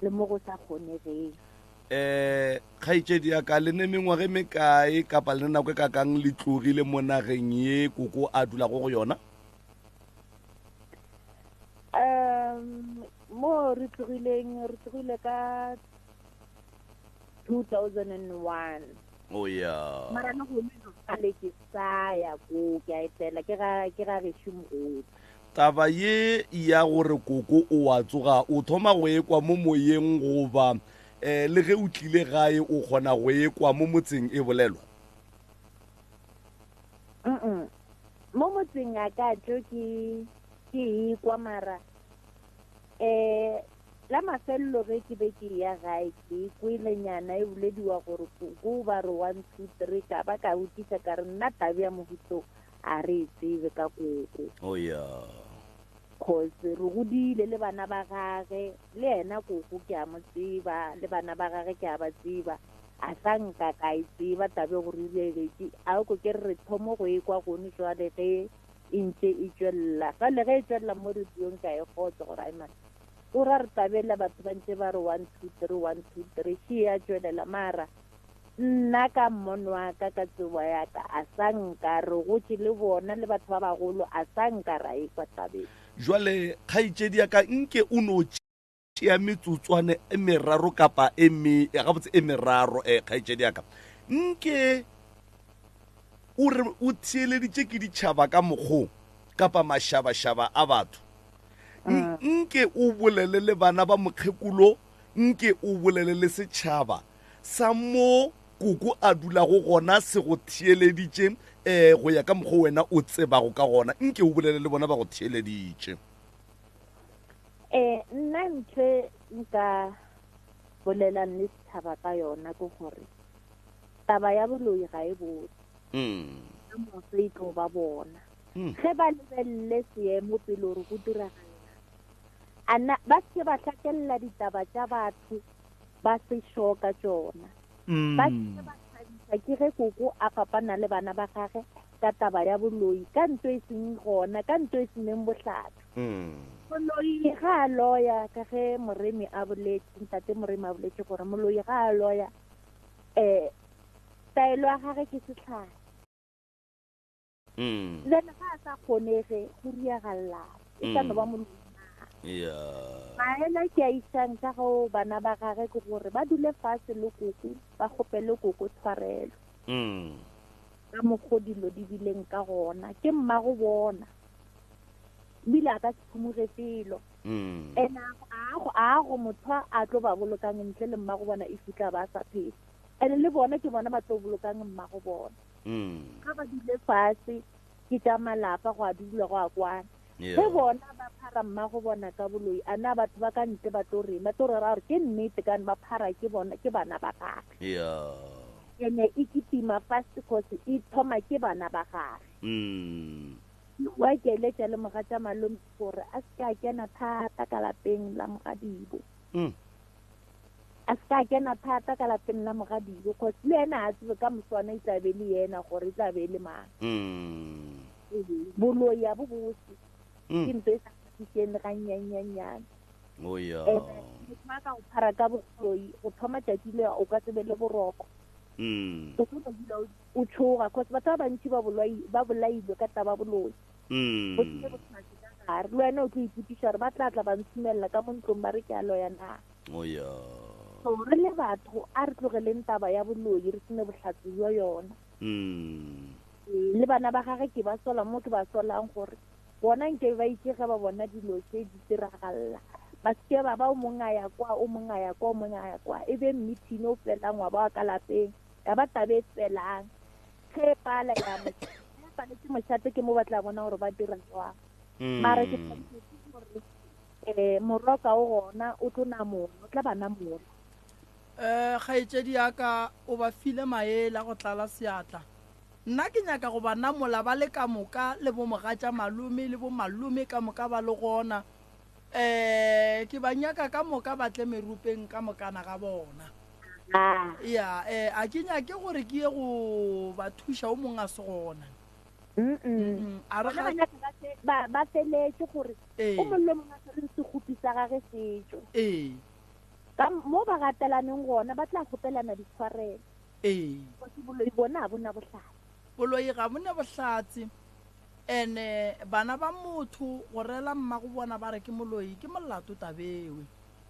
le mo go sa kgonegeng. Um kgaetšedi ya ka, le ne mengwaga e mekae kapa le ne nako e kakang le tlogile mo nageng ye koko a dulago go yona? Um mo re tlogileng, re tlogile ka 2001. Oh ya. Mara le gone jwale ke sa ya ko, ke a etela, ke ga ke ga gešo mogolo. Taba ye ya gore koko o a tsoga, o thoma go ekwa mo moyeng goba um le ge o tlile gae o kgona go ekwa mo motseng e bolelwa? Mm mo motseng a ka tšo ke ke ekwa mara um la mafelelo ge ke be ke ya gae ke kwele nyana e bolediwa gore koko ba re 1 2 3 ka ba ka botšiša ka re nna tabe ya mohuto A re e tsebe ka koko. Oh yeah. Cause re godile le bana ba gage, le yena koko ke a mo tseba, le bana ba gage ke a ba tseba. A sa nka ka e tseba taba e gore e diregetše. A ko ke re re thomo go e kwa gone jwale ge e ntše e tšwelela. Fale ge e tšwelela mo radiong ka e kgotsa gore ai man, o ra re tabela batho ba ntše ba re 1 2 3 1 2 3 she ya tšwelela mara Nna ka mmono wa ka, ka tsebo ya ka, a sa nka re gotše le bona le batho ba bagolo, a sa nka ra ekwa tabeng. Jwale, kgaetšedi ya ka, nke o no tšea metsotswane e meraro kapa e me, gabotse e meraro, eh, kgaetšedi ya ka. Nke o re o theeleditše ke ditšhaba ka mokgo, kapa mašabašaba a batho. Nke o bolele le bana ba mokgekolo, nke o bolele le setšhaba sa mo koko a dulago gona se go theeleditše um go ya ka mokgwa wena o tsebago ka gona, nke o bolele le bona ba go theeleditše. Um nna ntho e nka bolelang le setšhaba ka yona ke gore taba ya boloi ga e botse. Ka moso e tlo ba bona. Ge ba lebelele seemo pele gore go diragalang, a na ba se ke ba hlakelela ditaba tša batho ba se sure ka tšona. Ba se ke ba thabiša ke ge koko a fapana le bana ba gage ka taba ya boloi, ka nto e seng gona, ka nto e seneng bohlatse. Moloi ga a loya, ka ge Moremi a boletše, Ntate Moremi a boletše gore moloi ga a loya, um taelo ya gage ke sehlare. Mm. Then ga a sa kgonege go riega lelapa e sa no ba mm. moloi yeah. Maele ke a isang ka go bana ba gage ke gore ba dule fase le koko ba kgopele koko tshwarelo mm. ka mokgo dilo di bileng ka gona ke mmago bona ebile a ka se phumuge felo mm. and a go motho a tlo ba bolokang ntle le mmago bona e futla ba sa phele and le bona ke bona ba tlo bolokang mmago bona Mm. Ga ba dule fase, ke tša malapa, go a dulwa go a kwana. Ge bona ba phara mmago bona ka boloi, a na batho ba ka ntle ba tlo reng? Ba tlo re ra gore ke nnete kane ba phara ke bona, ke bana ba gage. Ene e kitima fast cause e thoma ke bana ba gage. Wa ke eletša le mogatša malome gore a se ke a kena thata ka lapeng la mogadibo. A se ka kena thata ka lapeng la mogadibo cause le yena a tsebe ka moswana e tla be le yena gore e tla be e le mang. Boloi a bo bose. Ke ntho e sa kgahlišeng le gannyannyannyane. Oh ya. Ene motho a ka go phara ka boloi go thoma tšatši le o ka se be le boroko. O tlo no dula o tšhoga cause batho ba bantši ba boloi ba bolailwe ka taba boloi. Go tlile bohlatse ka gare. Le wena o tlo ipotšiša gore ba tla tla ba ntshumelela ka mo ntlong ba re ke a loya na. Oh ya. So re le batho a re tlogeleng taba ya boloi re sene bohlatse bjo yona. Le bana ba gage ke ba sola mo ke ba solang gore bona nke ba itše ge ba bona dilo tše di diragalla ba se ke ba ba o mong a ya kwa o mong a ya kwa o mong a ya kwa e be meeting o felang wa ba wa ka lapeng ya ba tabe e felang ge e pala ya mo ge e paletse mošate ke mo ba tla bona gore ba dira jwang mara ke thabile gore um moroka o gona o tlo namola o tla ba namola. Um kgaetšedi ya ka o ba file maele a go tlala seatla. Nna ke nyaka go ba namola ba le ka moka le bo mogatša malome le bo malome ka moka ba le gona. Um ke ba nyaka ka moka ba tle meropeng ka mokana ga bona. Ya, um a ke nyake gore ke ye go ba thuša o mongwe a se gona. A re ga. Ba ba feletše gore o mongwe le mongwe a swere sekgopi sa gage setšo. Ee. Ka mo ba gatelaneng gona ba tla kgopelana ditshwarelo. Ee. Kgosi boloi bona ga bo na bohlatse. Boloi ga bo na bohlatse. Ene bana ba motho go rela mmago bona ba re ke moloi ke molato tabewe.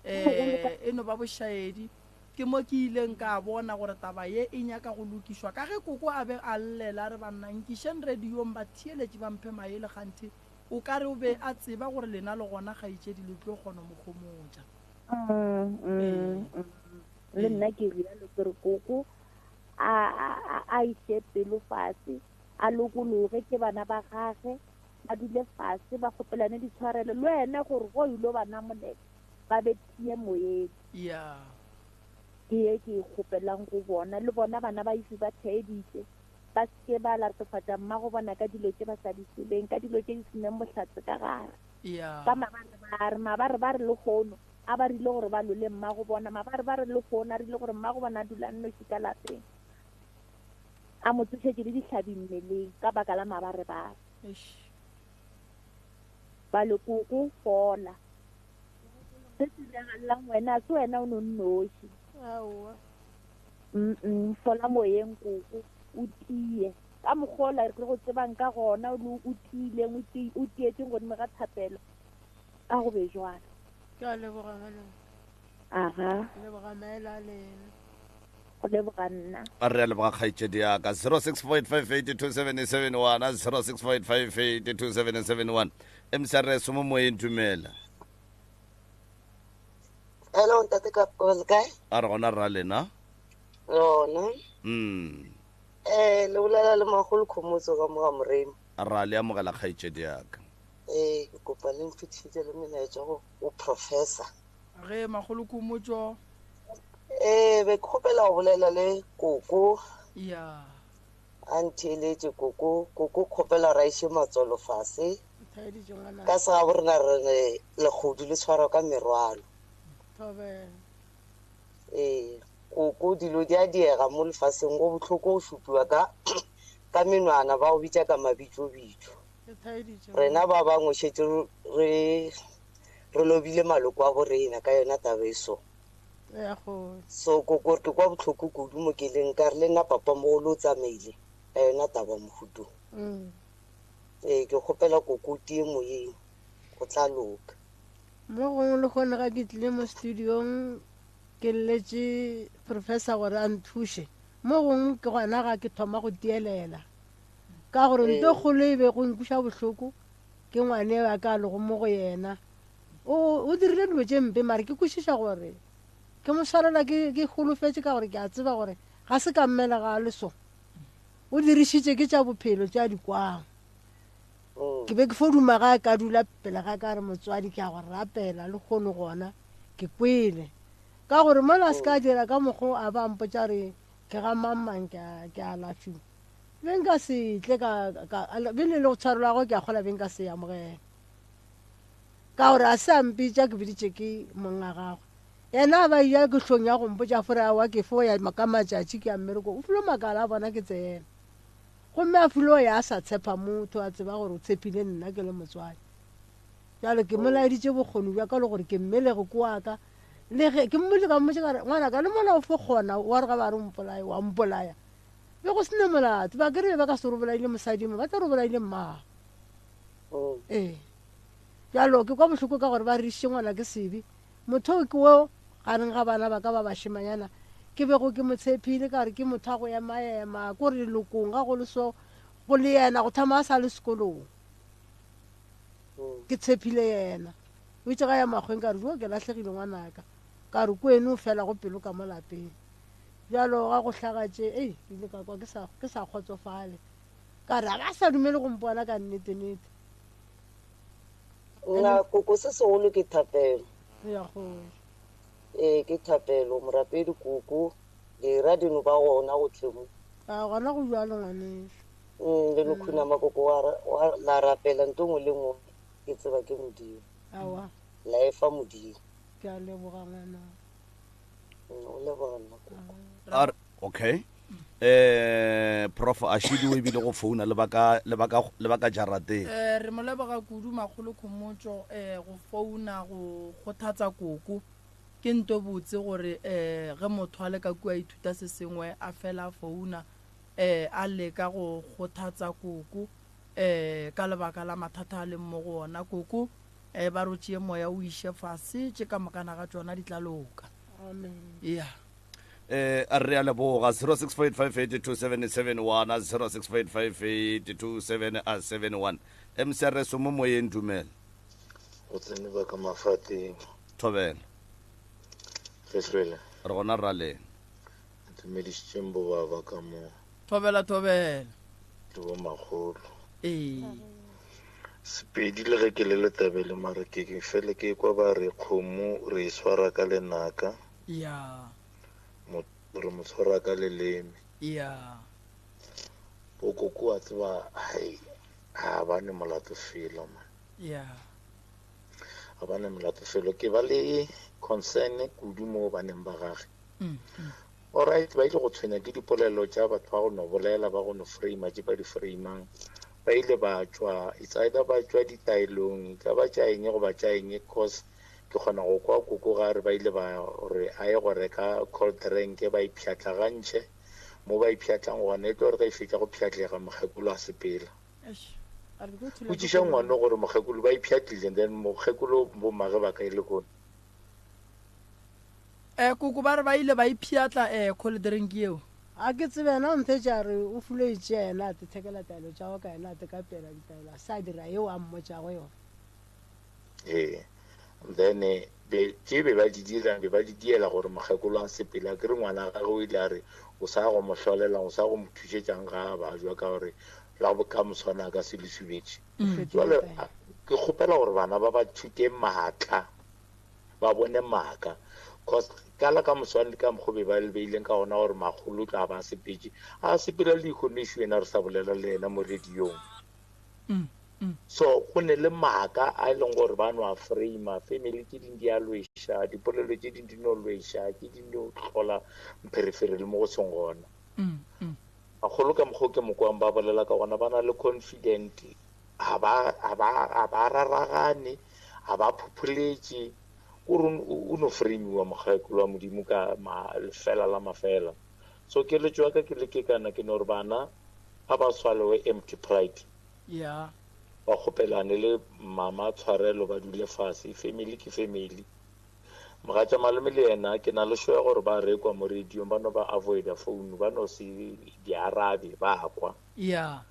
E, e no ba bošaedi. Ke mo ke ileng ka bona gore taba ye e nyaka go lokišwa ka ge koko a be a llela a re banna nkišeng radiong batheeletši ba mphe maele kganthe o ka re o be a tseba gore lena le gona kgaetšedi le tlo kgona mo homotša. Le nna ke rialo ke re koko a a iše pelo fase a lokologe ke bana ba gage ba dule fase ba kgopelane ditshwarelo le wena gore go ilo ba namolela ba be tie moyeng. Yeah. Ke ye ke e kgopelang go bona le bona bana ba ise ba theeditše ba se ke ba latofatša mmago bona ka dilo tše ba sa di tsebeng ka dilo tše di seneng bohlatse ka gare. Yeah. Ka mabarebare, mabarebare lehono, a ba rile gore ba lole mmago bona, mabarebare lehono, a rile gore mmago bona a dula a nnoši ka lapeng, a mo tsošetše le dihlabi mmeleng ka baka la mabarebare. Eish. Ba le koko, fola. Se se diragalelang wena, a se wena o no nnoši. Aowa. Mm-mm, fola moyeng koko, o tie. Ka mokgwa ola re go tsebang ka gona, o le o tiileng, o ti, o tietšeng godimo ga thapelo, a go be jwalo. Ke a leboga malome. Aga. Ke leboga maele a lena. Go leboga nna. A re a leboga kgaetšedi ya ka. 0648582771, 0648582771. MCRS mo moyeng dumela. Hello ntate ka le kae? A re gona rra lena. Gona. Eh le bolela le magolo Khomotso ka mo ga Moremi. Ra le amogela kgaetšedi ya ka. Eh ke kopa le mfitšhitše le melaetša go go professor. Ge magolo Khomotso. Eh be ke kgopela go bolela le koko. Ya. A ntheeletše koko, koko kgopela gore a iše matswalo fase. Ka segabo rena re re legodu le tshwarwa ka merwalo. Ee, koko dilo di a diega mo lefaseng go bohloko go šupiwa ka ka menwana ba go bitša ka mabitšobitšo. Rena ba bangwe šetše re re lobile maloko a borena ka yona taba e so. So koko ke kwa bohloko kudu mo ke leng ka re le nna papa mogolo o tsamaile ka yona taba mohutong. Ee, ke kgopela koko o tie moyeng, go tla loka. Mo gongwe lehono ga ke tlile mo studiong ke lletše professor gore a nthuše, mo gongwe ke gona ga ke thoma go tielela ka gore nto kgolo e be go nkweša bohloko ke ngwane eo a ka lego mo go yena. O, o dirile dilo tše mpe mare ke kwešiša gore ke mo swarela ke, ke holofetše ka gore ke a tseba gore ga se ka mmelega a le so. O dirišitše ke tša bophelo tše a di kwang. Ke be ke fo duma ga a ka dula pele ga ka a re, Motswadi, ke a go rapela, lehono gona ke kwele. Ka gore mola a se ka a dira ka mokgwa o a ba a mpotša re ke ga mang-mang ke a, ke a alafiwa. Be nka se tle ka, ka, bjale le go tshwarelwa gagwe ke a kgolwa be nka se e amogele. Ka gore a se a mpitša ke biditše ke mong a gagwe. Yena a ba eja ke hlong ya go mpotša fore aowa ke fo ya ka matšatši ke ya mmerekong. O filo makala a bona ke tsena. Gomme a filo ya a sa tshepa motho, a tseba gore o tshepile nna ke le motswadi. Bjale ke mo laeditše bokgoni bja ka le gore ke mmelegi ke wa ka. Le ge ke mmotše ka mmotša ka re, ngwanaka le mola o fo kgona wa re ga ba re o mpolaye, wa mpolaya. Be go se ne molato. Ba ke re be ba ka se re bolaile mosadi mo, ba tla re o bolaile mmago. Ee. Bjalo ke kwa bohloko ka gore ba re išitše ngwana ke sebe. Motho o ke wo gareng ga bana ba ka ba bašemanyana ke bego ke mo tshepile ka gore ke motho wa go emaema, ko re lelokong ga go le so go le yena go thoma a sa le sekolong. Ke tshepile yena. O itše ga ya makgweng ka re jo ke lahlegile ngwanaka. Ka re kweno o fela go pelo ka mo lapeng. Bjalo ga go hlaga tše, ei ke ile ka kwa ke sa ke sa kgotsofale. Ka re a ba sa dumele go mpona ka nnete-nete. Nna koko se segolo ke thapelo. Ya kgoši. Ee ke thapelo morapedi koko dira dino ba gona go tle mo. A gona go bjalo ngwaneso. Le no khunama koko wa wa la rapela nto ngwe le ngwe ke tseba ke Modimo. Aowa. La efa Modimo. Ke a leboga ngwana. O leboga nna koko. Okay. Eh prof a šidiwe ebile go founa le baka le baka le baka jarateng. Eh re mo leboga kudu makgolo Khomotšo eh go founa go kgothatsa koko. Ke nto botse gore eh ge motho a le ka kua ithuta se sengwe a fela a founa eh a leka go kgothatsa koko eh ka lebaka la mathata a leng mo go ona. Koko eh ba re o tšee moya o iše fase tše ka mokana ga tšona di tla loka. Amen. Yeah. Eh, re a leboga 0685827771 0685827771 mcrs o mo moyeng dumela Go tsene ba ka mafateng. Thobela. Re hlwele. Re gona raleng. Dumedišitšeng bo baba ka mo. Thobela thobela. Le bo makgolo. Ee. Sepedi le ge ke le letabele mara ke ke fele ke kwa ba re kgomo re e swara ka lenaka. Ya. Mo, re mo tshwara ka leleme. Ya. Bo koko wa tseba, hai, ga ba ne molato felo, man. Ya. Ga ba ne molato felo. Ke ba le concern kudu mo baneng ba gage. Mm, mm. Alright, ba ile go tshwenya ke dipolelo tša batho ba go no bolela, ba go no frame tše ba di framang. Ba ile ba tšwa, it's either ba tšwa ditaelong, e ka ba tša eng goba tša eng, cause Ke kgona go kwa koko ga re ba ile ba re a ye go reka cold drink ba e pšhatlagantšhe. Mo ba e pšhatlang gona e tlo re ge e fetša go pšhatlega mokgekolo a sepela. Botšiša ngwano gore mokgekolo ba e pšhatlile and then mokgekolo bommage ba kae lehono. Eh koko ba re ba ile ba e pšhatla eh cold drink yeo. A ke tsebe yena o mphetše a re o filo e tšea yena a te thekela taelo tša gagwe ka yena a te ka pela ditaelo a se a dira yeo a mmotšago yona. Ee. Then be tše be ba di dira be ba di diela gore mokgekolo a sepele. Akere ngwana gagwe o ile a re o sa go mo hlolelang, o sa go mo thušetšang ga a bajwa ka gore la ka moswana a ka se le subetše. Jwale ke kgopela gore bana ba ba thute maatla, ba bone maaka. Cause ka la ka moswane ka mokgo be ba le beileng ka gona gore makgolo o tla ba a sepetše, a sepela le lehono ešo yena re sa bolela le yena mo radiong. So go ne le maaka a e leng gore ba no a frame-a, family tše ding di a lweša, dipolelo tše ding di no lweša, tše ding di no hlola mpherefere le mo go seng gona. Bagolo ka mokgwa o ke mo kwang ba bolela ka gona ba na le confident, ga ba, ga ba, ga ba raragane, ga ba phopholetše, kore o no frame-iwa mokgekolo wa Modimo ka ma, lefela la mafela. So keletšo ya ka ke le ke kana ke no re bana a ba swallowe empty pride. Yeah. Ba kgopelane le mama tshwarelo ba dule fase, family ke family. Mogatša malome le yena ke na le sure gore ba rekwa mo radiong ba no ba avoida phone ba no se di arabe ba kwa. Yeah.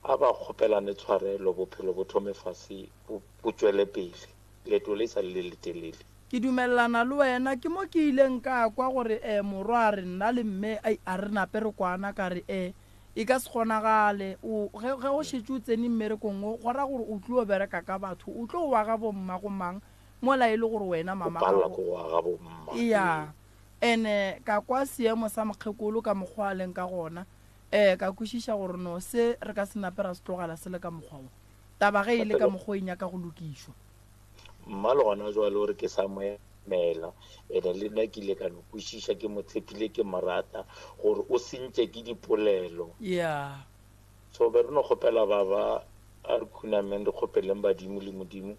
A ba kgopelane tshwarelo bophelo bo thome fase bo bo tšwele pele. Leeto le sa le le letelele. Ke dumelelana le wena. Ke mo ke ileng ka kwa gore eh morwa a re nna le mme ai a re nape re kwana ka re eh. E ka se kgonagale. O, ge, ge o šetše o tsene mmerekong wo, go ra gore o tlo bereka ka batho. O tlo wa ga bomma go mang, mola e le gore wena O mama palela gago. ke go aga bomma. Eya. Ee. Ene ka kwa seemo sa mokgekolo ka mokgwa a leng ka gona, eh, ka kwešiša gore no se re ka se nape ra se tlogela se le ka mokgwa wo. Taba ge e le ka mokgwa o e nyaka go lokišwa. Mma le gona jwale o re ke sa mo emela, ene le nna ke ile ka no kwešiša, ke mo tshepile, ke mo rata, gore o sentše ke dipolelo. Yeah. So be re no kgopela baba a re khunameng re kgopeleng badimo le Modimo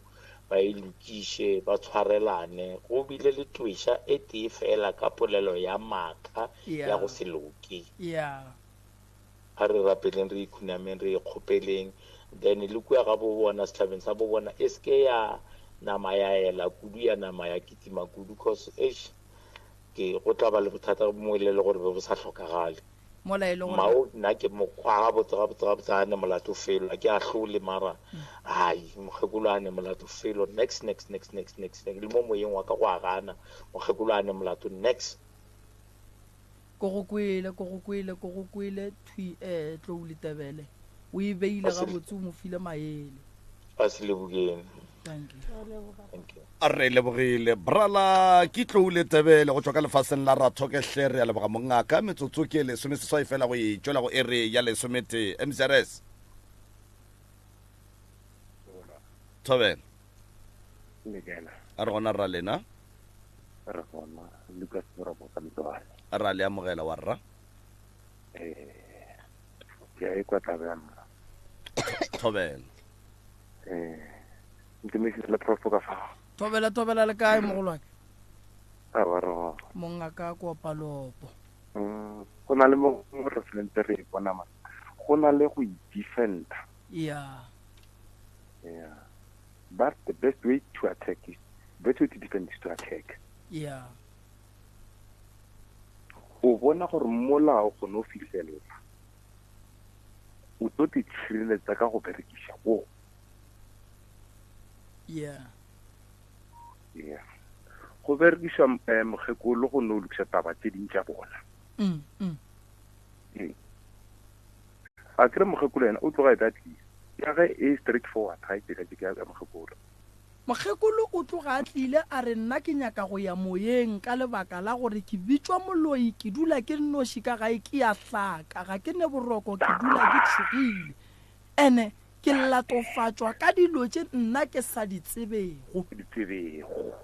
ba e lokiše, ba tshwarelane. Go bile le tweša e tee fela ka polelo ya maaka ya go Yeah. se loke. Yeah. A re rapeleng re ikhunameng re ikgopeleng then le kua ga bo bona setšhabeng sa bo bona e se ke ya nama ya ela kudu ya nama ya kitima kudu cause eish ke go tla ba le bothata mo e le le gore be bo sa hlokagale. Mola e le gore Mao nna ke mo kwa gabotse gabotse gabotse a ne molato felo a ke ahlole mara hai mokgekolo a ne molato felo next next next next next le mo moyeng wa ka go a gana mokgekolo a ne molato next. Ko go kwele, ko go kwele, ko go kwele, thwi, eh, Tlou Letebele. O e beile gabotse, o mo file maele. A se lebogeng. Thank you. Thank you. A re lebogile brala ke Tlou Letebele go tšwa ka lefaseng la Rathoke hle re a leboga mongaka metsotso ke lesomeseswai fela go e tšwela go ere ya lesometee MCRS Thobela a re gona rra lena Re gona, Lucas Morobo ka Mtwane. Ra le amogela wa rra. Eh, ke a ekwa taba ya mma. Thobela. Eh, ntumedise le prof ka fa. Thobela thobela le kae mogolwake? A ba re gona. Monga ka kopa lopo. Mm, go na le mo re tshwanetse re e bona ma. Go na le go i-defender. Yeah. Yeah. But the best way to attack is best way to defend is to attack. Yeah. O bona gore mola o kgone go fihlelela o tlo te tshireletsa ka go berekiša wo. Yeah. Yeah. Go berekiša eh, mokgekolo go no lokiša taba tše ding tša bona. Mm, mm. Ee. A kere mokgekolo yena o tloga e be a tlile. Ya ge e straight forward ga e tšekatšeke ya mokgekolo. Mokgekolo o tloga a tlile a re nna ke nyaka go ya moyeng ka lebaka la gore ke bitšwa moloi ke dula ke nnoši ka gae ke a hlaka ga ke ne boroko ke dula ke tšhogile ene ke latofatšwa ka dilo tše nna ke sa di tsebego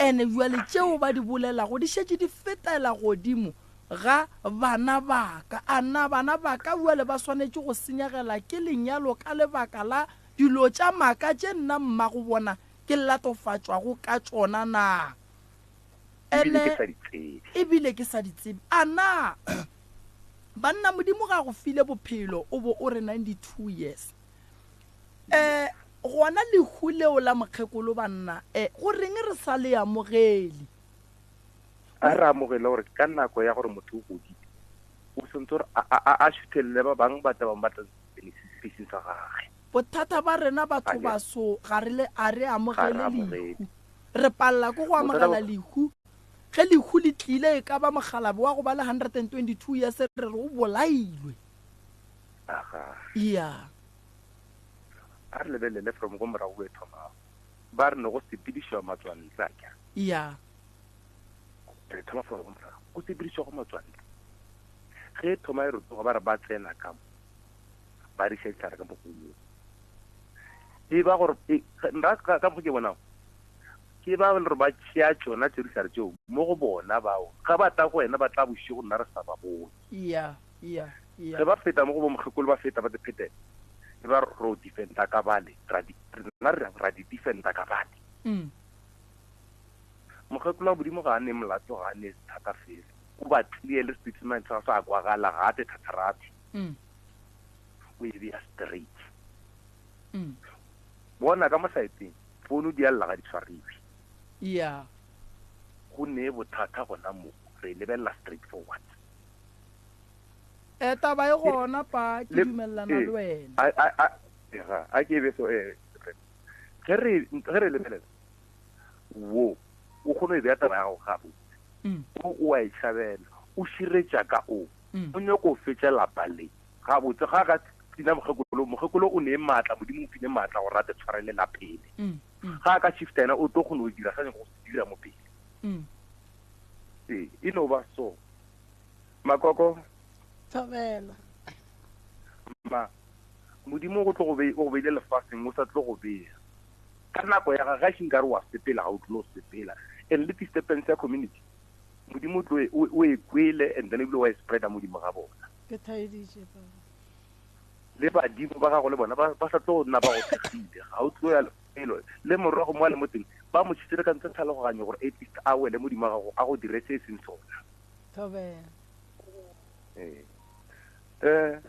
ene bjale tšeo ba di bolelago di šetše di fetela godimo ga bana ba ka a na bana ba ka bjale ba swanetše go senyegela ke lenyalo ka lebaka la Dilo tša maaka tše nna mmago bona ke latofatšwago ka tšona na? Ebile ke sa di tsebe. Ebile ke sa di tsebe. A na banna Modimo ga go file bophelo o bo o re 92 years? Eh, gona lehu leo la mokgekolo banna, eh, go reng re sa le amogele? A re amogele gore ka nako ya gore motho o godile, o swanetse gore a šuthelele ba bangwe ba tla bang ba tla spacing sa gage. Bothata ba rena batho baso ga re le a re amogele lehu. Re palela ke go amogela lehu. Ge lehu le tlile e ka ba mokgalabje wa go ba le 122 years re re o bolailwe. Aga. Yeah. A re lebelele from go morago e thomago. Ba re ne go sepedišwa matswantle a kere. Yeah. Re thoma from go morago. Go sepedišwa go matswantle. Ge e thoma e rotoga ba re ba tsena ka mo. Ba riša dihlare ka mogolong. E ba gore e, nna ka ka mokgwa ke bonago ke ba le gore ba tšea tšona tše dihlare tšeo mo go bona bao ga ba tla go wena ba tla bošego nna re sa ba bone. Yeah, yeah, yeah. Ge ba feta mo go bo mokgekolo ba feta ba te phetela e ba ro defenda ka bale ra di rena re ra di defenda ka bale. Mokgekolo wa Modimo ga a ne molato ga a ne thata fela o ba tlie le statement sa sa kwagala ga a te thatharathe. O e bea straight. Bona ka mo saeteng founu di a lla ga di tshwariwe. Yeah. Go ne bothata gona mo re e lebelela straight forward. Eh taba e gona pa ke dumellana le wena. A a a ga a ke be so eh ge re ge re lebelela wo o kgone go e bea taba ya gago gabotse. O o a e tšhabela o širetša ka o. O nyako fetša lapa le. Gabotse ga a ka tlina mokgekolo, mokgekolo o ne maatla, Modimo o file maatla gore a te tshwarelela pele. Ga a ka shifta yena o tlo kgona go dira sa nyaka go se dira mo pele. Ee, e no ba so. Makoko. Thobela. Ma, Modimo o tlo go be, o go beile lefaseng, o sa tlo go bea. Ka nako ya gage, ga e nkare wa sepela, ga o tlo sepela. And le disturbance ya community, Modimo o tlo e, o, o e kwele and then ebile wa e spreada modimo ga bona. Ke thaeditše, Papa. Le badimo ba gago le bona ba, ba sa tlo nna ba go thekgile. Ga o tlo ya lefelo. Le morwago mo a le mo teng, ba mo tšhitše le ka ntshe tlhaloganyo gore at least a wele modimo wa gago a go dire se e seng sona. Thobela. Ee. Eh,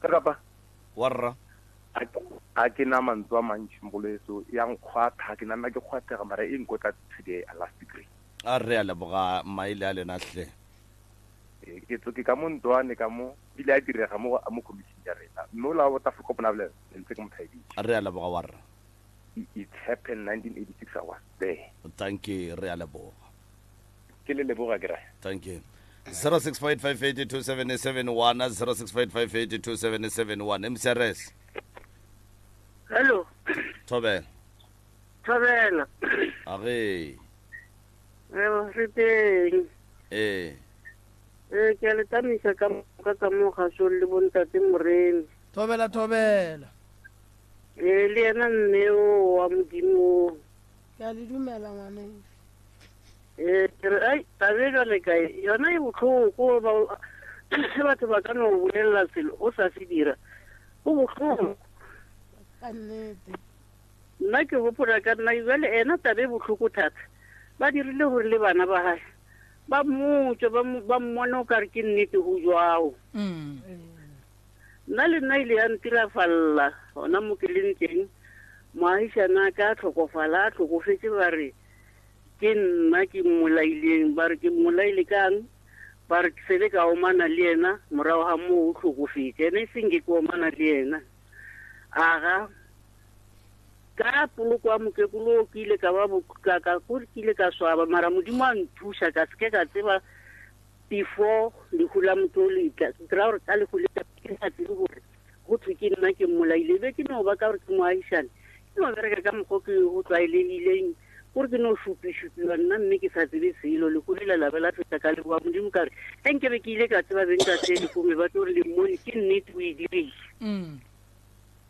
ka kapa? Warra. A ke na mantswe a mantši mogoleso, ya nkgwatha, ke nna ke kgwathega mara e nkotla to the last degree. A re a leboga maele a lena hle. Ee, ke tlo ke ka mo ntwane ka mo bile a direga mo mo committee ya rena mme o la bota foko bona bole ntse ke mo thaeditše. Re a leboga warra. It happened 1986 I was there. Thank you, re a leboga. Ke le leboga ke ra. Thank you. 0658582771 0658582771 MCRS. Hello. Thobela. Thobela. Age. Re teng. Ee. Ee, ke a le tamisa ka moka ka mo gasong le bontate Moremi. Thobela thobela. Ee, le yena mme o wa Modimo o. Ke a le dumela ngwaneso. Ee, ke re ai tabe jale kae yona e bohloko ba ge batho ba ka no bolelela selo o sa se dira go bohloko. Ka nnete. Nna ke gopola ka nna jale ena tabe e bohloko thata ba dirile gore le bana ba gae ba motšwe ba mmone o kare ke nnete go jwao. Nna le nna ile ya ntirafalla gona mo ke leng teng moagišana ka a tlhokofala a tlhokofetse ba re Ke nna ke mmolaileng. Ba re ke mmolaile ka'ng? Ba re ke sele ka omana le yena, morago ga moo o hlokofetše. Ene e seng ke ke omana le yena. Aga, ka poloko ya mokekolo o ke ile ka ba ka ka kore ke ile ka swaba, mara Modimo a nthuša ka se ke ka tseba before lehu la motho o le tla. Ke ra gore ka lehu le ke sa tsebe gore go thwe ke nna ke mmolaile. Be ke no ba ka gore ke moagišane, ke no bereka ka mokgwa ke go tlwaelegileng. Gore ke no šupišupiwa nna mme ke sa tsebe selo. Lehu lela la be la feta ka leboga Modimo ka re, ge nke be ke ile ka tseba beng ka se lehu me ba tlo re le mmone, ke nnete o e dirile.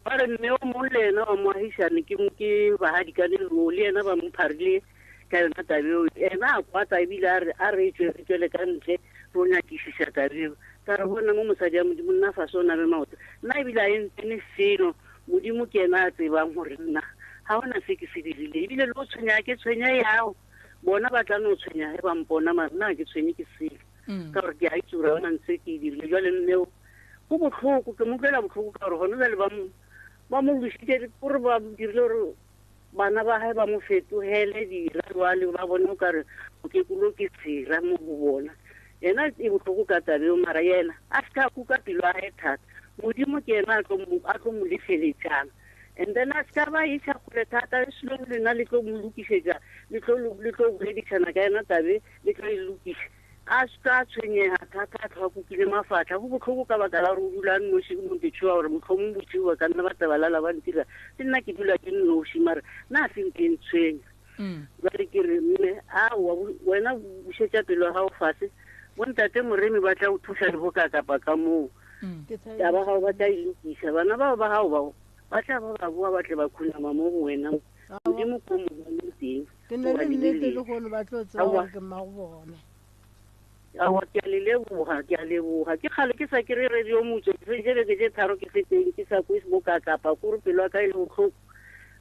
Ba re mme o mong le yena wa moagišane ke ke bahadikane loo le yena ba mo pharile ka yona taba eo. Yena a kwata ebile a re a re tšwe re tšwele ka ntle ro nyakišiša taba eo. Ka re bona mo mosadi ya Modimo nna fase o nabe maoto. Nna ebile a e ntsene selo. Modimo ke yena a tsebang gore nna ga gona se ke se dirile. Ebile le go tshwenya ke tshwenya yago. Bona ba tla no tshwenya ge ba mpona, mara nna ga ke tshwenye ke selo. Ka gore ke a itse gore ga gona ntho e ke e dirile. Jwale mme o, go bohloko, ke mo utlwela bohloko ka gore gona jwale ba mo, ba mo lositše, kore ba dirile gore bana ba gae ba mo fetogele dira jwale, ba bone o kare mokekolo ke sera mo go bona. Yena e bohloko ka taba eo, mara yena a se ka kuka pelo ya gae thata. Modimo ke yena a tlo mo, a tlo mo lefeletšang. And then a se ka ba iša kgole thata, slowly lena le tlo mo lokišetša, le tlo, le tlo boledišana ka yena tabe, le tlo e lokiša. A se ka tshwenyega thata, a tlhoa kukile mafatlha. Go bohloko ka baka la gore o dula a nnoši, o ke tšhoga gore mohlomong bošego ba ka nna ba tla ba lala ba ntira. Le nna ke dula ke nnoši, mara nna a se nke e ntshwenya. Bjale ke re, mme, aowa, wena bušetša pelo ya gago fase. Bontate Moremi ba tla o thuša le bokakapa ka moo. Taba gago ba tla e lokiša. Bana bao ba gago bao ba tla ba ba boa ba tle ba khunama mo go wena. Modimo ko mo boneng teng. Ke ne le nnete le gone ba tlo tseba gore ke mmago bona. Aowa, ke a le leboga, ke a leboga. Ke kgale ke sa kry-e radio motse, ke feditše beke tše tharo ke se teng, ke sa kwe bokakapa, kore pelo ya ka e le bohloko.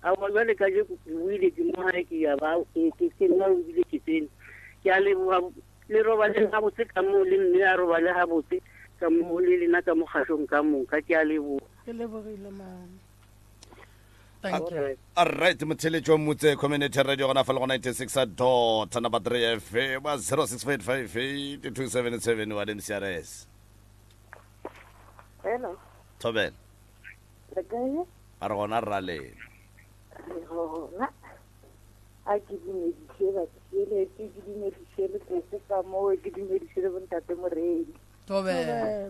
Aowa, bjale kajeko ke boile ke mo gae, ke ya ba, ke, ke, ke nna ebile ke tsene. Ke a leboga, le robaleng gabotse ka moo, le mme a robale gabotse ka moo, le lena ka mo kgašong ka moka. Ke a leboga. Ke lebogile, mama. Thank you. Alright, motheletši wa Motse Community Radio gona fa le go 96 dot number 3 FM 06558277 wa MCRS. Hello. Thobela. Le kae? A re gona rra lena. Re gona. A ke dumediše batheeletši, ke dumediše le tlese ka moo, ke dumediše le bontate Moremi. Thobela.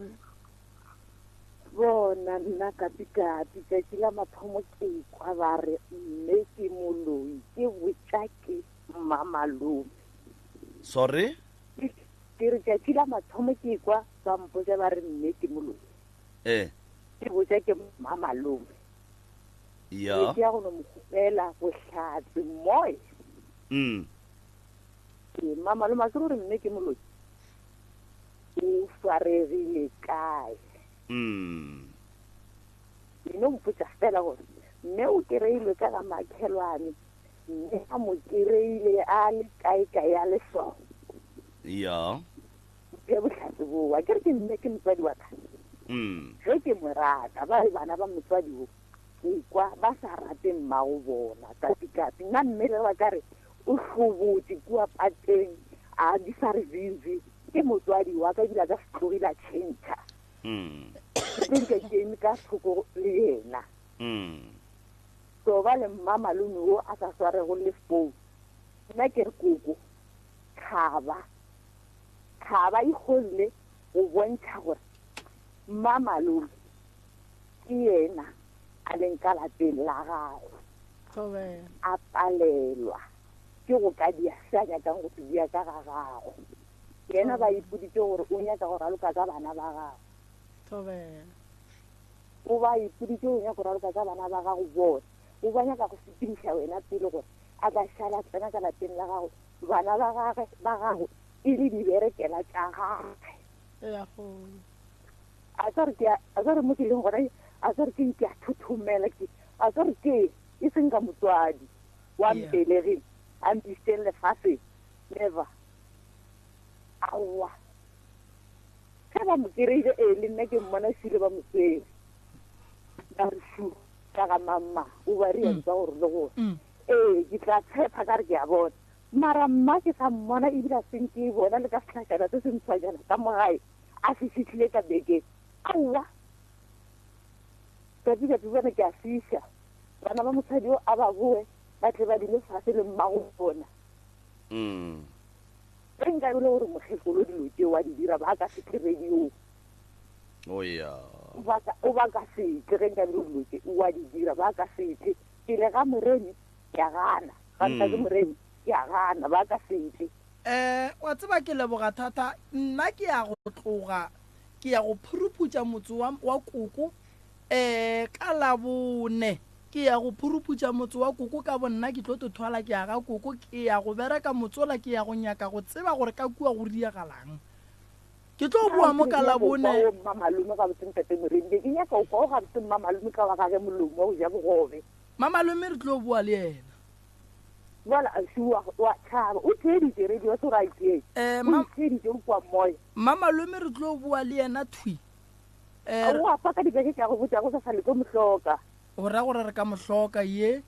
Bona nna kapikapi tšatši la mathomo ke kwa ba re mme ke moloi ke botša ke mmamalome. Sorry? Ke re tšatši la mathomo ke kwa ba mpotša ba re mme ke moloi. Eh. Ke botša ke mmamalome. Ya. Ke ya go no mo kgopela bohlatse moy. Ee, mmamalome a ke gore mme ke moloi. O swaregile kae? E no mpotša fela gore mme o kereilwe ka ga makhelwane, mme a mo kereile a le kae kae a le so. Ya. Mphe bohlatse boa. Ke re ke mme ke motswadi wa ka. Ge ke mo rata, ba re bana ba motswadi wo, ke kwa ba sa rate mmago bona. Kapikapi, nna mme ge ba ka re o hlobotše kua pateng a di sa re zizi, ke motswadi wa ka ebile a ka se tlogile a tšhentšha. Ke tlo dula ke eme ka thoko le yena. So ba le mma malome wo a sa swarego le phone. Nna ke re koko, thaba, thaba e kgonne go bontšha gore mma malome ke yena a leng ka lapeng la gago. A palelwa ke go ka dia se a nyakang go se dia ka ga gago. Yena ba ipoditše gore o nyaka go raloka ka bana ba gago. O ba ipoditše o nyaka go raloka ka bana ba gago bona. O ba nyaka go sepediša wena pele gore a ka šala tsena ka lapeng la gago bana ba gagwe ba gago e le diberekela tša gagwe. A ka re ke a ka re mo ke leng gona a ka re ke ke a thothomela ke a ka re ke e seng ka motswadi wa mpelegeng a mpisiteng lefaseng never aowa ge ba mo kereile ee le nna ke mmona šile ba mo tswere ba re šu ka ga mamma o ba re yantsa gore le gore ee ke tla tshepa ka re ke a bona mara mma ke sa mmona ebile a seng ke e bona le ka setlhajana se se ntshwanyana ka mo gae a se fihlile ka bekeng aowa kapi kapi bona ke a fiša bana ba mosadi o a ba boe ba tle ba dule fase le mmago bona ge nka be le gore mokgekolo dilo tšeo wa di dira ba ka se tle radiong o ya o ba ka se tle ge nka be le dilo tše wa di dira ba ka se tle pele ga moremi ke a gana ga ntate moremi ke a gana ba ka se tle Eh, wa tseba ke leboga thata. Nna ke ya go tloga ke ya go phuruphutša motse wa, wa koko eh, ka Labone. Ke ya go phuruphutša motse wa koko ka bonna, ke tlo tothwala ke ya ga koko, ke ya go bereka motsola, ke ya go nyaka go tseba gore ka kua go diagalang. Ke tlo boa mo ka Labone. Wo mmamalome gabotse ntate Moremi, be ke nyaka o kwa o gabotse mmamalome ka wa gage molomo wa go ja bogobe. Mmamalome re tlo boa le yena. Jwale ausi wa, wa tšhaba. O theeditše radio se gore a itee. Eh, O ma, itheeditše o kwa moya. Mmamalome re tlo boa le yena thwi. Eh, O a fa ka dibeke ke a go botša go sa sa le tlo mo hloka. O ra gore re ka mo hloka ye?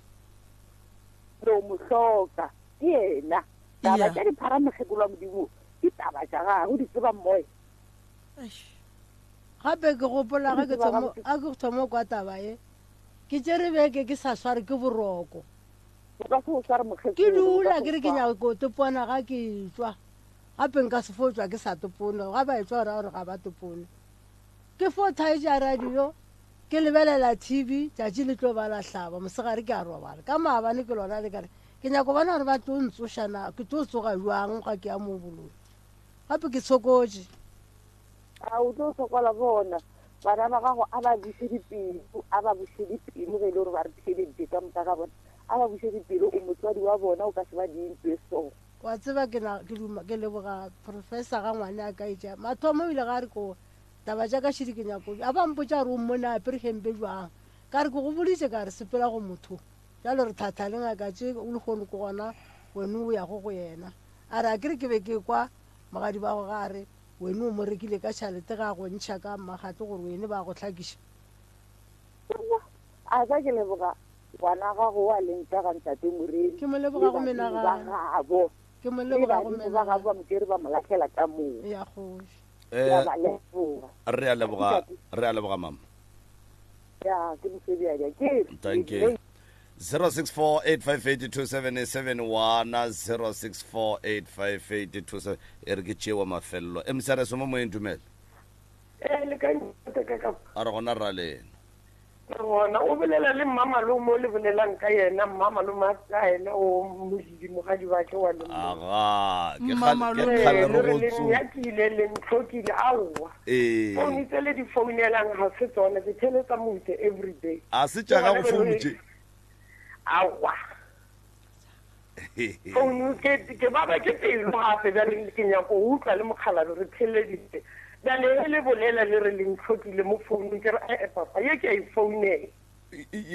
Lo mo hloka. Ke yena. Taba Iya. tša diphara mokgekolo wa Modimo ke taba tša gagwe, o di tseba moya. Eish. Gape ke gopola O ge di ke tseba thoma, gabotse. a ke thoma kwa taba ye, ke tšere beke ke sa sware ke boroko. O ka se o sware mokgekolo. Ke dula ke re ke nyaka ko topona ga ke tšwa. Gape nka se fo tšwa ke sa topone. Ga ba etšwa ra gore ga ba topone. Ke fo thaetša radio, ke lebelela TV, tšatši le tlo ba la hlaba, mosegare ke a robala. Ka maabane ke lona le ka re ke nyaka go bona gore ba tlo ntsoša na, ke tlo tsoga jwang ga ke ya mo boloi. Gape ke tshokotše. A o tlo sokola bona bana ba gago a ba buše dipelo, a ba buše dipelo ge e le gore ba re theeleditše ka moka ga bona, a ba buše dipelo, o motswadi wa bona, o ka se ba die ntlo e so. Wa tseba ke na ke duma ke leboga professor ga ngwane a ka etša mathomo o ile ga re ko taba tša ka šidi ke nyako a ba mpotša gore o mmone a apere hempe jwang ka re ke go boditše ka re sepela go motho jalo re thatha le ngaka tše o lehono ke gona wene o yago go yena a re a ke re ke be ke kwa mogadi ba go ga a re Wene o mo rekile ka tšhalete ga a go ntšha ka mmagatlo gore wene ba go hlakiša. Mma, a ka ke leboga ngwana gago wa leng ka ga ntate Moremi Ke mo le leboga go badimo ba menagano. gabo. Ke mo Le leboga go badimo ba menagano. gabo ba mo tšere ba mo lahlela ka moo. Ya kgoši. Ke a Eh, ba leboga. re a leboga, Ntate. re a leboga mama. Ya, ke mosebjadi. Ke Thank you. 0648582771 06485827 e re ke tšewa mafelelo mcrs mo moyeng dumela Eh, le Le kae ntate ka ka? A re gona rra lena. Re gona o bolela le mma malome o le bolelang ka yena mma malome a ka yena o modidi mogadi wa ke wa le Aga, ke kgale ke kgale re go tso. ya kile le ntlhokile aowa. Ee. Founu tse le di founelang ga se tsone ke theletsa motse every day. A se tša gago founu tše. Aowa. Founu ke ke baba ke pelo gape bjale ke nyako utlwa le mokgalabje re theleditse. Bjale ge le bolela le re le ntlhokile mo founung ke re ee papa ye ke a e founela.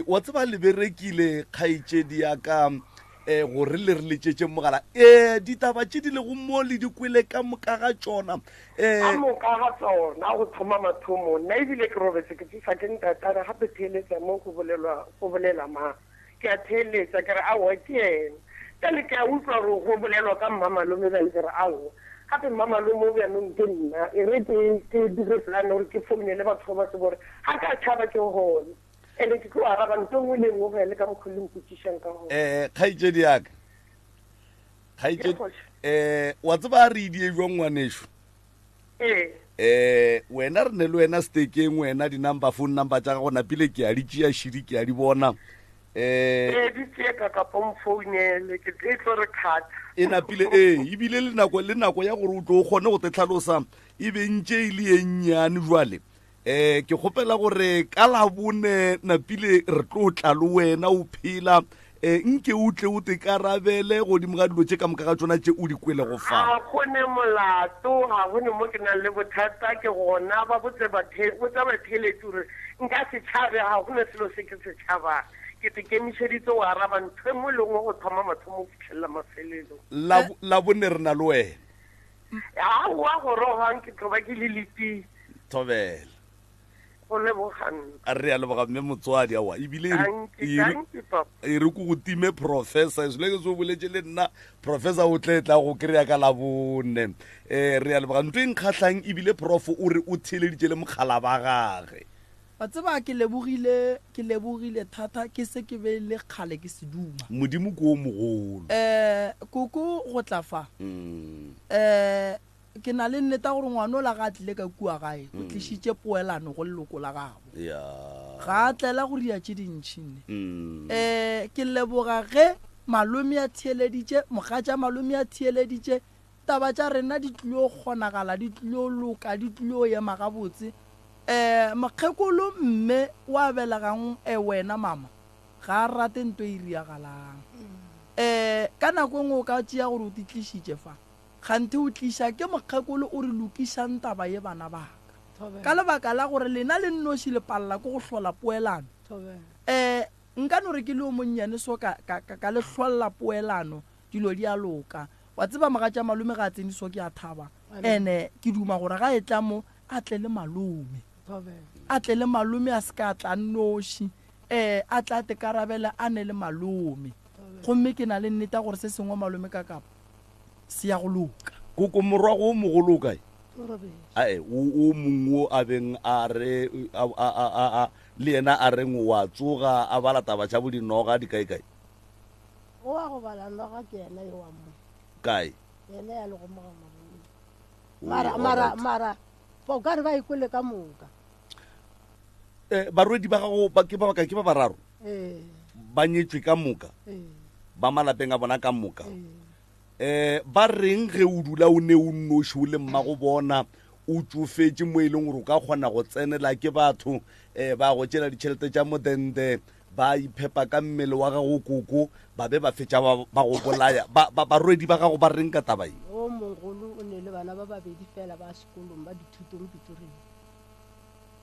Wa tseba le berekile kgaetšedi ya ka um gore le re letšetše mogala um ditaba tše di lego mo le di kwele ka moka ga tšona um Ka moka ga tsona go thoma mathomong nna ebile ke robetse ke tsosa ke ntatare gape theeletsa mo go bolelwa go bolela mang. Ke a theeletša, ke re, Aowa, ke yena. Bjale ke a utlwa gore go bolelwa ka mmamalome, bjale ke re, Aowa. Gape mmamalome o bjanong ke nna. E re ke, ke dire plan gore ke founele batho ba ba tsebe gore ga ka tšhaba ke gona. And-e ke tlo araba ntho e nngwe le e nngwe go ya le ka mokgwa le mpotšišang ka gona. Eh, kgaetšedi ya ka. Kgaetšedi, eh, wa tseba a re idie jwang ngwanešu? Ee. Eh, wena re ne le wena stekeng wena di-number phone number tša gago napile ke a di tšea šidi ke a di bona eh ee di tšee ka kapa o mfounele ke e tlo re kgatha e napile ee ebile le nako le nako ya gore o tlo o kgone go te tlhalosa e be ntše e le ye nnyane jwale eh ke kgopela gore ka labone napile re tlo tla le wena o phela eh nke o tle o te karabele godimo ga dilo tše ka moka ga tšona tše o di kwelego fa ga gone molato ga gone mo ke nang le bothata ke gona ba botse botsa batheeletši gore nka se tšhabe ga gone selo se ke se tšhabang ke te kemišeditse go araba ntho e nngwe le nngwe go thoma mathomo go fitlhelela mafelelong labone re na le wena Aowa gorogang ke tlo ba ke le letile. Thobela. Go leboga nna. A re a leboga mme motswadi aowa ebile e Dankie, dankie papa. e re ko go time professor selo ke se o boletse le nna professor o tle tla go kry-a ka labone um re a leboga ntho e nkgatlhang ebile prof o re o theeleditše le mokgala ba gage Wa tseba ke lebogile, ke lebogile thata, ke se ke be le kgale ke se duma. Modimo ke o mogolo. Eh, koko go tla fa. Mm. Eh, ke na le nneta gore ngwanola ga a tlile ka kua gae, o Mm. tlišitše poelano go leloko la gabo. Ya. Ga a tlela go ria tše dintši nne. Mm. Eh, ke leboga ge malome a theeleditše, mogatša malome a theeleditše, Taba tša rena di tlilo kgonagala, di tlilo loka, di tlilo ema gabotse. Um mokgekolo mme wa belegang e wena mama ga a rate nto e riagalang. Um ka nako e nngwe o ka tšea gore o ti tlišitše fa, kganthe o tliša ke mokgekolo o re lokišang taba ye bana ba ka. Ka lebaka la gore lena le nnoši le palela ke go hlola poelano. Um nka no re ke le o monnyane so ka, ka, ka, ka le hlolla poelano Dilo di a loka. Wa tseba mogatša malome ga a tsene so ke a thaba. Ene ke duma gore ga e tla mo a tle le malome. A tle le malome a se ka tla nnoši. Eh a tla te karabele a ne le malome. Gomme ke na le nnete gore se sengwe malome ka kapa se ya go loka. Koko morwago o mogolo o kae? Ae o o mongwe o a beng a re a a a le yena a reng wa tsoga a bala taba tša bo dinoga di kae kae? O wa go bala noga ke yena yo wa mo. Kae? Yena ya lego mo ga Morui. Mara mara mara o ka re ba ikwele ka moka. Eh, barwedi ba gago ba ke ba bakae? Ke ba bararo? Ee. Ba nyetšwe ka moka? Ee. Ba malapeng a bona ka moka? Ee. Eh, ba reng ge o dula o ne o nnoši o le mmago bona o tšofetše mo e leng gore o ka kgona go tsenela ke batho eh, ba go tšela ditšhelete tša modende Ba iphepa ka mmele wa gago koko, ba be ba fetša ba, ba go bolaya. Ba, ba, barwedi ba gago ba reng ka taba ye? O mogolo o ne le bana ba babedi fela ba sekolong ba dithutong Pretoria.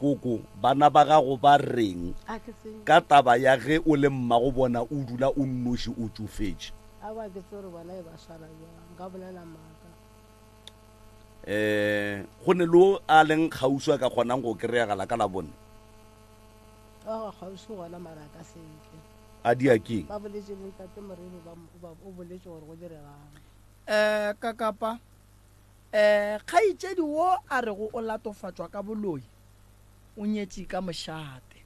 Koko, bana ba gago ba reng A ke tsebe. ka taba ya ge o le mmago bona o dula o nnoši o tšofetše? Aowa ke tsebe gore bona e ba swara bjang, nka bolela maaka. Um go ne le o a leng kgauswi a ka kgonang go kry-agala ka Labone? Wa ga kgauswi gona mara a ka se tle. A di a keng? Ba boletše le ntate Moremi ba ba o boletše gore go diregang. Eh kakapa eh kgaitšedi wo a rego o latofatšwa ka boloi o nyetše ka mošate.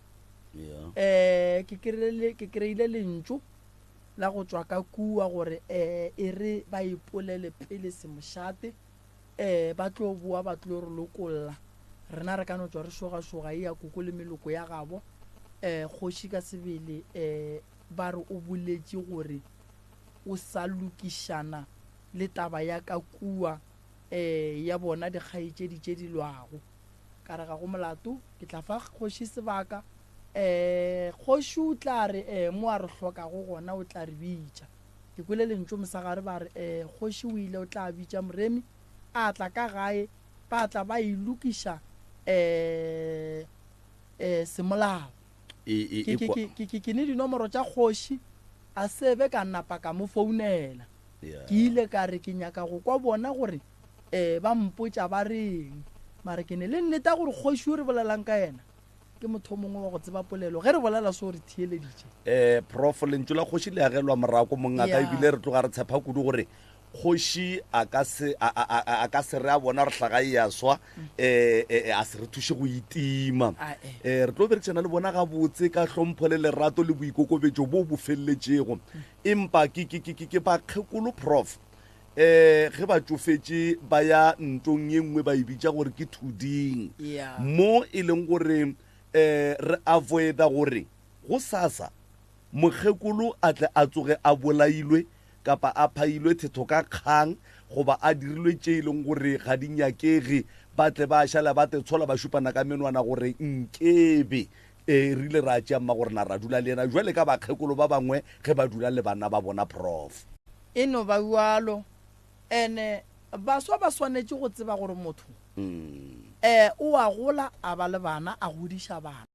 Yeah. Eh ke kry-ile ke kry-ile lentšu la go tšwa ka kua gore eh e re ba ipolele pele semošate eh ba tlo boa ba tlo re lokolla. Rena re ka no tšwa re šogašoga e ya koko le meloko ya gabo. Um kgoši ka sebele um ba re o boletše gore o sa lokišana le taba ya ka kua um ya bona dikgaetšedi tše di lwago. Ka re ga go molato, ke tla fa kgoši sebaka. Um kgoši o tla re um mo a re hlokago gona o tla re bitša. Ke kwele lentšu mosegare ba re um kgoši o ile o tla bitša Moremi a tla ka gae ba tla ba e lokiša um um semolao. E, e, Ke, ke, ke, ke, ke ne dinomoro tša kgoši a se be ka napa ka mo founela. Yeah. Ke ile ka re ke nyaka go kwa bona gore um ba mpotša ba reng. Mara ke ne le nnete ya gore kgoši o re bolelang ka yena ke motho o mongwe wa go tseba polelo. Ge re bolela so re theeleditše. Um prof lentšu la kgoši le agelwa morako mongaka Yeah. ebile re tloga re tshepa kudu gore kgoši a ka se a, a, a, a ka se re a bona re hlaga e ya swa um a se re thuše go itima Ah, um re tlo berekisana le bona gabotse ka hlompho le lerato le boikokobetšo bo bo feleletšego empa ke ke ke ke ke bakgekolo prof um ge ba tšofetše ba ya ntong ye nngwe ba e bitša gore ke thuding Yeah. mo e leng gore um re avoida gore go sasa mokgekolo a tle a tsoge a bolailwe kapa a phailwe thetho ka kgang goba a dirilwe tše e leng gore ga di nyakege, ba tle ba šala ba tetshola ba šupana ka menwana gore nkebe e re ile ra tšea mmagorena ra dula le yena jwale ka bakgekolo ba bangwe ge ba dula le bana ba bona. Prof. E no ba bjalo. Ene baswa ba swanetše go tseba gore motho e o a gola a ba le bana, a godiša bana,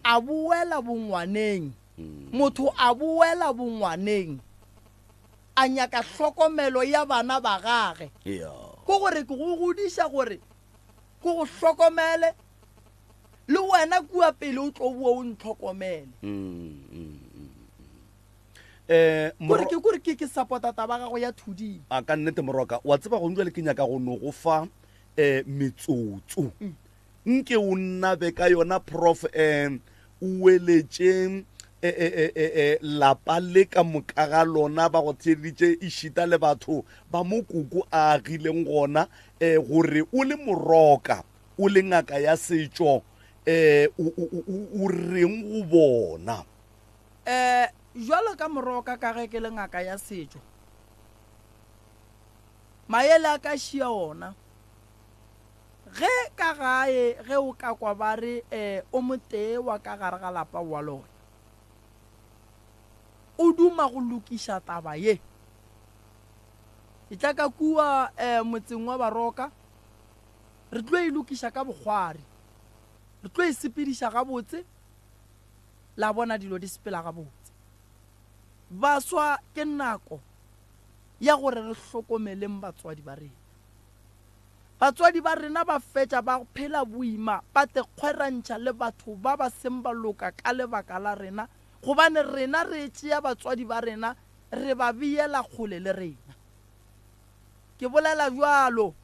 a boela bongwaneng. Motho a boela bongwaneng a nyaka hlokomelo ya bana ba gage. Ke gore ke go godiša gore ke go hlokomele le wena kua pele o tlo boa o ntlhokomele. Um Kore ke kore ke ke support-a taba gago ya thuding. A ka nnete moroka, wa tseba gong jwale ke nyaka go no go fa um metsotso. Nke o nnabe ka yona prof um o weletše e, e, e, e, e, lapa le ka moka ga lona ba go theeditše ešita le batho ba mo koko a agileng gona um gore o le moroka o le ngaka ya setšo um o reng go bona? Um jwalo ka moroka ka ge ke le ngaka ya setšo, maele a ka šia ona. Ge ka gae ge o ka kwa ba re e o motee wa ka gare ga lapa wa loya, o duma go lokiša taba ye. Etla ka kua e motseng wa Baroka, re tlo e lokiša ka bokgwari, re tlo e sepediša gabotse, la bona dilo di sepela gabotse. Baswa ke nako ya gore re hlokomeleng batswadi ba rena. Batswadi ba rena ba fetša ba phela boima, ba te kgwerantšha le batho ba ba seng ba loka ka lebaka la rena, gobane rena re tšea batswadi ba rena re ba beela kgole le rena. Ke bolela bjalo,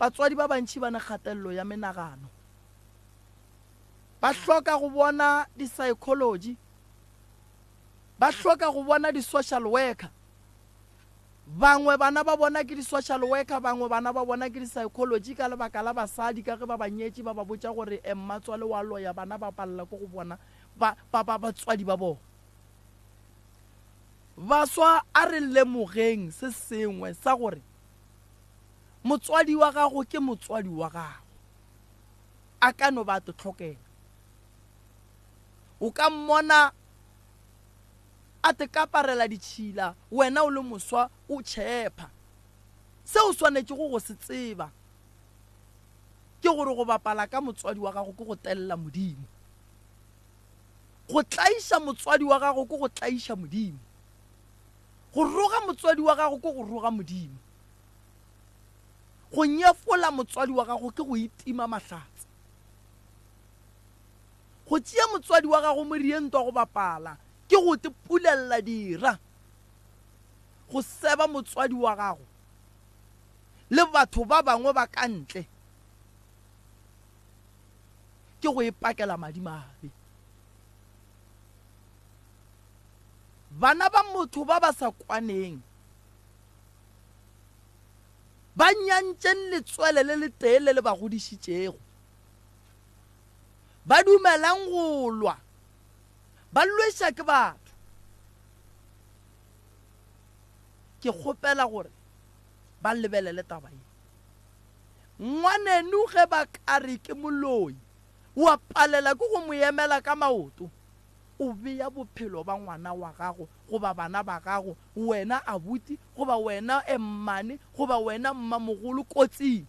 batswadi ba bantši ba ne kgatelelo ya menagano. Ba hloka go bona di-psychology, ba hloka go bona di-social worker. Bangwe bana ba bona ke di-social worker, bangwe bana ba bona ke di-psychology ka lebaka la basadi ka ge ba ba nyetše ba ba botša gore eh, mmatswale wa loya, bana ba palela ke go bona ba, ba, ba, batswadi ba bona. Baswa a re lemogeng se sengwe sa gore motswadi wa gago ke motswadi wa gago, a ka no ba a te hlokela. O ka mmona a te kaparela ditšhila wena o le moswa o tšhepha. Se o swanetšego go se tseba ke gore go bapala ka motswadi wa gago ke go telela Modimo. Go tlaiša motswadi wa gago ke go tlaiša Modimo. Go roga motswadi wa gago ke go roga Modimo. Go nyefola motswadi wa gago ke go itima mahlatse. Go tšea motswadi wa gago morientwa go bapala ke go te pulella dira. Go seba motswadi wa gago le batho ba bangwe ba ka ntle ke go ipakela madimabe. Bana ba motho ba ba sa kwaneng ba nyantšeng letswele le letee le le ba godišitšego. Ba dumelang go lwa, ba lweša ke batho. Ke kgopela gore ba lebelele taba ye. Ngwaneno ge ba ka re ke moloi, wa palela ke go mo emela ka maoto, o bea bophelo ba ngwana wa gago goba bana ba gago, wena abuti goba wena mmane goba wena mmamogolo kotsing.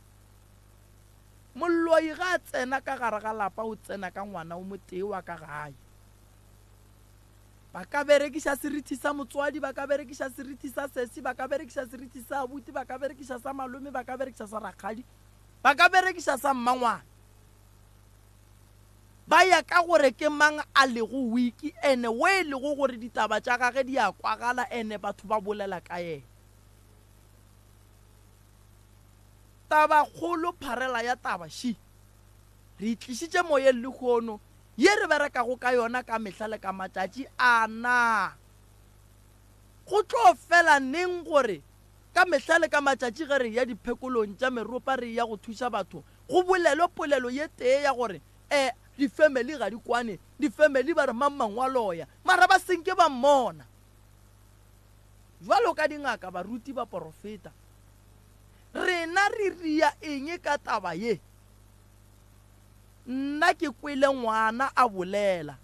Moloi ge a tsena ka gare ga lapa o tsena ka ngwana o motee wa ka gae. Ba ka berekiša serithi sa motswadi, ba ka berekiša serithi sa sesi, ba ka berekiša serithi sa abuti, ba ka berekiša sa malome, ba ka berekiša sa rakgadi, ba ka berekiša sa mmangwana. Ba ya ka gore ke mang a lego wiki ene we e lego gore ditaba tša gage di a kwagala ene batho ba bolela ka yena. Tabakgolo pharela ya taba še re e tlišitše moyeng lehono ye re berekago ka yona ka mehla le ka matšatši a na go tlo fela neng gore ka mehla le ka matšatši ge re eya diphekolong tša meropa re eya go thuša batho go bolelwe polelo ye tee ya gore e difemeli ga di kwane difemeli ba re mang mang wa loya mara ba senke ba mmona jwalo ka dingaka baruti baporofeta rena re ria eng ka taba ye Nna ke kwele ngwana a bolela.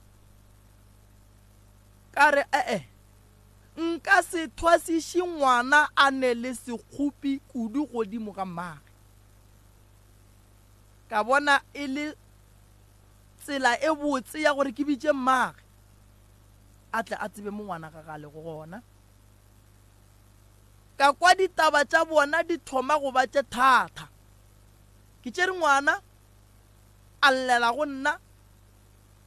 Ka re, E-e, nka se thwasiše ngwana a ne le sekgopi kudu godimo ga mmage. Ka bona e le tsela e botse ya gore ke bitše mmage a tle a tsebe mo ngwana gage a lego gona. Ka kwa ditaba tša bona di thoma go ba tše thata. Ke tšere ngwana, a llela go nna,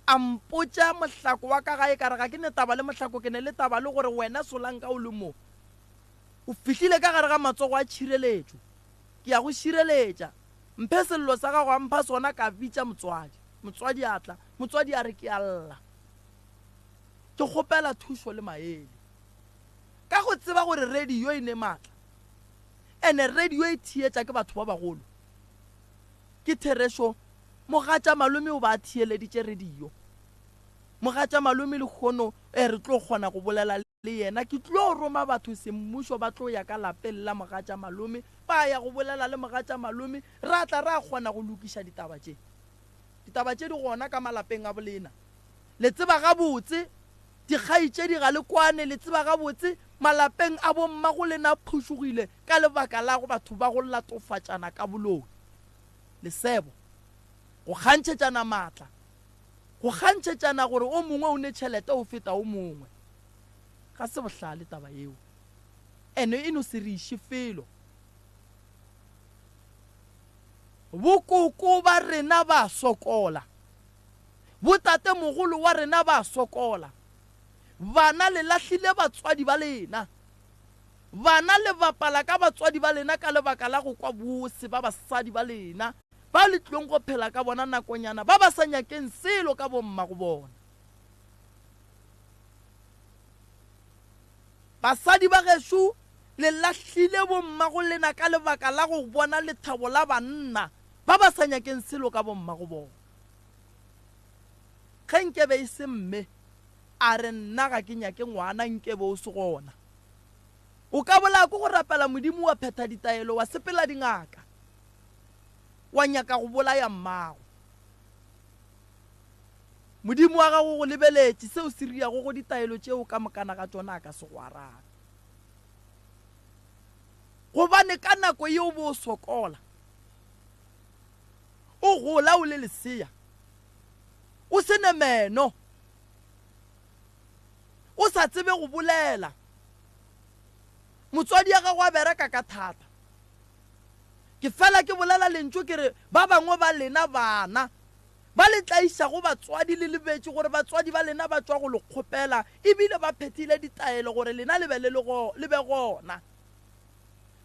a mpotša mohlako wa ka gae, ka re ga ke ne taba le mohlako, ke ne le taba le gore wena Solanka o le mo. O fihlile ka gare ga matsogo a tšhireletšo. Ke ya go šireletša. Mphe sello sa gago, a mpha sona, ka bitša motswadi. Motswadi a tla. Motswadi a re ke a lla. Ke kgopela thušo le maele. Ka go tseba gore radio e ne maatla, ene radio e theetša ke batho ba bagolo. Ke therešo, mogatša malome o ba a theeleditše radio. Mogatša malome lehono e re tlo kgona go bolela le yena. Ke tlo roma batho semmušo ba tlo ya ka lapeng la mogatša malome, ba ya go bolela le mogatša malome, ra tla ra kgona go lokiša ditaba tše. Ditaba tše di gona ka malapeng a bolena. Le tseba gabotse, dikgaetšedi ga le kwane, le tseba gabotse malapeng a bommagolena a phušugile ka lebaka la go batho ba go latofatšana ka boloi, lesebo, go kgantšhetšana maatla, go kgantšhetšana gore o mongwe o ne tšhelete o feta o mongwe. Ga se bohlale taba yeo, ene e no se re iše felo. Bokoko ba rena ba sokola, botatemogolo wa rena ba sokola. Bana le lahlile batswadi ba lena. Bana le bapala ka batswadi ba lena ka lebaka la go kwa bose ba basadi ba lena ba le tlilong go phela ka bona nakonyana ba ba sa nyakeng selo ka bommago bona. Basadi ba gešo le lahlile bommago lena ka lebaka la go bona lethabo la banna ba ba sa nyakeng selo ka bommago bona. Ge nkebe e se mme a re nna ga ke nyake ngwana nkebe o se gona. O ka bolaya ke go rapela Modimo wa phetha ditaelo wa sepela dingaka wa nyaka go bolaya mmago. Modimo wa gago o go lebeletše, seo se riago go ditaelo tšeo ka mokana ga tšona a ka se go arabe. Gobane ka nako ye o bo o sokola, o gola o le lesea, o se ne meno, o sa tsebe go bolela. Motswadi ya gago a bereka ka thata. Ke fela ke bolela lentšu ke re ba bangwe ba lena bana ba le tlaišago batswadi le lebetše gore batswadi ba lena ba tšwa go le kgopela ebile ba phethile ditaelo gore lena le be le le be gona.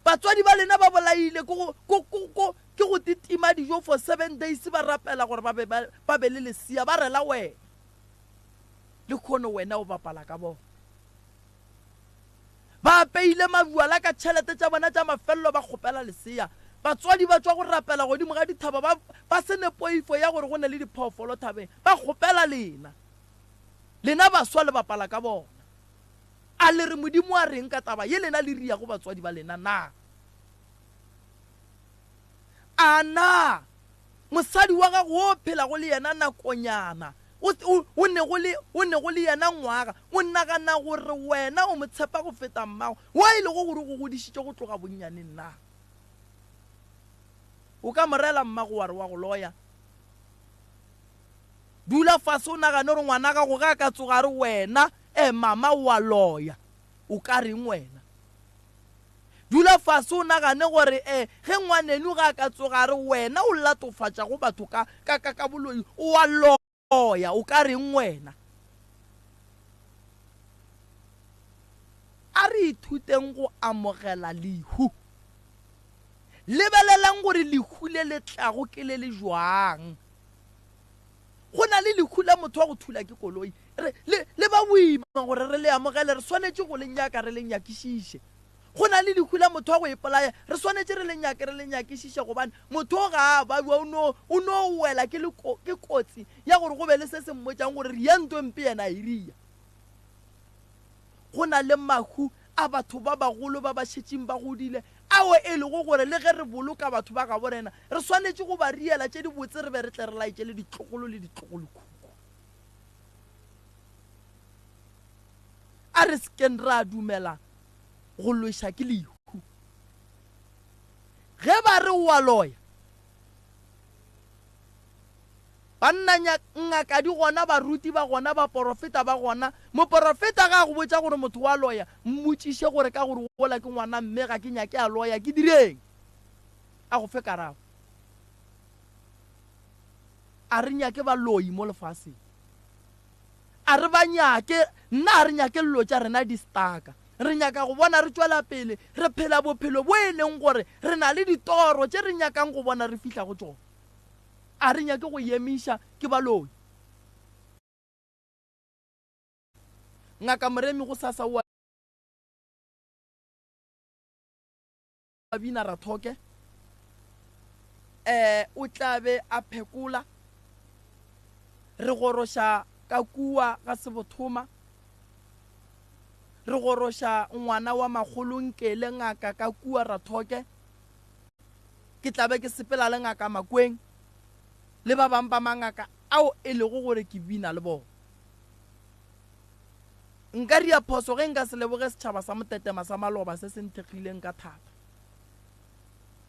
Batswadi ba lena ba bolaile ke go ko ko ke go titima dijo for 7 days ba rapela gore ba be ba be le lesia ba rela wena. Lehono wena o bapala ka bona. Ba apeile mabjwala ka tšhelete tša bona tša mafelelo ba kgopela lesea. Batswadi ba tšwa go rapela godimo ga dithaba ba, ba se ne poifo ya gore go ne le diphoofolo thabeng. Ba kgopela lena. Lena baswa le bapala ka bona. A le re Modimo a reng ka taba ye lena le riago batswadi ba lena na? A na mosadi wa gago wo o phelago le yena nakonyana, o, o, o nego le, o nego le yena ngwaga, o nagana gore wena o mo tshepa go feta mmago, wo e lego gore o go godišitše go tloga bonnyaneng na? O ka mo reela mmago wa re wa go loya? Dula fase o nagane gore ngwana gago ge a ka tsoga a re wena e mama o a loya, o ka reng wena? Dula fase o nagane gore e ge ngwaneno ge a ka tsoga a re wena o latofatšago batho ka, ka, ka, ka boloi o a loya, o ka reng wena? A re ithuteng go amogela lehu. Lebelelang gore lehu le le tlago ke le le jwang. Go na le lehu la motho wa go thula ke koloi. Re, le, le ba boima gore re le amogele, re swanetše go le nyaka, re le nyakišiše. Go na le lehu la motho wa go ipolaya, re swanetše re le nyake, re le nyakišiše, gobane motho o ga a babja, o no, o no wela ke, le, ke kotsi ya gore go be le se se mmotšang gore ria nto mpe yena a e ria. Go na le mahu a batho ba bagolo ba ba šetšeng ba godile, ao e lego gore le ge re boloka batho ba gabo rena, re swanetše go ba riela tše dibotse re be re tle re laetše le ditlogolo le ditlogolokhukhu. A re se keng ra dumela go lweša ke lehu. Ge ba re o a loya, Banna, ngaka di gona, baruti ba gona, baporofeta ba gona. Moporofeta ga a go botša gore motho wa loya, mmotšiše gore ka gore wola ke ngwana mme ga ke nyake a loya, ke direng? A go fe karabo. A re nyake baloi mo lefaseng. A re ba nyake, nna a re nyake llo tša rena di staka. Re nyaka go bona re tšwela pele re phela bophelo bo e leng gore re na le ditoro tše re nyakang go bona re fihla go tšona. A re nyake go emiša ke baloi. Ngaka Moremi gosasa o a bina Rathoke. Eh, o tla be a phekola. Re goroša ka kua ga Sebothoma. Re goroša ngwana wa makgolo Nkele ngaka ka kua Rathoke. Ke tla be ke sepela le Ngaka Makweng le ba bang ba mangaka ao e lego gore ke bina le bona. Nka ria phoso ge nka se leboge setšhaba sa Motetema sa maloba se se nthekgileng ka thata.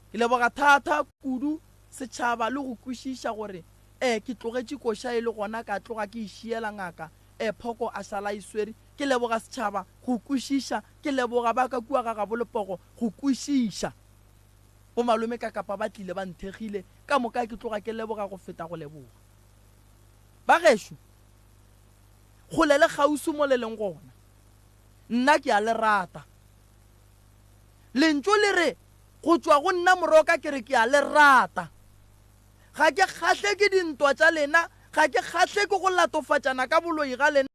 Ke leboga thata kudu setšhaba le go kwešiša gore e ke tlogetše koša e le gona ka tloga ke e šiela ngaka e Phoko a šala a e swere. Ke leboga setšhaba go kwešiša, ke leboga ba ka kua ga gabo Lepogo go kwešiša. Bomalome ka kapa ba tlile ba nthekgile, ka moka ke tloga ke leboga go feta go leboga. Bagešo, kgole le kgauswi mo le leng gona, nna ke a le rata. Lentšu le re go tšwa go nna Moroka ke re ke a le rata. Ga ke kgahle ke dintwa tša lena, ga ke kgahle ke go latofatšana ka boloi ga lena.